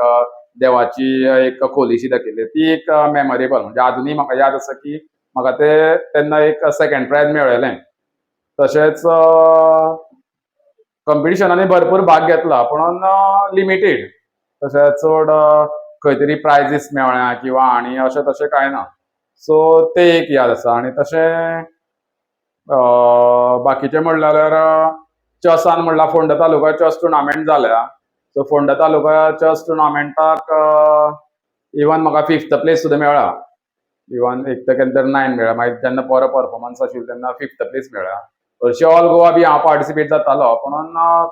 देवाची एक खोलीशी दाखयल्ली. ती एक मेमोरेबल, म्हणजे आजुनूय म्हाका याद आसा की म्हाका ते तेन्ना एक सेकंड प्रायज मेळ्ळेलें. तशेंच कॉम्पिटिशनांनी भरपूर भाग घेतला, पूण लिमिटेड. तशें चड खंय तरी प्रायजीस मेळ्ळ्या किंवा आनी अशें तशें कांय ना. सो ते एक याद आसा. आनी तशें बाकीचें म्हणलें जाल्यार चॅसान म्हणल्यार फोंडा तालुका चॅस टुर्नामेंट जाल्या. सो फोंडा तालुका चॅस टुर्नामेंटाक इवन म्हाका फिफ्थ प्लेस सुद्दां मेळ्ळा. इवन एक तर केन्ना तरी नायन मेळ्ळा, मागीर जेन्ना बरो परफॉर्मन्स आशिल्लो तेन्ना फिफ्थ प्लेस मेळ्ळा. हरशीं ऑल गोवा बी हांव पार्टिसिपेट जातालो, पूण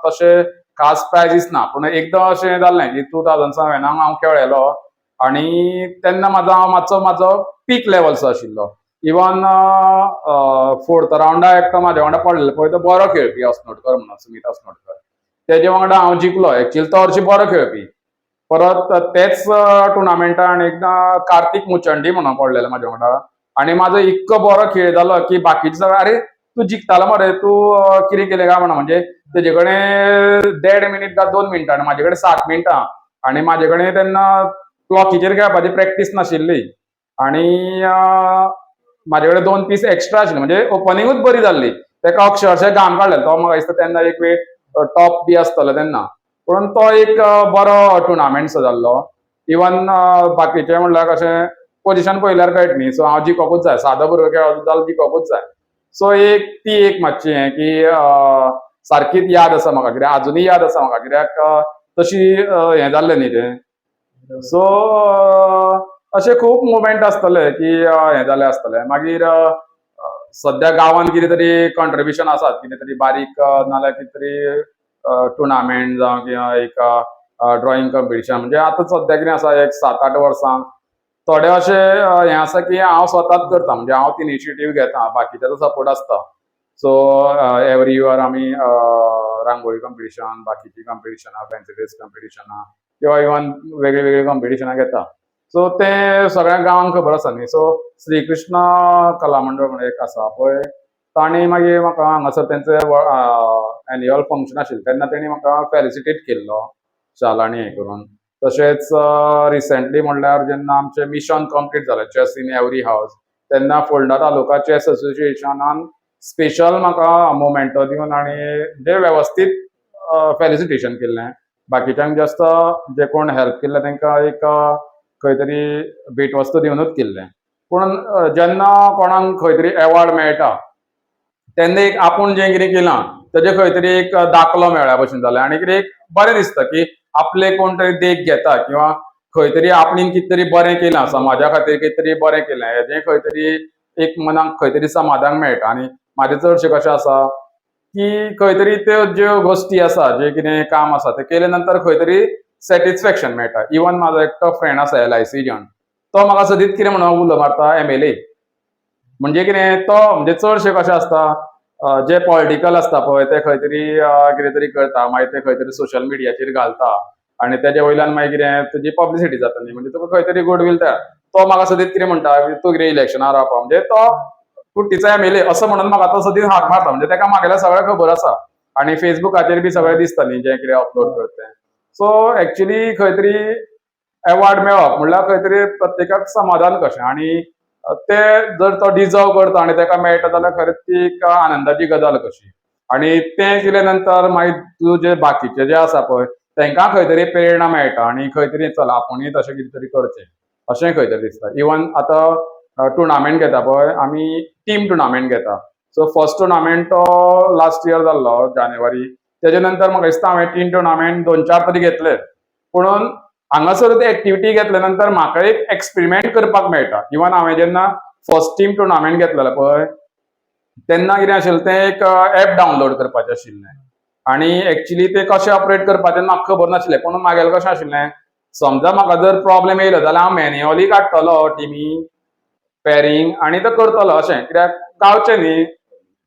तशें खास प्रायजीस ना. पूण एकदां अशें जाल्लें की 2007 हांव खेळ्ळेलो आनी तेन्ना म्हाजो हांव मातसो म्हाजो पीक लेवल्सो आशिल्लो. इवन फोर्थ रावंडा एकटो म्हाज्या वांगडा पडलेलो पळय, तो बरो खेळपी असनोटकर म्हणून, सुमीत असनोटकर, तेजे वांगडा हांव जिखलो. एक्चुअली तो हरशीं बरो खेळपी. परत तेच टुर्नामेंटान एकदां कार्तीक मुचंडी म्हणून पडलेलो म्हाज्या वांगडा आनी म्हाजो इतको बरो खेळ जालो की बाकीचे सगळे, अरे तूं जिखतालो मरे, तूं कितें केलें काय म्हणून. म्हणजे तेजे कडेन देड मिनीट काय 2 मिनटां आनी म्हाजे कडेन 7 मिनटां आनी म्हाजे कडेन तेन्ना क्लॉकीचेर खेळपाची प्रॅक्टीस नाशिल्ली आनी म्हाजे कडेन दोन पीस एक्स्ट्रा आशिल्ले, म्हणजे ओपनिंगूच बरी जाल्ली. तेका अक्षरशः घाम काडलेलो. तो म्हाका दिसता तेन्ना एक वेळ टॉप बी आसतलो तेन्ना. पूण तो एक बरो टुर्नामेंट सो जाल्लो. इवन बाकीचे म्हणल्यार कशें पोजिशन पळयल्यार कळटा न्ही. सो हांव जिखोकूच जाय, सादो भुरगो खेळत जाल्यार जिखोकूच जाय. सो एक ती एक मातशी हें की सारकीच याद आसा म्हाका, कित्याक आजुनूय याद आसा म्हाका, कित्याक तशी हें जाल्लें न्ही तें. सो अशे खूब मुवमेंट आसतले की हें जालें आसतलें. मागीर सद्या गांवांत कितें तरी कॉन्ट्रिब्युशन आसात, कितें तरी बारीक नाल्यार कितें तरी टुर्नामेंट जावं किंवा एक ड्रॉइंग कॉम्पिटिशन. म्हणजे आतां सद्या कितें आसा, एक 7-8 वर्सां थोडे अशे हें आसा की हांव स्वताच करता, म्हणजे हांव इनिशिएटीव घेता, बाकीच्याचो सपोर्ट आसता. सो एवरी इयर आमी रांगोळी कॉम्पिटिशन, बाकीची कॉम्पिटिशनां, फॅन्सी ड्रेस कॉम्पिटिशनां किंवा इवन वेगळी वेगळी कॉम्पिटिशनां घेता. सो तें सगळ्या गांवांक खबर आसा न्ही. सो श्री कृष्ण कला मंडळ म्हणून एक आसा पळय, तांणी मागीर म्हाका हांगासर तेंचें एन्युअल फंक्शन आशिल्लें तेन्ना तेणी म्हाका फेलिसिटेट केल्लो शाल आनी हें करून. तशेंच रिसेंटली म्हणल्यार जेन्ना आमचें मिशन कंप्लीट जालें, चॅस इन एवरी हावज, तेन्ना फोंडा तालुका चॅस असोसिएशनान स्पेशल म्हाका मोमेंटो दिवन आनी म्हणजे वेवस्थीत फेलिसिटेशन केल्लें. बाकीच्यांक जास्त जे कोण हेल्प केल्ले तांकां एक खंय तरी भेटवस्तू दिवनूच केल्लें. पूण जेन्ना कोणाक खंय तरी एवॉर्ड मेळटा तेन्ना एक आपूण जें कितें केलां तेजें खंय तरी एक दाखलो मेळ्ळ्या भशेन जालें आनी कितें एक बरें दिसता की आपले कोण तरी देख घेता किंवा खंय तरी आपणें कितें तरी बरें केलां, समाजा खातीर कितें तरी बरें केलें, हेजें खंय तरी एक मनाक खंय तरी समाधान मेळटा. आनी म्हाजें चडशें कशें आसा की खंय तरी त्यो ज्यो गोश्टी आसा, जें कितें काम आसा तें केले नंतर खंय तरी सॅटिस्फॅक्शन मेळटा. इवन म्हाजो एकटो फ्रेंड आसा एलआयसी एजंट, तो म्हाका सदींच कितें म्हणून उलो मारता, एमएलए. म्हणजे कितें तो म्हणजे चडशें कशें आसता, जे पॉलिटिकल आसता पळय ते खंय तरी कितें तरी करता, मागीर ते खंय तरी सोशल मिडियाचेर घालता आनी तेजे वयल्यान मागीर कितें तुजी पब्लिसिटी जाता न्ही, म्हणजे तुका खंय तरी गुडवील तयार. तो म्हाका सदींच कितें म्हणटा, तूं कितें इलेक्शनाक रावपा, म्हणजे तो कुट्टीचो एमएलए असो म्हणून म्हाका तो सदींच हाक मारता. म्हणजे तेका म्हागेलें सगळें खबर आसा आनी फेसबुकाचेर बी सगळें दिसता न्ही जें कितें अपलोड करता तें. सो एक्चुली खंय तरी एवॉर्ड मेळप म्हणल्यार खंय तरी प्रत्येकाक समाधान कशें आनी ते जर तो डिजर्व करता आनी तेका मेळटा जाल्यार खरेंच ती एक आनंदाची गजाल कशी. आनी तें केले नंतर मागीर तूं जे बाकीचे जे आसा पळय तांकां खंय तरी प्रेरणा मेळटा आनी खंय तरी चल आपुणूय तशें कितें तरी करचें अशें खंय तरी दिसता. इवन आतां टुर्नामेंट घेता पळय आमी, टीम टुर्नामेंट घेता. सो फर्स्ट टुर्नामेंट तो लास्ट इयर जाल्लो जानेवारी. तेजे नंतर म्हाका दिसता हांवें तीन टुर्नामेंट, दोन चार तरी घेतले. पुणून हांगासर ते एक्टिविटी घेतल्या नंतर म्हाका एक एक्सपेरिमेंट करपाक मेळटा. इवन हांवें जेन्ना फर्स्ट टीम टुर्नामेंट घेतलेलो पळय, तेन्ना कितें आशिल्लें तें, एक एप डावनलोड करपाचें आशिल्लें आनी एक्चुली ते कशें ऑपरेट करपाचें म्हाका खबर नाशिल्लें. पूण म्हागेलें कशें आशिल्लें, समजा म्हाका जर प्रॉब्लेम येयलो जाल्यार हांव मॅन्युअली काडटलो टिमी पॅरींग आनी तो करतलो अशें. कित्याक गावचें न्ही,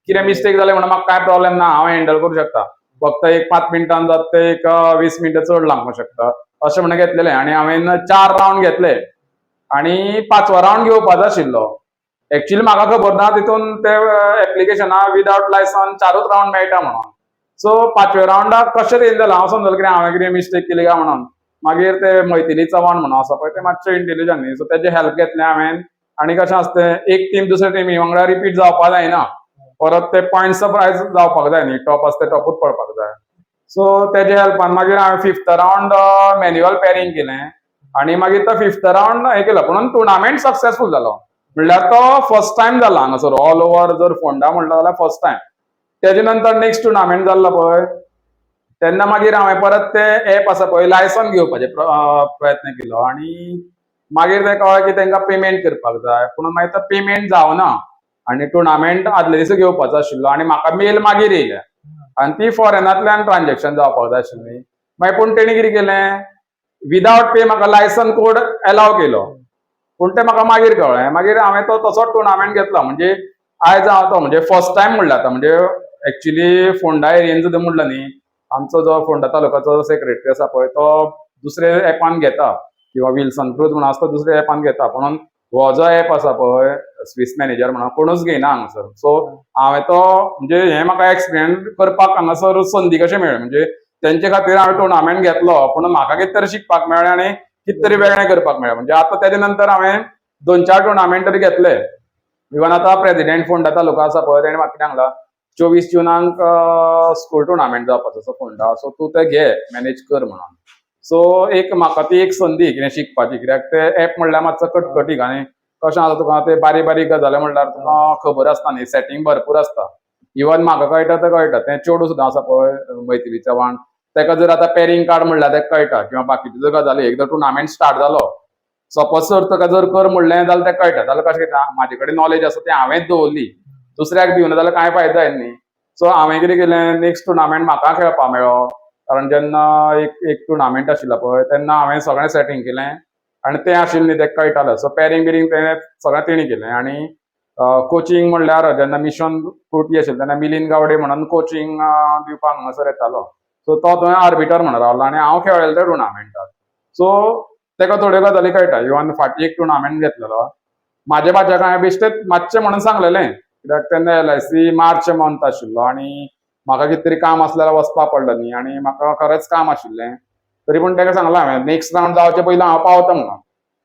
कितें मिस्टेक जालें म्हणून म्हाका कांय प्रॉब्लेम ना, हांव हँडल करूं शकता. फक्त एक 5 मिनटान जाता ते एक 20 मिनटां चड लागूंक शकता अशें म्हणून घेतलेलें. आनी हांवें चार रावंड घेतले आनी पांचवो रावंड घेवपाचो आशिल्लो. एक्चुली म्हाका खबर ना तितून ते एप्लिकेशना विदावट लायसन चारूच रावंड मेळटा म्हणून. सो पांचव्या रावंडाक कशें तरेन जालें, हांव समजलें कितें हांवें कितें मिस्टेक केली काय म्हणून. मागीर ते मैथिली चव्हाण म्हणून आसा पळय, ते मातशे इंटेलिजंट न्ही, सो तेजे हेल्प घेतलें हांवें. आनी कशें आसता तें, एक टीम दुसऱ्या टिमी वांगडा रिपीट जावपाक जायना, परत ते पॉयंट्स प्रायज जावपाक जाय न्ही, टॉप आसता ते टॉपूच पडपाक जाय. सो तेजे हेल्पान मागीर हांवें फिफ्थ रावंड मॅन्युअल पॅरींग केलें आनी मागीर तो फिफ्थ रावंड हें केलो. पुणून टुर्नामेंट सक्सेसफूल जालो. म्हणल्यार तो फर्स्ट टायम जाला हांगासर ऑल ओवर जर फोंडा म्हणलो जाल्यार फर्स्ट टायम. तेजे नंतर नेक्स्ट टुर्नामेंट जाल्लो पळय, तेन्ना मागीर हांवें परत ते एप आसा पळय, लायसन घेवपाचे प्रयत्न केलो आनी मागीर तें कळ्ळें की तांकां पेमेंट करपाक जाय. पूण मागीर तो पेमेंट जावना आनी टुर्नामेंट आदले दिसा घेवपाचो आशिल्लो आनी म्हाका मेल मागीर येयले आनी ती फॉरेनांतल्यान ट्रान्झेक्शन जावपाक जाय आशिल्ली. मागीर पूण तेणी कितें केलें, विदावट पे म्हाका लायसन कोड एलाव केलो. पूण तें म्हाका मागीर कळ्ळें. मागीर हांवें तो तसोच टुर्नामेंट घेतलो. म्हणजे आयज हांव तो म्हणजे फर्स्ट टायम म्हणल्यार आतां म्हणजे एक्चुली फोंडा एरियेन सुद्दां म्हणला न्ही, आमचो जो फोंडा तालुकाचो सेक्रेटरी आसा पळय, तो दुसरे एपान घेता किंवा विल्सन क्रूज म्हणून आसता, दुसऱ्या एपान घेता. पूण हो जो एप आसा पळय, स्वीस मॅनेजर म्हणून, कोणूच घेयना हांगासर. सो हांवें तो म्हणजे हें म्हाका एक्सपिरियन्स करपाक हांगासर संदी कशें मेळ्ळी, म्हणजे तेंचे खातीर हांवें टुर्नामेंट घेतलो, पूण म्हाका कितें तरी शिकपाक मेळ्ळें आनी कितें तरी वेगळें करपाक मेळ्ळें. म्हणजे आतां तेजे नंतर हांवें दोन चार टुर्नामेंट तरी घेतले. इवन आतां प्रेसिडेंट फोंडा तालुका आसा पळय, तेणें म्हाका कितें सांगलां, 24 जुनाक स्कूल टुर्नामेंट जावपाचो आसा फोंडा, सो तूं ते घे, मॅनेज कर म्हणून. सो एक म्हाका ती एक संदी कितें शिकपाची, कित्याक ते एप म्हणल्यार मातसो कटकटीक आनी कशें आसा, तुका ते बारीक बारीक गजाली म्हणल्यार तुका खबर आसता न्ही, सेटींग भरपूर आसता. इवन म्हाका कळटा तें कळटा, तें चेडूं सुद्दां आसा पळय मैथिली चव्हाण, तेका जर आतां पॅरींग कार्ड म्हणल्यार तेका कळटा किंवा बाकीच्यो ज्यो गजाली. एकदां टुर्नामेंट स्टार्ट जालो, सपोज जर ताका जर कर म्हणलें जाल्यार तेका कळटा. जाल्यार कशें कितें, म्हाजे कडेन नॉलेज आसा तें हांवेंच दवरली, दुसऱ्याक दिवना जाल्यार कांय फायदो जायना न्ही. सो हांवें कितें केलें, नेक्स्ट टुर्नामेंट म्हाका खेळपाक मेळ्ळो, कारण जेन्ना एक एक टुर्नामेंट आशिल्लो पळय, तेन्ना हांवें सगळें सेटींग केलें आनी तें आशिल्लें न्ही, तेका कळटालें. सो पॅरींग बिरींग तेणें सगळें तेणी केलें. आनी कोचिंग म्हणल्यार जेन्ना मिशन कोटी आशिल्लें तेन्ना मिलिंद गावडे म्हणून कोचिंग दिवपाक हांगासर येतालो. सो तो थंय आर्बिटर म्हणून रावलो आनी हांव खेळ्ळें त्या टुर्नामेंटाक. सो तेका थोड्यो गजाली कळटा. इवन फाटीं एक टुर्नामेंट घेतलेलो, म्हाज्या भाच्याक हांवें बेश्टेच मातशें म्हणून सांगलेलें, कित्याक तेन्ना एलआयसी मार्च मंथ आशिल्लो आनी म्हाका कितें तरी काम आसलें जाल्यार वचपाक पडलें न्ही आनी म्हाका खरेंच काम आशिल्लें. तरी पूण तेका सांगलां हांवें, नेक्स्ट रावंड जावचे पयलीं हांव पावता म्हणून.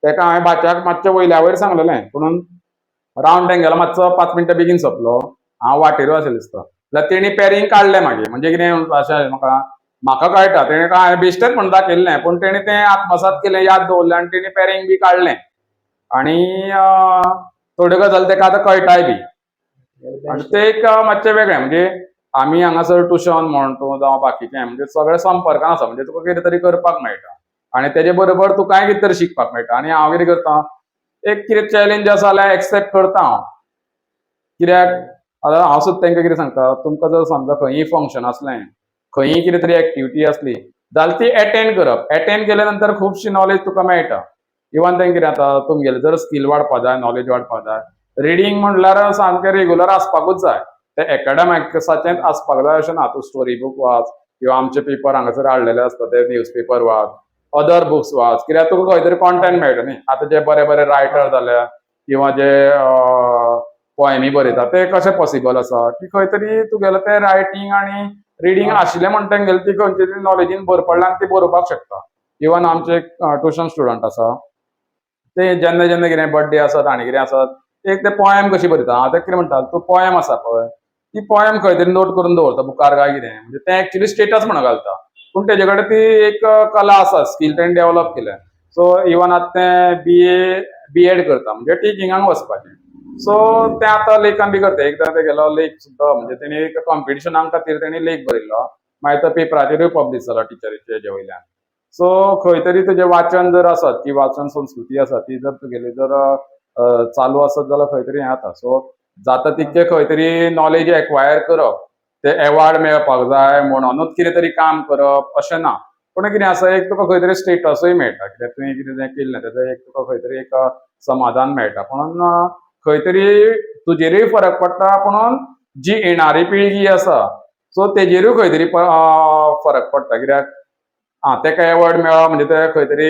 तेका हांवें भाच्याक मातशें वयल्या वयर सांगलेलें, पुणून रावंड तेंगेलो मातसो 5 मिनटां बेगीन सोंपलो, हांव वाटेरूच आशिल्लें दिसता. जाल्यार तेणी पॅरींग काडलें मागीर. म्हणजे कितें अशें म्हाका म्हाका कळटा, तेणें काय हांवें बेश्टेच म्हणून दाखयल्लें, पूण तेणी तें आत्मसात केलें, याद दवरलें आनी तेणी पॅरींग बी काडलें आनी थोड्यो गजाली तेका आतां कळटाय बी. आनी ते एक मातशें वेगळें, म्हणजे आमी हांगासर ट्युशन म्हण तूं जावं बाकीचें, म्हणजे सगळें संपर्कान आसा. म्हणजे तुका कितें तरी करपाक मेळटा आनी तेजे बरोबर तुकाय कितें तरी शिकपाक मेळटा. आनी हांव कितें करता, एक कितें चॅलेंज आसा जाल्यार एक्सेप्ट करता हांव. कित्याक आतां हांव सुद्दां तांकां कितें सांगता, तुमकां जर समजा खंयी फंक्शन आसलें, खंयी कितें तरी एक्टिविटी आसली जाल्यार ती एटेंड करप. एटेंड केल्या नंतर खुबशी नॉलेज तुका मेळटा. इवन तें कितें जाता, तुमगेलें जर स्कील वाडपा जाय, नॉलेज वाडपा जाय, रिडींग म्हणल्यार सामकें रेगुलर आसपाकूच जाय. ते एकाडेमिक्साचेंच आसपाक जाय अशें ना. तूं स्टोरी बूक वाच किंवा आमचे पेपर हांगासर हाडलेले आसता ते न्यूज पेपर वाच, अदर बुक्स वाच, कित्याक तुका खंय तरी कॉन्टेंट मेळटा न्ही. आतां जे बरे बरे रायटर जाल्या किंवा जे पोएमी बरयता, ते कशें पॉसिबल आसा की खंय तरी तुगेलें तें रायटींग आनी रिडींग आशिल्लें म्हण तेंगेलें ती खंयची तरी नॉलेजीन भर पडला आनी ती बरोवपाक शकता. इवन आमचे एक ट्युशन स्टुडंट आसा, ते जेन्ना जेन्ना कितें बर्थडे आसत आनी कितें आसत, एक ते पोएम कशी बरयता. हांव ताका कितें म्हणटा, तूं पोएम आसा पळय, ती पोएम खंय तरी नोट करून दवरता बुकार काय कितें, म्हणजे तें एक्चुली स्टेटस म्हणून घालता. पूण तेजे कडेन ती एक कला आसा, स्कील तेणें डेवलप केल्या. सो इवन आतां तें बीए बीएड करता, म्हणजे टिचिंगाक वचपाचें. सो तें आतां लेखन बी करता. एकदां तेगेलो लेख सुद्दां, म्हणजे तेणी एक कॉम्पिटिशनाक खातीर तेणी लेख बरयल्लो, मागीर तो पेपराचेरूय पब्लीश जाला टिचरीचे हेजे वयल्यान. सो खंय तरी तुजें वाचन जर आसत, ती वाचन संस्कृती आसा, ती जर तुगेली जर चालू आसत जाल्यार खंय तरी हें जाता. सो जाता तितकें खंय तरी नॉलेज एक्वायर करप, ते एवॉर्ड मेळपाक जाय म्हणूनच कितें तरी काम करप अशें ना. पूण कितें आसा, एक तुका खंय तरी स्टेटसूय मेळटा, कित्याक तुवें कितें तें केल्लें तेजो एक तुका खंय तरी एक समाधान मेळटा. म्हणून खंय तरी तुजेरूय फरक पडटा, पुणून जी येणारी पिळगी आसा सो तेजेरूय खंय तरी फरक पडटा. कित्याक आं तेका एवॉर्ड मेळ्ळो म्हणजे ते खंय तरी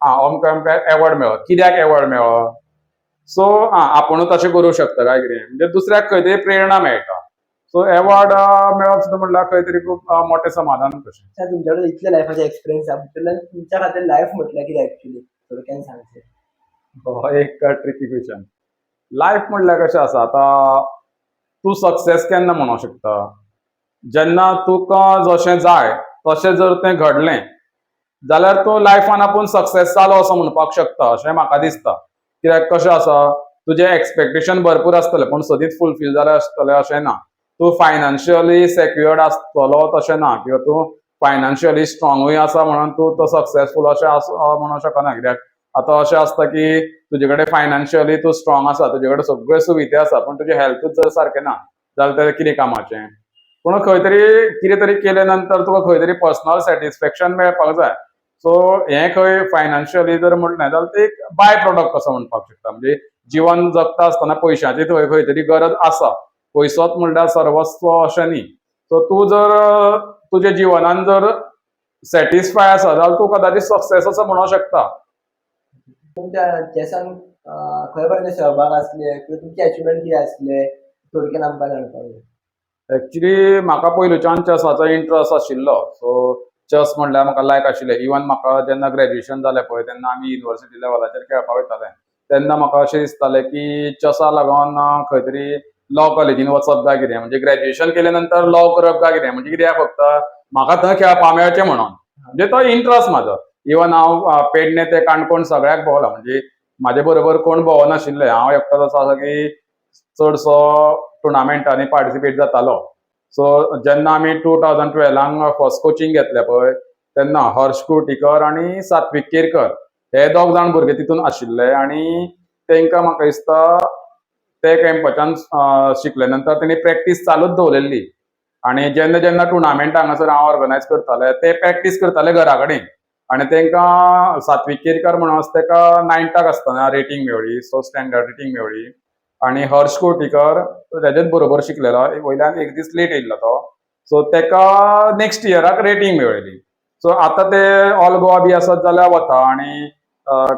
आं अमको अमको एवॉर्ड मेळ्ळो, कित्याक एवॉर्ड मेळ्ळो, सो आं आपुणूच तशें करूंक शकता काय कितें, म्हणजे दुसऱ्याक खंय तरी प्रेरणा मेळटा. सो एवॉर्ड मेळप सुद्दां म्हणल्यार खंय तरी खूब मोठें समाधान कशें. सर, तुमच्या कडेन इतले लायफाचे एक्सपिरियन्स आसा, भितरल्यान तुमच्या खातीर लायफ म्हटल्यार कितें एक्चुअली, थोडक्यान सांगचें. हो एक ट्रिकी क्वेश्चन. लायफ म्हणल्यार कशें आसा, आतां तूं सक्सेस केन्ना म्हणूंक शकता, जेन्ना तुका जशें जाय तशें जर तें घडलें जाल्यार तूं लायफान आपूण सक्सेस जालो असो म्हणपाक शकता, अशें म्हाका दिसता. कित्याक कशें आसा, तुजें एक्सपेक्टेशन भरपूर आसतलें पूण सदींच फुलफील जालें आसतलें अशें ना. तूं फायनान्शियली सेक्युअर्ड आसतलो तशें ना, किंवा तूं फायनान्शियली स्ट्रॉंगूय आसा म्हणून तूं तो सक्सेसफूल अशें म्हणूंक शकना. कित्याक आतां अशें आसता की तुजे कडेन फायनान्शियली तूं स्ट्रॉंग आसा, तुजे कडेन सगळ्यो सुविधा आसा, पूण तुजें हेल्थूच जर सारकें ना जाल्यार तें कितें कामाचें. पूण खंय तरी कितें तरी केले नंतर तुका खंय तरी पर्सनल सॅटिस्फॅक्शन मेळपाक जाय. सो हें खंय फायनान्शियली जर म्हणलें जाल्यार ते एक बाय प्रोडक्ट कसो म्हणपाक शकता. म्हणजे जिवन जगता आसतना पयशांची थंय खंय तरी गरज आसा, पयसोच म्हणल्यार सर्वस्व अशें न्ही. सो तूं जर तुज्या जिवनान जर सॅटिस्फाय आसा जाल्यार तूं कदाचीत सक्सेस असो म्हणूंक शकता. तुमच्या चेसान खंय पर्यंत सहभाग आसले किंवा तुमचे अचिवमेंट कितें आसले, थोडक्यान आमकां जाणपाक जाय. एक्चुली म्हाका पयलुच्यान चेसाचो इंट्रस्ट आशिल्लो. सो चेस म्हणल्यार म्हाका लायक आशिल्लें. इवन म्हाका जेन्ना ग्रेज्युएशन जालें पळय तेन्ना आमी युनिवर्सिटी लेवलाचेर खेळपाक वयताले, तेन्ना म्हाका अशें दिसतालें की चेसा लागून खंय तरी लॉ कॉलेजीन वचप काय कितें, म्हणजे ग्रेज्युएशन केले नंतर लॉ करप काय कितें, म्हणजे कित्याक फक्त म्हाका थंय खेळपाक मेळचें म्हणून, म्हणजे तो इंट्रस्ट म्हाजो. इवन हांव पेडणे ते काणकोण सगळ्याक भोंवला, म्हणजे म्हाजे बरोबर कोण भोंवनाशिल्ले, हांव एकटोच असो आसा की चडसो टुर्नामेंटांनी पार्टिसिपेट जातालो. सो जेन्ना आमी 2012 फर्स्ट कोचिंग घेतलें पळय तेन्ना हर्ष कुर्टीकर आनी सात्विक केरकर हे दोग जाण भुरगे तितून आशिल्ले आनी तांकां म्हाका दिसता ते कॅम्पाच्यान शिकले नंतर तेणी प्रॅक्टीस चालूच दवरलेली आनी जेन्ना जेन्ना टुर्नामेंट हांगासर हांव ऑर्गनायज करताले ते प्रॅक्टीस करताले घरा कडेन आनी तांकां सात्विक केरकर म्हणून आसा ताका नायन्थाक आसतना रेटींग मेवळी, सो स्टँडर्ड रेटींग मेवळी. आनी हर्ष कोटीकर तेजेच बरोबर शिकलेलो, वयल्यान एक दीस लेट येयल्लो तो, सो ताका नेक्स्ट इयराक रेटींग मेळ्ळी. सो आतां ते ऑल गोवा बी आसत जाल्यार वता आनी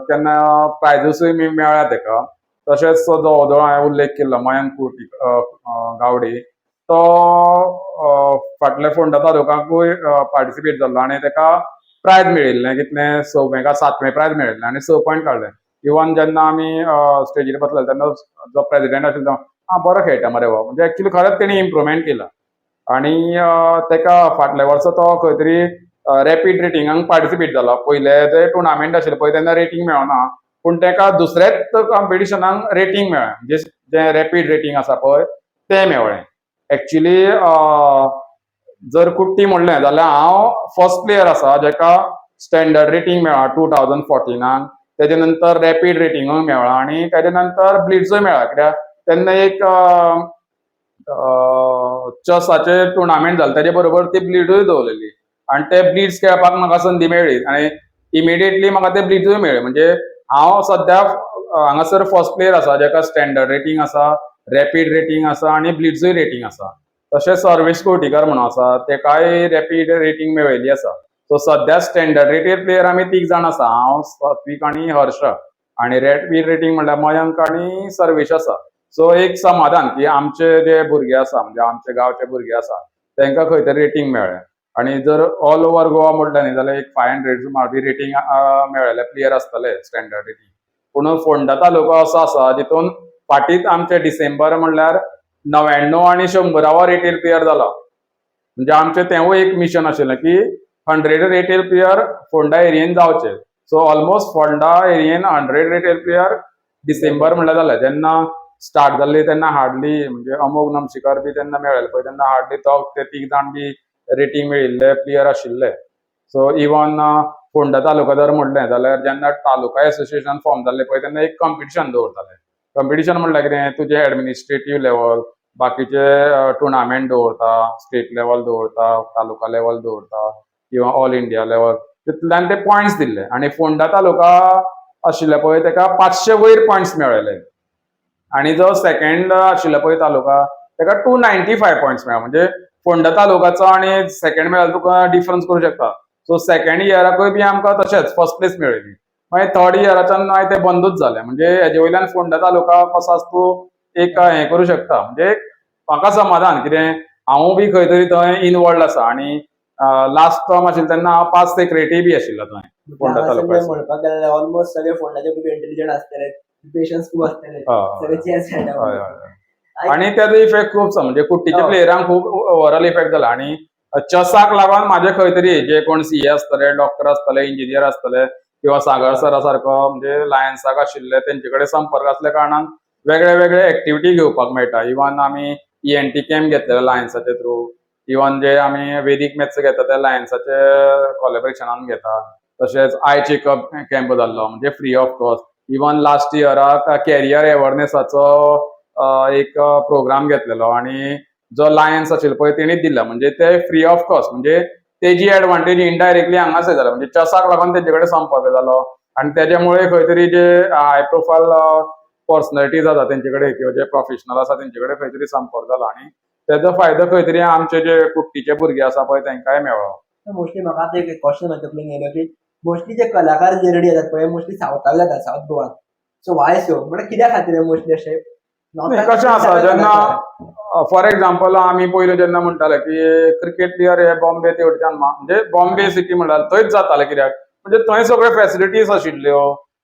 केन्ना प्रायजसूय बी मेळ्ळ्या ताका. तशेंच जो जो हांवें उल्लेख केल्लो मयंक कुर्टी गावडे, तो फाटल्या फोंडा तालुकाकूय पार्टिसिपेट जाल्लो आनी ताका प्रायज मेळिल्लें, कितलें सवें काय सातवें प्रायज मेळिल्लें आनी 6 पॉयंट काडले. इवन जेन्ना आमी स्टेजीर बसले तेन्ना जो प्रेजिडेंट आशिल्लो आं बरो खेळटा मरे हो, म्हणजे एक्चुली खरेंच तेणी इम्प्रुवमेंट केला. आनी ताका फाटल्या वर्सा तो खंय तरी रॅपीड रेटिंगाक पार्टिसिपेट जालो. पयले जे टुर्नामेंट आशिल्ले पळय तेन्ना रेटींग मेळना, पूण ताका दुसऱ्याच कॉम्पिटिशनाक रेटींग मेळ्ळें, म्हणजे जें रॅपीड रेटींग आसा पळय तें मेळ्ळें. एक्चुली जर कुट्टी म्हणलें जाल्यार हांव फर्स्ट प्लेयर आसा जेका स्टँडर्ड रेटींग मेळ्ळा 2014, तेजे नंतर रॅपीड रेटिंगूय मेळ्ळा आनी तेजे नंतर ब्लिट्सूय मेळ्ळा. कित्याक तेन्ना एक चेसाचे टुर्नामेंट जाले तेजे बरोबर ती ब्लिडूय दवरलेली आनी ते ब्लिट्स खेळपाक म्हाका संदी मेळ्ळी आनी इमिडिएटली म्हाका ते ब्लिट्सूय मेळ्ळे. म्हणजे हांव सद्या हांगासर फर्स्ट प्लेयर आसा जेका स्टँडर्ड रेटींग आसा, रॅपीड रेटींग आसा आनी ब्लिट्सूय रेटींग आसा. तशेंच सर्वेश कोटीकर म्हणून आसा, तेकाय रॅपीड रेटींग मेळयल्ली आसा. सो सद्या स्टँडर्ड रेटेड प्लेयर आमी तीग जाण आसा, हांव, सात्वीक आनी हर्ष. आनी रॅपीड रेटींग म्हणल्यार मयंक आनी सर्वेश आसा. सो एक समाधान की आमचे जे भुरगे आसा, म्हणजे आमचे गांवचे भुरगे आसा, तांकां खंय तरी रेटींग मेळ्ळें. आनी जर ऑल ओवर गोवा म्हणलें न्ही जाल्यार एक 500 मारपी रेटींग मेळ्ळेले प्लेयर आसतले स्टँडर्ड रेटींग. पूण फोंडा तालुको असो आसा जितून फाटींच आमचे डिसेंबर म्हणल्यार 99 आनी 100 रेटेड प्लेयर जाला. म्हणजे आमचें तेंवूय एक मिशन आशिल्लें की 100 rated player Ponda एरियेन जावचे. सो ऑलमोस्ट फोंडा एरियेन 100 रेटेड प्लेयर डिसेंबर म्हणल्यार जालें. जेन्ना स्टार्ट जाल्ली तेन्ना हार्डली, म्हणजे अमोग नमशीकर बी तेन्ना मेळ्ळे पळय, तेन्ना हार्डली दोग ते तीग जाण बी रेटींग मेळिल्ले प्लेयर आशिल्ले. सो इवन फोंडा तालुका जर म्हणलें जाल्यार, जेन्ना तालुका एसोसिएशन फॉर्म जाल्लें पळय, तेन्ना एक कॉम्पिटिशन दवरताले. कॉम्पिटिशन म्हणल्यार कितें, तुजें एडमिनिस्ट्रेटीव लेवल, बाकीचे टुर्नामेंट दवरता, स्टेट लेवल दवरता, तालुका लेवल दवरता किंवा ऑल इंडिया लेवल. तितल्यान ते पॉयंट्स दिल्ले आनी फोंडा तालुका आशिल्ले पळय, तेका 500 वयर पॉयंट्स मेळ्ळे आनी जो सेकंड आशिल्लो पळय तालुका, तेका 295 पॉयंट्स मेळ्ळे. म्हणजे फोंडा तालुकाचो आनी सेकंड मेळ्ळ्यार तुका डिफरन्स करूं शकता. सो सेकंड इयराकूय बी आमकां तशेंच फर्स्ट प्लेस मेळिल्ली. मागीर थर्ड इयराच्यान मागीर ते बंदूच जालें. म्हणजे हेजे वयल्यान फोंडा तालुका कसो आसा तूं एक हें करूं शकता. म्हणजे म्हाका समाधान कितें, हांवूय बी खंय तरी थंय इनवॉल्ड आसा आनी लास्ट टर्म आशिल्लो तेन्ना हांव पास्ट सेक्रेटरी बी आशिल्लो थंय फोंडा हांगासर तालुका. म्हणपाक गेल्यार ऑलमोस्ट सगळे फोंडाचे खूब इंटेलिजंट आसतले, पेशन्स खूब आसतले, सगळे चेस खेळटा. हय हय हय. आणि त्याचो इफेक्ट खूब आसा, म्हणजे कुट्टीच्या प्लेयरांक खूब ओवरऑल इफेक्ट जाला आणि चेसाक लागून माझे खंय तरी जे कोण सीए आसतले, डॉक्टर आसतले, इंजिनियर आसतले किंवा सागर सरा सारको म्हणजे लायन्साक आशिल्ले, तेंचे कडेन संपर्क आसल्या कारणान वेगळे वेगळे एक्टिविटी घेवपाक मेळटा. इवन आमी ईएनटी कॅम्प घेतलेले लायन्साचे थ्रू, इवन जे आमी वेदीक मॅथ्स घेता ते लायन्साचे कॉलेबरेशनान घेता. तशेंच आय चेकअप कॅम्प जाल्लो, म्हणजे free of cost. Even last इयराक कॅरियर अवेरनेसाचो एक प्रोग्राम घेतलेलो आणि जो लायन्स आशिल्लो पळय, तेणीच दिला, म्हणजे ते फ्री ऑफ कॉस्ट. म्हणजे तेजी एडवांटेज इनडायरेक्टली हांगासर जाला, म्हणजे चेसाक लागून तेंचे कडेन संपर्क जालो आनी तेज्या मुळे खंय तरी जे हाय प्रोफायल पर्सनॅलिटीज आसा तेंचे कडेन किंवा जे प्रोफेशनल आसा तेंचे कडेन खंय तरी संपर्क जालो आनी तेजो फायदो खंय तरी आमचे जे कुट्टीचे भुरगे आसा पळय, तेंकांय मेळ्ळो. मोस्टली म्हाका आतां एक क्वेश्चन म्हाज्या तकलेन येयलो की मोस्टली जे कलाकार जे रेडी जातात पळय, मोस्टली सावथाक जाता, सावथ गोवान. So why so? म्हणल्यार कित्या खातीर मोस्टली अशें? नाही, कशें आसा, जेन्ना फॉर एग्जाम्पल आमी पयलीं जेन्ना म्हणटाले की क्रिकेट प्लेयर हे बॉम्बे तेवटेच्यान, म्हणजे बॉम्बे सिटी म्हणल्यार थंयच जाताले. कित्याक? म्हणजे थंय सगळ्यो फॅसिलिटीज आशिल्ल्यो.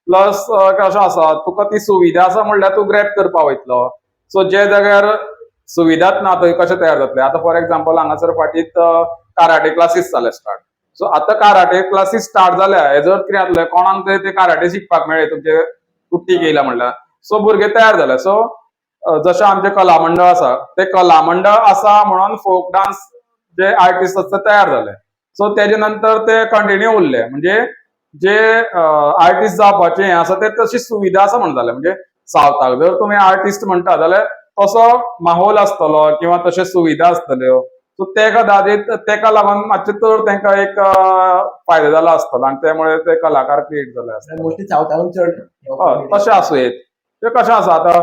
प्लस कशें आसा, तुका ती सुविधा आसा म्हणल्यार तूं ग्रॅब करपा वयतलो. सो जे जाग्यार सुविधाच ना, थंय कशें तयार जातले? आतां फॉर एग्जाम्पल हांगासर फाटीत कराटे क्लासीस जाले स्टार्ट. सो आतां कराटे क्लासीस स्टार्ट जाल्या, हेजो अर्थ कितें जातलें? कोणाक तरी ते कराटे शिकपाक मेळ्ळे, तुमचे कुट्टीक येयला म्हणल्यार, सो भुरगे तयार जाले. सो जशें आमचें कला मंडळ आसा, ते कला मंडळ आसा म्हणून फोक डान्स जे आर्टिस्ट आसता तयार जाले. सो तेजे नंतर ते कंटिन्यू उरले. म्हणजे जे आर्टिस्ट जावपाचे हें आसा, ते तशी सुविधा आसा म्हणून जाले. म्हणजे सावथाक जर तुमी आर्टिस्ट म्हणटा जाल्यार तसो माहोल आसतलो किंवा तश्यो सुविधा आसतल्यो. सो ते कदाचित तेका लागून मातशें चड तांकां एक फायदो जाला आसतलो आनी त्यामुळे ते कलाकार क्रिएट जाले आसतले. मोस्टली सावथाकून चड. हय, तशें आसूं येत. तें कशें आसा, आतां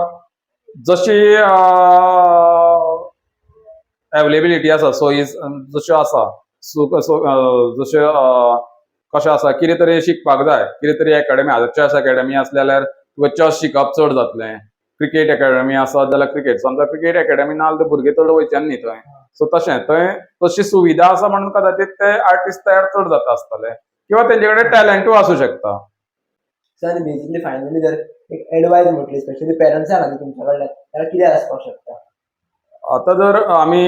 जशी एवेलेबिलिटी आसा, सोयी जश्यो आसा, सुख जश्यो कशें आसा, कितें तरी शिकपाक जाय, कितें तरी एकाडमी आतां चॅस एकाडमी आसली जाल्यार तुका चॅस शिकप चड जातलें. क्रिकेट एकाडमी आसत जाल्यार क्रिकेट, समजा क्रिकेट एकाडमी ना जाल्यार भुरगे चड वयचे न्ही थंय. सो तशें थंय तशी सुविधा आसा म्हणून कदाचित ते आर्टिस्ट तयार चड जाता आसतले किंवा तेंचे कडेन टॅलंटूय आसूं शकता. सो आनी बेसिकली फायनली जर एक एडवायज म्हटली स्पेशली पेरंट्सां खातीर तुमच्या कडल्यान जाल्यार कितें आसपाक शकता? आतां जर आमी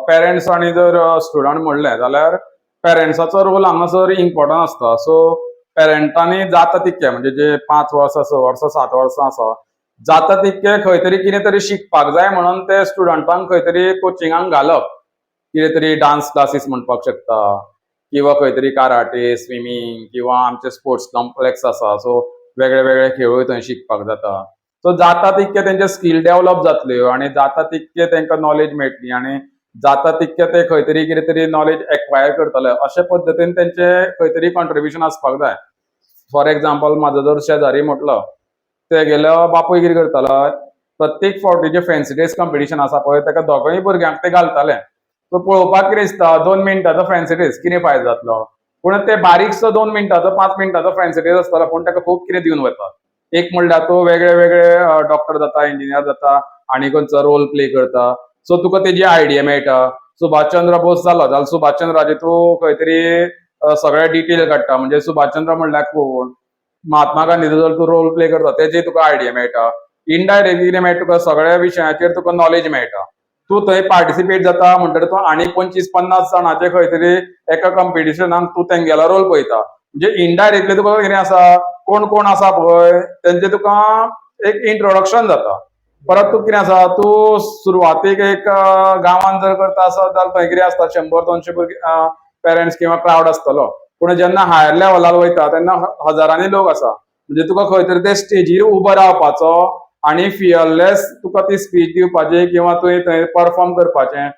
पेरंट्स आनी जर स्टुडंट म्हणलें जाल्यार पेरंट्साचो रोल हांगासर इम्पॉर्टंट आसता. सो पेरंटांनी जाता तितकें, म्हणजे जे 5 वर्सां, 6 वर्सां, 7 वर्सां आसा, जाता तितकें खंय तरी कितें तरी शिकपाक जाय म्हणून ते स्टुडंटांक खंय तरी कोचिंगाक घालप. कितें तरी डान्स क्लासीस म्हणपाक शकता किंवा खंय तरी कराटे, स्विमींग किंवा आमचे स्पोर्ट्स कॉम्प्लेक्स आसा, सो वेगळे वेगळे खेळूय थंय शिकपाक जाता. सो जाता तितके तेंचे स्कील डेव्हलप जातल्यो आनी जाता तितके तांकां नॉलेज मेळटली आनी जाता तितके ते खंय तरी कितें तरी नॉलेज एक्वायर करतले. अशे पद्दतीन तेंचे खंय तरी कॉन्ट्रिब्युशन आसपाक जाय. फॉर एग्जाम्पल, म्हाजो जर शेजारी म्हटलो, तेगेलो बापूय कितें करतालो, प्रत्येक फावटी जे फॅन्सी ड्रेस कॉम्पिटिशन आसा पळय, ताका दोगांय भुरग्यांक ते घालताले. सो पळोवपाक कितें दिसता, 2 मिनटाचो फॅन्सी ड्रेस, कितें फायदो जातलो? पूण ते बारीकसो 2 मिनटाचो, 5 मिनटाचो फॅन्सी ड्रेस आसतलो, पूण ताका खूब कितें दिवन वता. एक म्हणल्यार तो वेगळे वेगळे डॉक्टर जाता, इंजिनियर जाता आनी खंयचो रोल प्ले करता. सो तुका तेजी आयडिया मेळटा. सुभाष चंद्र बोस जालो जाल्यार सुभाष चंद्राचे तूं खंय तरी सगळे डिटेल काडटा, म्हणजे सुभाष चंद्र म्हणल्यार कोण. महात्मा गांधीचो जर तूं रोल प्ले करता, तेजी तुका आयडिया मेळटा. इनडायरेक्टली कितें मेळटा तुका, सगळ्या विशयाचेर तुका नॉलेज मेळटा. तूं थंय पार्टिसिपेट जाता म्हणटकीर तूं आनी 25-50 जाणाचे खंय तरी एका कंपिटिशनाक तूं तेंगेलो रोल पळयता. म्हणजे इनडायरेक्टली तुका कितें आसा, कोण कोण आसा पळय तेंचे तुका एक इंट्रोडक्शन जाता. परत तूं कितें आसा, तूं सुरवातीक एक गांवांत जर करता आसत जाल्यार थंय कितें आसता 100-200 भुरगीं पेरंट्स किंवा क्रावड आसतलो. पूण जेन्ना हायर लेवलार वयता तेन्ना हजारांनी लोक आसा. म्हणजे तुका खंय तरी ते स्टेजीर उबो रावपाचो आनी फियरलेस तुका ती स्पीच दिवपाची किंवा तुवें थंय परफॉर्म करपाचें.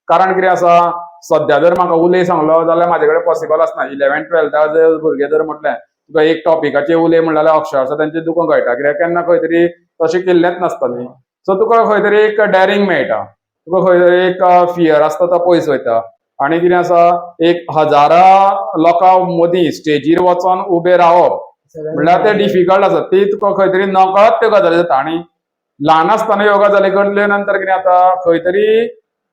कारण कितें आसा, सद्या जर म्हाका उलय सांगलो जाल्यार म्हाजे कडेन पॉसिबल आसना. 11th 12th जर भुरगे जर म्हटलें तुका एक टॉपिकाचेर उलय म्हणलें जाल्यार अक्षरशा तेंचें दुकां गळटा, कित्याक केन्ना खंय तरी तशें केल्लेंच नासता न्ही. सो तुका खंय तरी एक डॅरींग मेळटा, तुका खंय तरी एक फियर आसता तो पयस वयता. आनी कितें आसा, एक हजारा लोकां मदीं स्टेजीर वचोन उबें रावप म्हणल्यार ते डिफिकल्ट आसा. ती तुका खंय तरी नकळत त्यो गजाली जाता. आनी ल्हान आसतना ह्यो गजाली घडले नंतर कितें जाता, खंय तरी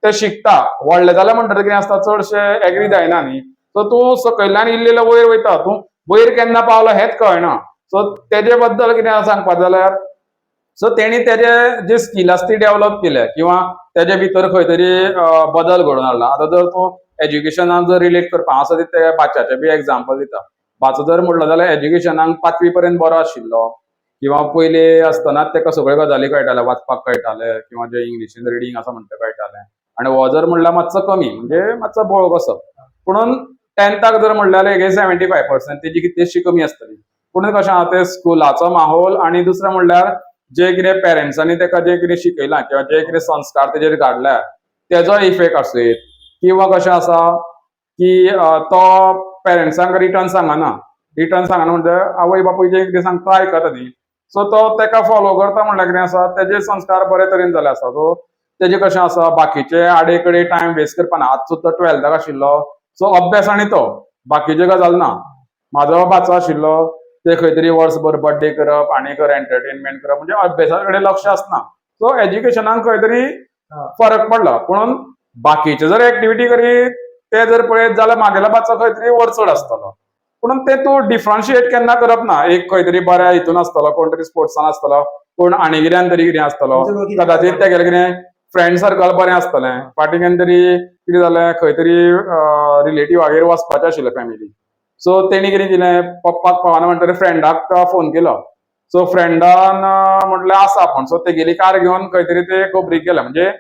ते शिकता. व्हडले जाले म्हणटकीर कितें आसता, चडशे एग्री जायना न्ही. सो तूं सकयल्यान इल्ले इल्ले वयर वयता, तूं वयर केन्ना पावलो हेंच कळना. सो तेजे बद्दल कितें सांगपाक जाल्यार, सो तेणी तेजे जे स्कील आसा ती डेवलप केल्या किंवा तेजे भितर खंय तरी बदल घडोवन हाडला. आतां जर तूं एज्युकेशनाक जर रिलेट करपा हांव सदांच ते बाच्याचें बी एग्जाम्पल दिता. भाचो जर म्हणलो जाल्यार एज्युकेशनाक 5वी पर्यंत बरो आशिल्लो किंवा पयले आसतनाच ताका सगळ्यो गजाली कळटाले, वाचपाक कळटाले किंवा जे इंग्लिशीन रिडींग आसा म्हणटा कळटालें. आनी हो जर म्हणल्यार मातसो कमी, म्हणजे मातसो बोळ कसो. पुणून 10थाक जर म्हणलें जाल्यार हेगे 75%, तेजी कितलीशी कमी आसतली. पूण कशें आहा ते स्कुलाचो माहोल आनी दुसरें म्हणल्यार जे कितें पेरंट्सांनी ताका जे कितें शिकयलां किंवा जे कितें संस्कार तेजेर घाडल्या तेजो इफेक्ट आसुंये. किंवा कशें आसा की तो पेरंट्सांक रिटर्न सांगना, रिटर्न सांगना म्हणजे आवय बापूय जे कितें सांगता आयकता न्ही. सो तो ताका फॉलो करता म्हणल्यार कितें आसा, तेजे संस्कार बरे तरेन जाल्ले आसा. सो तेजे कशें आसा, बाकीचे आडे कडे टायम वेस्ट करपाना. आज सुद्दां 12थाक आशिल्लो, सो अभ्यास आनी तो बाकीचे गजाल ना. म्हाजो भाचो आशिल्लो, ते खंय तरी वर्सभर बर्थडे करप आनी खंय एंटरटेनमेंट करप, म्हणजे अभ्यासा कडेन लक्ष आसना. सो एज्युकेशनाक खंय तरी फरक पडला. पूण बाकीचे जर एक्टिविटी करीत ते जर पळयत जाल्यार म्हागेलो भाचो खंय तरी वर चड आसतलो. पूण ते तूं डिफरन्शिएट केन्ना करप ना. एक खंय तरी बऱ्या हितून आसतलो, कोण तरी स्पोर्ट्सान आसतलो, कोण आनी कित्यान तरी कितें आसतलो. कदाचित तेगेलें कितें फ्रेंड सर्कल बरें आसतलें. फाटीं केन्ना तरी कितें जालें, खंय तरी रिलेटिवागेर वचपाचें आशिल्लें फॅमिली. सो तेणी कितें केलें, पप्पाक पावना म्हणटकीर फ्रेंडाक फोन केलो. सो फ्रेंडान म्हटलें आसा आपूण. सो तेगेली कार घेवन खंय तरी ते खबरीक गेले. म्हणजे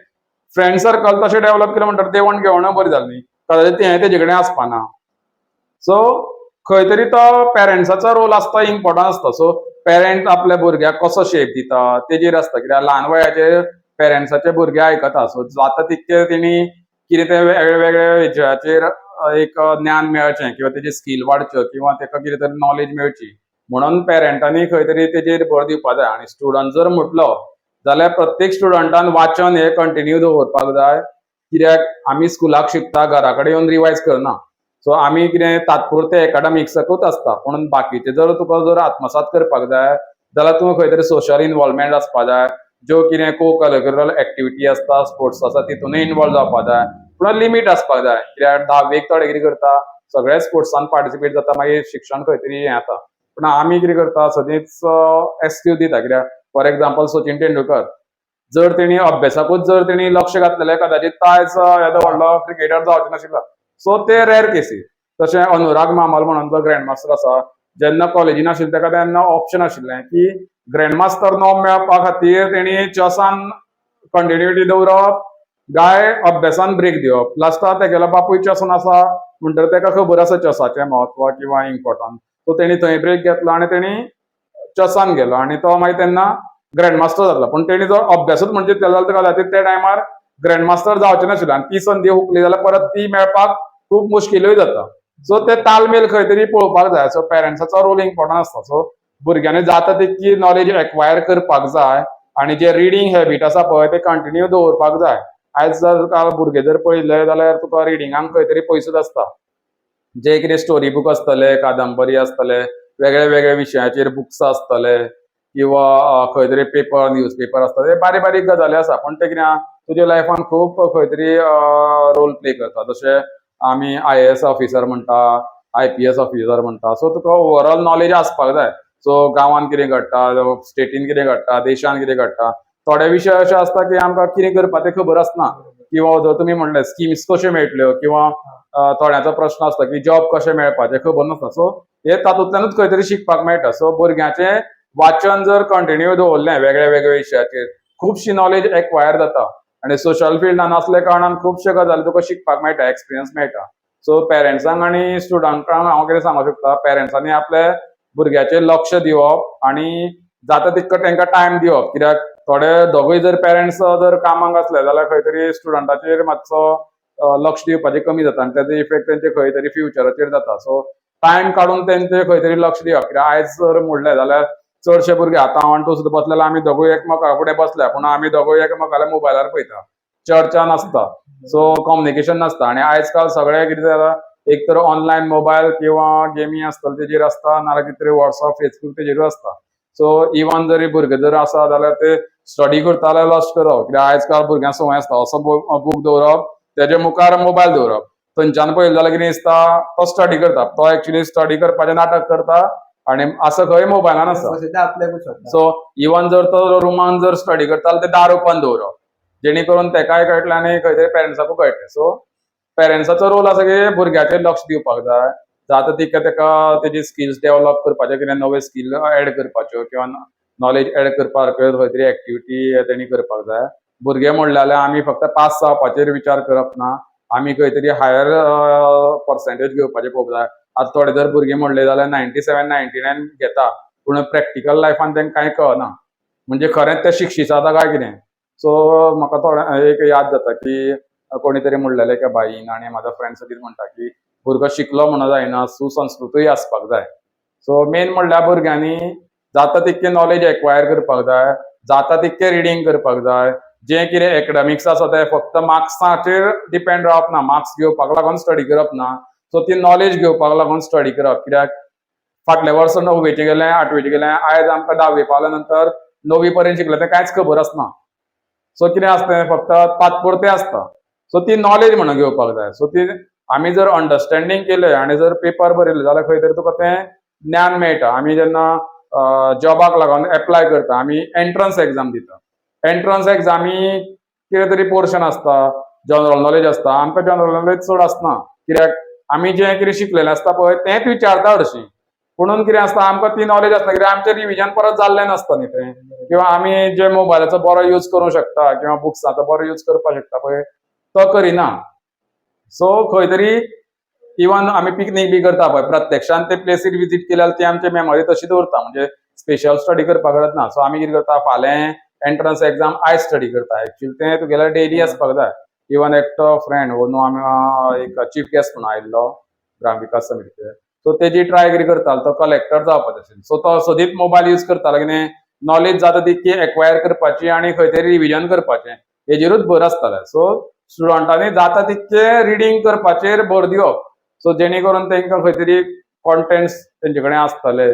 फ्रेंड सर्कल तशें डेवलप केलें म्हणटकीर देवण घेवण बरी जाली न्ही. कदाचित तें तेजे कडेन आसपाना. सो खंय तरी तो पेरंट्साचो रोल आसता, इम्पोर्टंट आसता. सो पेरंट आपल्या भुरग्याक कसो शेप दिता तेजेर आसता. कित्याक ल्हान वयाचेर पेरंट्साचे भुरगे आयकता. सो जाता तितकें तेणी कितें तें वेगळे वेगळे विशयाचेर एक ज्ञान मेळचें किंवा तेजी स्कील वाडच्यो किंवा ताका कितें तरी नॉलेज मेळची म्हणून पेरंटांनी खंय तरी तेजेर भर दिवपा जाय. आनी स्टुडंट जर म्हटलो जाल्यार प्रत्येक स्टुडंटान वाचन हें कंटिन्यू दवरपाक जाय. कित्याक आमी स्कुलाक शिकता, घरा कडेन येवन रिवायज करना. सो आमी कितें तात्पुरते एकाडमिक्साकूच आसता. पूण बाकीचे जर तुका जर आत्मसात करपाक जाय जाल्यार तूं खंय तरी सोशल इनवॉल्वमेंट आसपा जाय. ज्यो कितें को करिक्युलर एक्टिविटी आसता, स्पोर्ट्स आसता, तितूनय इनवॉल्व जावपा जाय. पूण लिमीट आसपाक जाय. कित्याक 10वेक थोडे कितें करता, सगळे स्पोर्ट्सान पार्टिसिपेट जाता, मागीर शिक्षण खंय तरी हें जाता. पूण आमी कितें करता, सदींच एक्सक्यूज दिता. कित्याक फॉर एग्जाम्पल सचिन तेंडुलकर, जर तेणी अभ्यासाकूच जर तेणी लक्ष घातलेलें कदाचित तो आयज येदो व्हडलो क्रिकेटर जावचो नाशिल्लो. सो ते रेर केसी. तशें अनुराग मामल म्हणून जो ग्रँड मास्टर आसा, जेन्ना कॉलेजीन आशिल्ले ताका तेन्ना ऑप्शन आशिल्लें की ग्रँड मास्टर नॉर्म मेळपा खातीर तेणी चॅसान कंटिन्युटी दवरप काय अभ्यासान ब्रेक दिवप. लास्टाक तेगेलो बापूय चॅसान आसा म्हणटकीर ताका खबर आसा चॅसाचें म्हत्व किंवा इम्पोर्टन्स. सो तेणी थंय ब्रेक घेतलो आनी तेणी चॅसान गेलो आनी तो मागीर तेन्ना ग्रँड मास्टर जातलो. पूण तेणी जो अभ्यासूच म्हणजे केलो जाल्यार कदाचित त्या टायमार ग्रँड मास्टर जावचें नाशिल्लें आनी ती संदी हुपली जाल्यार परत ती मेळपाक खूब मुश्किलूय जाता. सो ते तालमेल खंय तरी पळोवपाक जाय. सो पेरंट्साचो रोल इम्पोर्टंट आसता. सो भुरग्यांनी जाता तितकी नॉलेज एक्वायर करपाक जाय आनी जे रिडींग हॅबीट आसा पळय ते कंटिन्यू दवरपाक जाय. आयज जर काल भुरगे जर पळयले जाल्यार तुका रिडिंगाक खंय तरी पयसूच आसता. जे कितें स्टोरी बूक आसतले, कादंबरी आसतले, वेगळे वेगळे विशयाचेर बुक्स आसतले किंवा खंय तरी पेपर, न्यूज पेपर आसता, ते बारीक बारीक गजाली आसा. पूण ते कितें आहा तुज्या लायफान खूब खंय तरी रोल प्ले करता. जशें आमी IAS officer म्हणटा, IPS officer म्हणटा. सो तुका ओवरऑल नॉलेज आसपाक जाय. सो गांवांत कितें घडटा, स्टेटीन कितें घडटा, देशान कितें घडटा, थोडे विशय अशे आसता की आमकां कितें करपा तें खबर आसना. किंवा जर तुमी म्हणलें स्किम्स कश्यो मेळटल्यो किंवा थोड्यांचो प्रश्न आसता की जॉब कशें मेळपाचें खबर नासता. सो हे तातूंतल्यानूच खंय तरी शिकपाक मेळटा. सो भुरग्यांचें वाचन जर कंटिन्यू दवरलें वेगळ्या वेगळ्या विशयाचेर, खुबशी नॉलेज एक्वायर जाता आनी सोशल फिल्डान आसल्या कारणान खुबश्यो गजाली तुका शिकपाक मेळटा, एक्सपिरियन्स मेळटा. सो पेरंट्सांक आनी स्टुडंटांक हांव कितें सांगूंक शकता, पेरंट्सांनी आपल्या भुरग्याचेर लक्ष दिवप आनी जाता तितको तांकां टायम दिवप, कित्याक थोडे दोगूय जर पेरंट्स जर कामाक आसले जाल्यार खंय तरी स्टुडंटाचेर मातसो लक्ष दिवपाचें कमी जाता आनी तेजो इफेक्ट तेंचे खंय तरी फ्युचराचेर जाता. सो टायम काडून तेंचे खंय तरी लक्ष दिवप, कित्याक आयज जर म्हणलें जाल्यार चडशे भुरगे, आतां हांव आनी तूं सुद्दां बसले जाल्यार आमी दोगूय एकामेका फुडें बसल्या, पूण आमी दोगूय एकामेकाल्या मोबायलार पळयता, चर्चा नासता, सो कम्युनिकेशन नासता. आनी आयज काल सगळें कितें जाला, एक तर ऑनलायन मोबायल किंवा गेमी आसतले तेजेर आसता, नाजाल्यार कितें तरी वॉट्सअप, फेसबूक तेजेरूच आसता. सो इवन जरी भुरगे जर आसा जाल्यार ते स्टडी करता जाल्यार लक्ष करप, कित्याक आयज काल भुरग्यांक संवय आसता असो बूक दवरप, तेजे मुखार मोबायल दवरप. थंयच्यान पळयलें जाल्यार कितें दिसता, तो स्टडी करता, तो एक्चुली स्टडी करपाचें नाटक करता आनी आसा खंय मोबायलान आसा. सद्या आपल्याकूच सोदता. सो इवन जर तो रुमान जर स्टडी करता जाल्यार ते दार ओपन दवरप, जेणे करून तेकाय कळटलें आनी खंय तरी पेरंट्साकूय कळटलें. सो पेरंट्साचो रोल आसा की भुरग्याचेर लक्ष दिवपाक जाय, जाता तितकें तेका तेजी स्किल्स डेवलप करपाचे, कितें नवे स्किल एड करपाच्यो किंवा नॉलेज एड करपा सारक्यो खंय तरी एक्टिविटी तेणी करपाक जाय. भुरगे म्हणले जाल्यार आमी फक्त पास जावपाचेर विचार करप ना, आमी खंय तरी हायर पर्सेंटेज घेवपाचें पळोवंक जाय. आतां थोडे जर भुरगे म्हणले जाल्यार 97, 99 घेता, पूण प्रॅक्टिकल लायफान तांकां कांय कळना, म्हणजे खरेंच ते शिक्षीत जाता काय कितें. सो म्हाका थोडें एक याद जाता की कोणी तरी म्हणलेलें एका बाईन, आनी म्हाजो फ्रेंड सदींच म्हणटा की भुरगो शिकलो म्हणून जायना, सुसंस्कृतूय आसपाक जाय. सो मेन म्हणल्यार भुरग्यांनी जाता तितकें नॉलेज एक्वायर करपाक जाय, जाता तितकें रिडींग करपाक जाय. जें कितें एकडेमिक्स आसा तें फक्त मार्क्साचेर डिपेंड रावप ना, मार्क्स घेवपाक लागून स्टडी करप ना, सो ती नॉलेज घेवपाक लागून स्टडी करप. कित्याक फाटल्या वर्सा णव्वेचें गेलें, आठवेचें गेलें, आयज आमकां धावे पावल्या नंतर णवी पर्यंत शिकलें तें कांयच खबर आसना. सो कितें आसता तें फक्त तात्पुरतें आसता. सो ती नॉलेज म्हणून घेवपाक जाय. सो ती आमी जर अंडरस्टँडींग केलें आनी जर पेपर बरयले जाल्यार खंय तरी तुका तें ज्ञान मेळटा. आमी जेन्ना जॉबाक लागून एप्लाय करता, आमी एंट्रन्स एग्जाम दिता, एंट्रन्स एग्जामी कितें तरी पोर्शन आसता, जनरल नॉलेज आसता. आमकां जनरल नॉलेज चड आसना, कित्याक आमी जें कितें शिकलेलें आसता पळय तेंच विचारता हरशीं, पुणून कितें आसता आमकां ती नॉलेज आसना, कित्याक आमचें रिविजन परत जाल्लें नासता न्ही तें, किंवा आमी जे मोबायलाचो बरो यूज करूंक शकता किंवा बुक्साचो बरो यूज करपाक शकता पळय तो करिना. सो खंय तरी इवन आमी पिकनीक बी करता पळय, प्रत्यक्षान ते प्लेसीर विजीट केले जाल्यार ती आमची मेमोरी तशी दवरता, म्हणजे स्पेशल स्टडी करपाक गरज ना. सो आमी कितें करता, फाल्यां एंट्रन्स एग्जाम आयज स्टडी करता, एक्चुअली तें तुगेलें डेली आसपाक जाय. इवन एकटो फ्रेंड अंदू आमी एक चीफ गेस्ट म्हणून आयिल्लो ग्राम विकास समितीचे, सो तेजी ट्राय कितें करतालो, तो कलेक्टर जावपाचो आशिल्लो. सो तो सदींच मोबायल यूज करतालो, कितें नॉलेज जाता तितकी एक्वायर करपाची आनी खंय तरी रिविजन करपाचें हेजेरूच भर आसतालें. सो स्टुडंटांनी जाता तितकें रिडींग करपाचेर भर दिवप, सो जेणे करून तांकां खंय तरी कॉन्टेंट्स तेंचे कडेन आसतले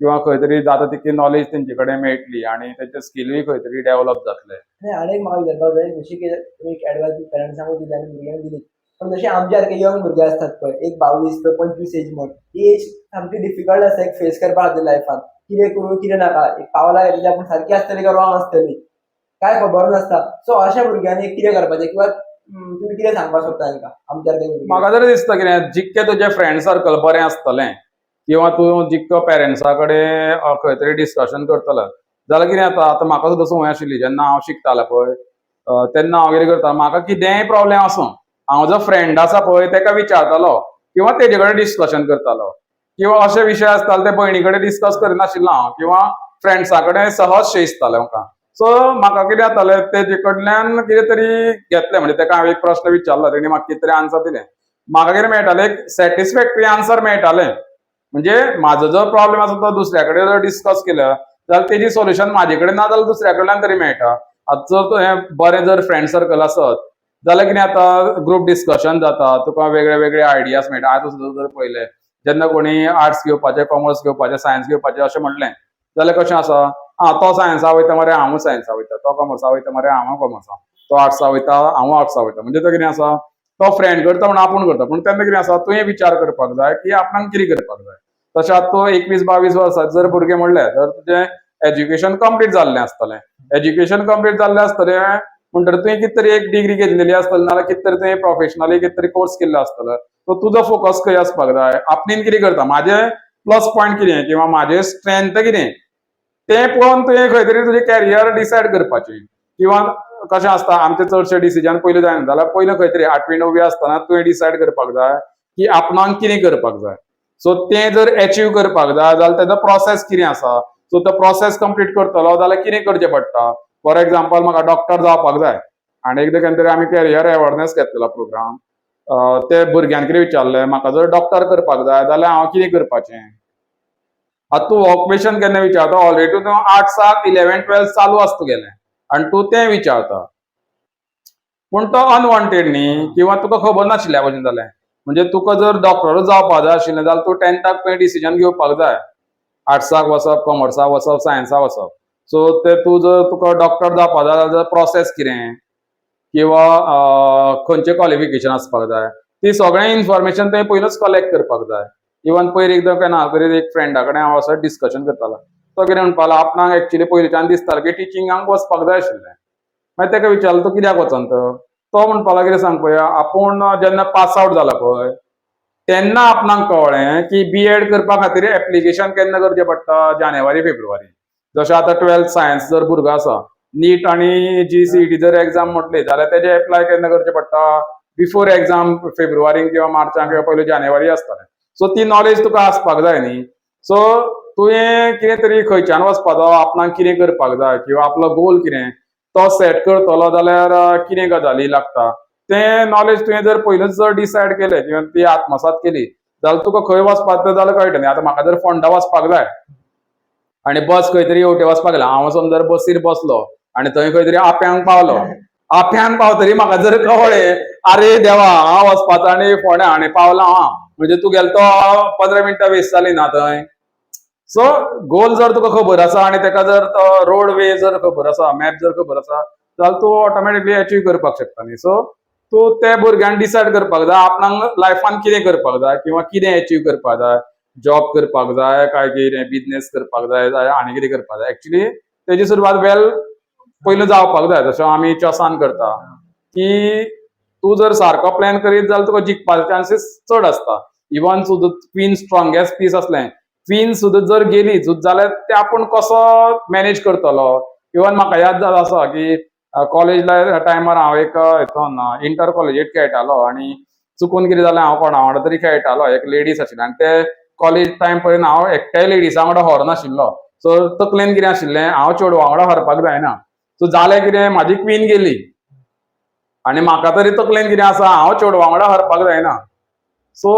किंवा खंय तरी जाता तितकी नॉलेज तेंचे कडेन मेळटली आनी तेंचे स्किलूय खंय तरी डेवलप जातले. नाही, आणि एक म्हाका विचारपाक जाय, जशी की तुमी एक एडवायस पेरंट्सांकूय दिली आनी भुरग्यांक दिली, पण जशे आमच्या सारके यंग भुरगे आसतात पळय, एक 22 ते 25 एज म्हण, ही एज सामकी डिफिकल्ट आसता एक फेस करपा खातीर लायफान, कितें करूं कितें नाका, एक पावलां घेतली आपूण सारकी आसतली काय रॉंग आसतली काय खबर नासता. सो अशा भुरग्यांनी कितें करपाचें किंवा तुमी कितें सांगपाक सोदता तांकां आमच्या सारक्या भुरग्यांक? म्हाका तरी दिसता कितें, जितकें तुजें फ्रेंड सर्कल बरें आसतलें किंवा तूं जितको पेरंट्सा कडेन खंय तरी डिस्कशन करतलो जाल्यार कितें जाता. आतां म्हाका सुद्दां संवय आशिल्ली, जेन्ना हांव शिकतालो पळय तेन्ना हांव कितें करता, म्हाका कितेंय प्रॉब्लेम आसूं हांव जो फ्रेंड आसा पळय तेका विचारतालो किंवा तेजे कडेन डिस्कशन करतालो, किंवा अशे विशय आसताले ते भयणी कडेन डिस्कस करिनाशिल्लो हांव किंवा फ्रेंड्सा कडेन सहज शें दिसतालें म्हाका. सो म्हाका कितें जातालें, तेजे कडल्यान कितें तरी घेतलें, म्हणजे तेका हांवें एक प्रश्न विचारलो, तेणी म्हाका कितें तरी आन्सर दिलें, म्हाका कितें मेळटालें, एक सॅटिस्फॅक्टरी आन्सर मेळटालें. म्हणजे म्हाजो जो प्रॉब्लेम आसा तो दुसऱ्या कडेन जर डिस्कस केलो जाल्यार तेजी सोल्युशन म्हाजे कडेन ना जाल्यार दुसऱ्या कडल्यान तरी मेळटा. आतां जर तुवें बरें जर फ्रेंड सर्कल आसत जाल्यार कितें जाता, ग्रूप डिस्कशन जाता, तुका वेगळे वेगळे आयडियाज मेळटा. आतां सुद्दां जर पळयलें, जेन्ना कोणी आर्ट्स घेवपाचें, कॉमर्स घेवपाचें, सायन्स घेवपाचें अशें म्हणलें जाल्यार कशें आसा, आं तो सायन्सा वयता मरे हांवूय सायन्सा वयता, तो कॉमर्सा वयता मरे हांवूय कॉमर्सा, तो आर्ट्सा वयता हांवूय आर्ट्सा वयता. म्हणजे तो कितें आसा, तो फ्रेंड करता म्हणून आपूण करता, पूण तेन्ना कितें आसा, तुवें विचार करपाक जाय की आपणाक कितें करपाक जाय. तशें आतां तो 21-22 वर्सां जर भुरगें म्हणलें तर तुजें एज्युकेशन कंप्लीट जाल्लें आसतलें. एज्युकेशन कंप्लीट जाल्लें आसतलें म्हणटरी तुवें कितें तरी एक डिग्री घेतलेली आसतली, नाजाल्यार कितें तरी तुवें प्रोफेशनली कितें तरी कोर्स केल्लो आसतलो. सो तुजो फोकस खंय आसपाक जाय, आपणेन कितें करता, म्हाजें प्लस पॉयंट कितें किंवा म्हाजें स्ट्रेंथ कितें तें पळोवन तुवें खंय तरी तुजें कॅरियर डिसायड करपाचें. किंवा कशें आसता, आमचे चडशे डिसिजन पयलीं जायना जाल्यार पयलीं खंय तरी आठवी णवी आसतना तुवें डिसायड करपाक जाय की आपणाक कितें करपाक जाय. सो तें जर एचीव करपाक जाय जाल्यार तेजो प्रोसेस कितें आसा, सो तो प्रोसेस कंप्लीट करतलो जाल्यार कितें करचें पडटा. फॉर एग्जाम्पल, म्हाका डॉक्टर जावपाक जाय आनी एकदां केन्ना तरी आमी कॅरियर अवेरनेस घेतलेलो प्रोग्राम, ते भुरग्यान कितें विचारलें, म्हाका जर डॉक्टर करपाक जाय जाल्यार हांव कितें करपाचें. आतां तूं हो क्वेशन केन्ना विचारता, ऑलरेडी तूं आर्ट्साक 11th 12th चालू आसा तुगेलें आनी तूं तें विचारता, पूण तो अनवॉन्टेड न्ही, किंवा तुका खबर नाशिल्ल्या भशेन जालें. म्हणजे तुका जर डॉक्टरूच जावपाक जाय आशिल्लें जाल्यार तूं 10थाक तुवें डिसिजन घेवपाक जाय, आर्ट्साक वचप, कॉमर्साक वचप, सायन्साक वचप. सो ते तूं जर तुका डॉक्टर जावपाक जाय जाल्यार प्रोसेस कितें किंवा खंयचें क्वॉलिफिकेशन आसपाक जाय, ती सगळें इन्फॉर्मेशन तुवें पयलूच कलेक्ट करपाक जाय. इवन पयर एकदां केन्ना तरी एक फ्रेंडा कडेन हांव असो डिस्कशन करतालो, तो कितें म्हणपाक लागलो, आपणाक एक्चुली पयलींच्यान दिसतालें की टिचिंगाक वचपाक जाय आशिल्लें. मागीर ताका विचारलें, तूं कित्याक वचना तर? तो म्हणपाक लागलो, कितें सांग पळोवया, आपूण जेन्ना पास आवट जाला पळय तेन्ना आपणाक कळ्ळें की बी एड करपा खातीर एप्लिकेशन केन्ना करचें पडटा, जानेवारी फेब्रुवारी. जशें आतां 12th science जर भुरगो आसा, नीट आनी जीसीईटी जर एग्जाम म्हटली जाल्यार तेजे एप्लाय केन्ना करचें पडटा, बिफोर एग्जाम फेब्रुवारीन किंवा मार्चान किंवा पयलीं जानेवारी आसतलें. सो ती नॉलेज तुका आसपाक जाय न्ही. सो तुवें कितें तरी खंयच्यान वचपाचो, आपणाक कितें करपाक जाय किंवा आपलो गोल कितें तो सेट करतलो जाल्यार कितें गजाली लागता तें नॉलेज तुवें जर पयलींच जर डिसायड केलें किंवा ती आत्मसात केली जाल्यार तुका खंय वचपाक तें जाल्यार कळटा न्ही. आतां म्हाका जर फोंडा वचपाक जाय आनी बस खंय तरी हेवटे वचपाक लागल्या, हांव समज जर बसीर बसलो आनी थंय खंय तरी आप्यांक पावलो, आप्यान पावतरी म्हाका जर कळ्ळें अरे देवा हांव वचपाचो आनी फोंड्या आनी पावला हांव, म्हणजे तूं गेलो तो 15 मिनटां वेस्ट जाली ना थंय. सो गोल जर तुका खबर आसा आनी तेका जर तो रोड वे जर खबर आसा, मॅप जर खबर आसा जाल्यार तूं ऑटोमॅटिकली एचीव करपाक शकता न्ही. सो तूं ते भुरग्यान डिसायड करपाक जाय आपणाक लायफान कितें करपाक जाय किंवा कितें एचीव करपाक जाय, जॉब करपाक जाय काय कितें बिजनेस करपाक जाय, जाय आनी कितें करपाक जाय. एक्चुली तेजी सुरवात वेल पयलू जावपाक जाय. जशें आमी चॅसान करता की तूं जर सारको प्लॅन करीत जाल्यार तुका जिखपाचे चान्सीस चड आसता. इवन सुद्दां क्वीन स्ट्रोंगेस्ट पीस आसलें, क्वीन सुद्दां जर गेली जाल्यार ते आपूण कसो मॅनेज करतलो. इवन म्हाका याद जाता आसा की कॉलेज टायमार हांव एक हितून इंटर कॉलेजीट खेळटालो आनी चुकून कितें जालें, हांव कोणा वांगडा तरी खेळटालो, एक लेडीज आशिल्ली आनी ते कॉलेज टायम पर्यंत हांव एकट्याय लेडिसा वांगडा हरनाशिल्लो. सो तकलेन कितें आशिल्लें, हांव चेडवा वांगडा हरपाक जायना. सो जालें कितें, म्हाजी क्वीन गेली आनी म्हाका तरी तकलेन कितें आसा, हांव चेडवा वांगडा हरपाक जायना. सो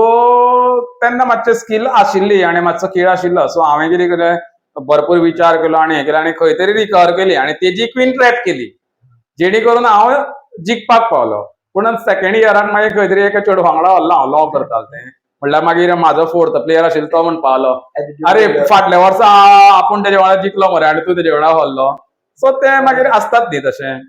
तेन्ना मातशें स्कील आशिल्ली आनी मातसो खेळ आशिल्लो. सो हांवें कितें केलें, भरपूर विचार केलो आनी हें केलें आनी खंय तरी रिकवर केली आनी तेजी क्वीन ट्रॅप केली, जेणे करून हांव जिखपाक पावलो. पूण सेकेंड इयराक मागीर खंय तरी एका चेडवा वांगडा हरलो हांव, लॉ करतालो तें म्हणल्यार. मागीर म्हाजो फोर्थ प्लेयर आशिल्लो तो म्हणपा लागलो, अरे फाटल्या वर्सा आपूण तेजे वांगडा जिखलो मरे आनी तूं तेजे वांगडा हरलो. सो ते मागीर आसतात न्ही तशें.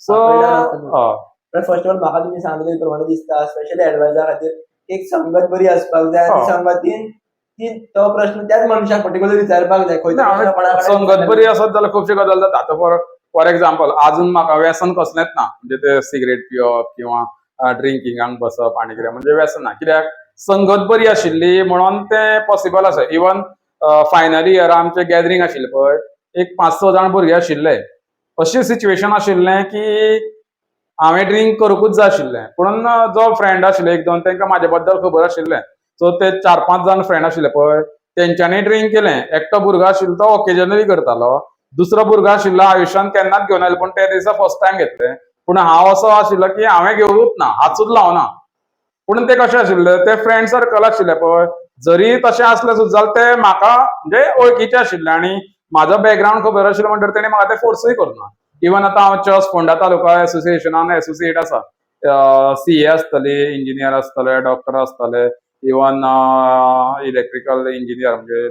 सो हय. फर्स्ट ऑफ ऑल म्हाका तुमी सांगले प्रमाणे दिसता, स्पेशली एडवायजा खातीर एक संगत बरी आसपाक जाय आनी संगतीन ती तो प्रश्न त्याच मनशाक पर्टिक्युलर विचारपाक जाय. खंय संगत बरी आसत जाल्यार खुबश्यो गजाली जाता. आतां फॉर एग्जाम्पल, आजून म्हाका व्यसन कसलेंच ना, म्हणजे ते सिगरेट पिवप किंवा ड्रिंकिंगाक बसप आनी कितें म्हणजे व्यसन ना, कित्याक संगत बरी आशिल्ली म्हणून तें पॉसिबल आसा. इवन फायनल इयरा आमचें गॅदरींग आशिल्लें पळय, एक 5-6 जाण भुरगे आशिल्ले. अशें सिच्युएशन आशिल्लें की हांवें ड्रिंक करूंकूच जाय आशिल्लें, पूण जो फ्रेंड आशिल्ले एक दोन, तांकां म्हाजे बद्दल खबर आशिल्लें. सो ते 4-5 जाण फ्रेंड आशिल्ले पळय, तेंच्यांनी ड्रिंक केलें. एकटो भुरगो आशिल्लो तो ओकेजनली करतालो, दुसरो भुरगो आशिल्लो आयुश्यान केन्नाच घेवन आयलो, पूण ते दिसा फर्स्ट टायम घेतले. पूण हांव असो आशिल्लो की हांवें घेवूच ना, हातूच लावना. पूण ते कशें आशिल्ले, ते फ्रेंड सर्कल आशिल्ले पळय, जरी तशें आसलें सुद्दां जाल्यार ते म्हाका म्हणजे वळखीचे आशिल्ले आनी म्हाजो बॅकग्रावंड खबर आशिल्लो म्हणटकीर तेणी म्हाका ते फोर्सूय करूना. इवन आतां हांव चॅस फोंडा तालुका एसोसिएशनान एसोसिएट आसा. सीए आसतली, इंजिनियर आसतले, डॉक्टर आसतले, इवन इलेक्ट्रिकल इंजिनियर म्हणजे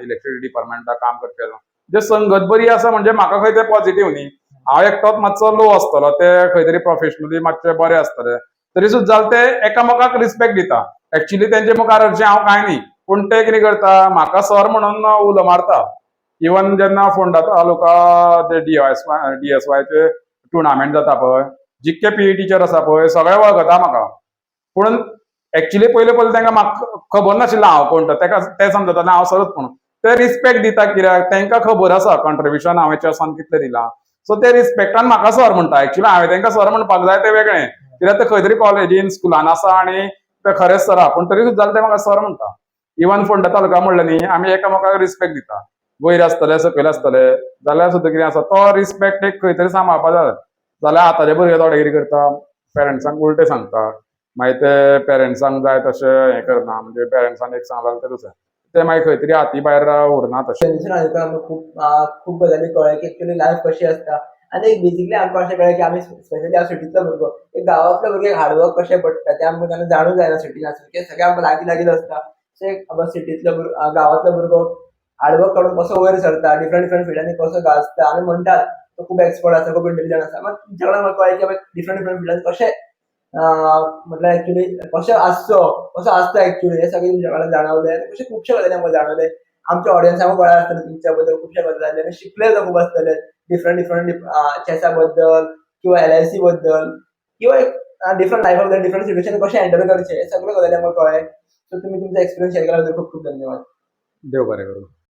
इलेक्ट्रिक डिपार्टमेंटाक काम करपी. म्हणजे संगत बरी आसा म्हणजे म्हाका खंय ते पॉझिटिव्ह न्ही. हांव एकटोच मातसो लो आसतलो, ते खंय तरी प्रोफेशनली मातशे बरे आसतले, तरी सुद्दां जाल्यार ते एकामेकाक रिस्पेक्ट दिता. एक्चुली तेंचे मुखार हरशीं हांव कांय न्ही, पूण ते कितें करता, म्हाका सर म्हणून उलो मारता. इवन जेन्ना फोंडा तालुका ते डीएसवायचे टुर्नामेंट जाता पळय, जितके पीई टिचर आसा पळय सगळे वळखता म्हाका. पूण एक्चुली पयले पयले तांकां म्हाका खबर नाशिल्लें हांव कोण तो. तेका ते समजताले हांव सरच कोण. ते रिस्पेक्ट दिता कित्याक तांकां खबर आसा कॉन्ट्रिब्युशन हांवें चेसान कितलें दिलां. सो ते रिस्पेक्टान म्हाका सर म्हणटा. एक्चुली हांवें तांकां सर म्हणपाक जाय तें वेगळें, कित्याक ते खंय तरी कॉलेजीन स्कुलान आसा आनी ते खरेंच सर आहा, पूण तरी सुद्दां ते म्हाका सर म्हणटा. इवन फोंडा तालुका म्हणलें न्ही, आमी एकामेकाक रिस्पेक्ट दिता. वयर आसतले सकयल आसतले जाल्यार सुद्दां कितें आसा तो रिस्पेक्ट एक खंय तरी सांबाळपा जाय. जाल्यार आतांचे भुरगे थोडे कितें करता, पेरंट्सांक उलटें सांगता, मागीर ते पेरंट्सांक जाय तशें हें करना, म्हणजे पेरंट्सान एक सांगलां जाल्यार तें दुसरें, ते मागीर खंय तरी हाती भायर उरना तशें. जनरेशन आयकून आमकां खूब खूब गजाली कळ्ळ्यो की एक्चुअली लायफ कशी आसता. आनी एक बेसिकली आमकां अशें कळ्ळें की आमी स्पेशली हांव सिटींतलो भुरगो, एक गांवांतलो भुरग्याक हार्डवर्क कशें पडटा तें आमकां केन्ना जाणूंक जायना. सिटीन आसून कित्याक सगळें आमकां लागीं लागींच आसता. सो एक सिटींतलो गांवांतलो भुरगो हार्डवर्क काडून कसो वयर सरता, डिफरंट डिफरंट फिल्डांनी कसो गाजता. आमी म्हणटात तो खूब एक्सपर्ट आसा, खूब इंटेलिजंट आसा, मात तुमच्या कडल्यान म्हाका कळ्ळें की डिफरंट डिफरंट फिल्डांनी कशें म्हटल्यार एक्चुअली कशें आसचो, कसो आसता एक्चुअली, हें सगळें तुमच्या कडल्यान जाणवलें. आनी कशें खुबशे गजाली आमकां जाणवलें. आमच्या ऑडियन्सांक कळ्ळें आसतलें तुमच्या बद्दल खुबशे गजाली आनी शिकले सुद्दां खूब आसतले डिफरंट डिफरंट चेसा बद्दल किंवा एलआयसी बद्दल किंवा एक डिफरंट लायफा बद्दल, डिफरंट सिट्युएशन कशें हँडल करचें, हें सगळ्यो गजाली आमकां कळ्ळें. सो तुमी तुमचो एक्सपिरियन्स शेअर केल्या बद्दल खूब खूब धन्यवाद. देव बरें करूं.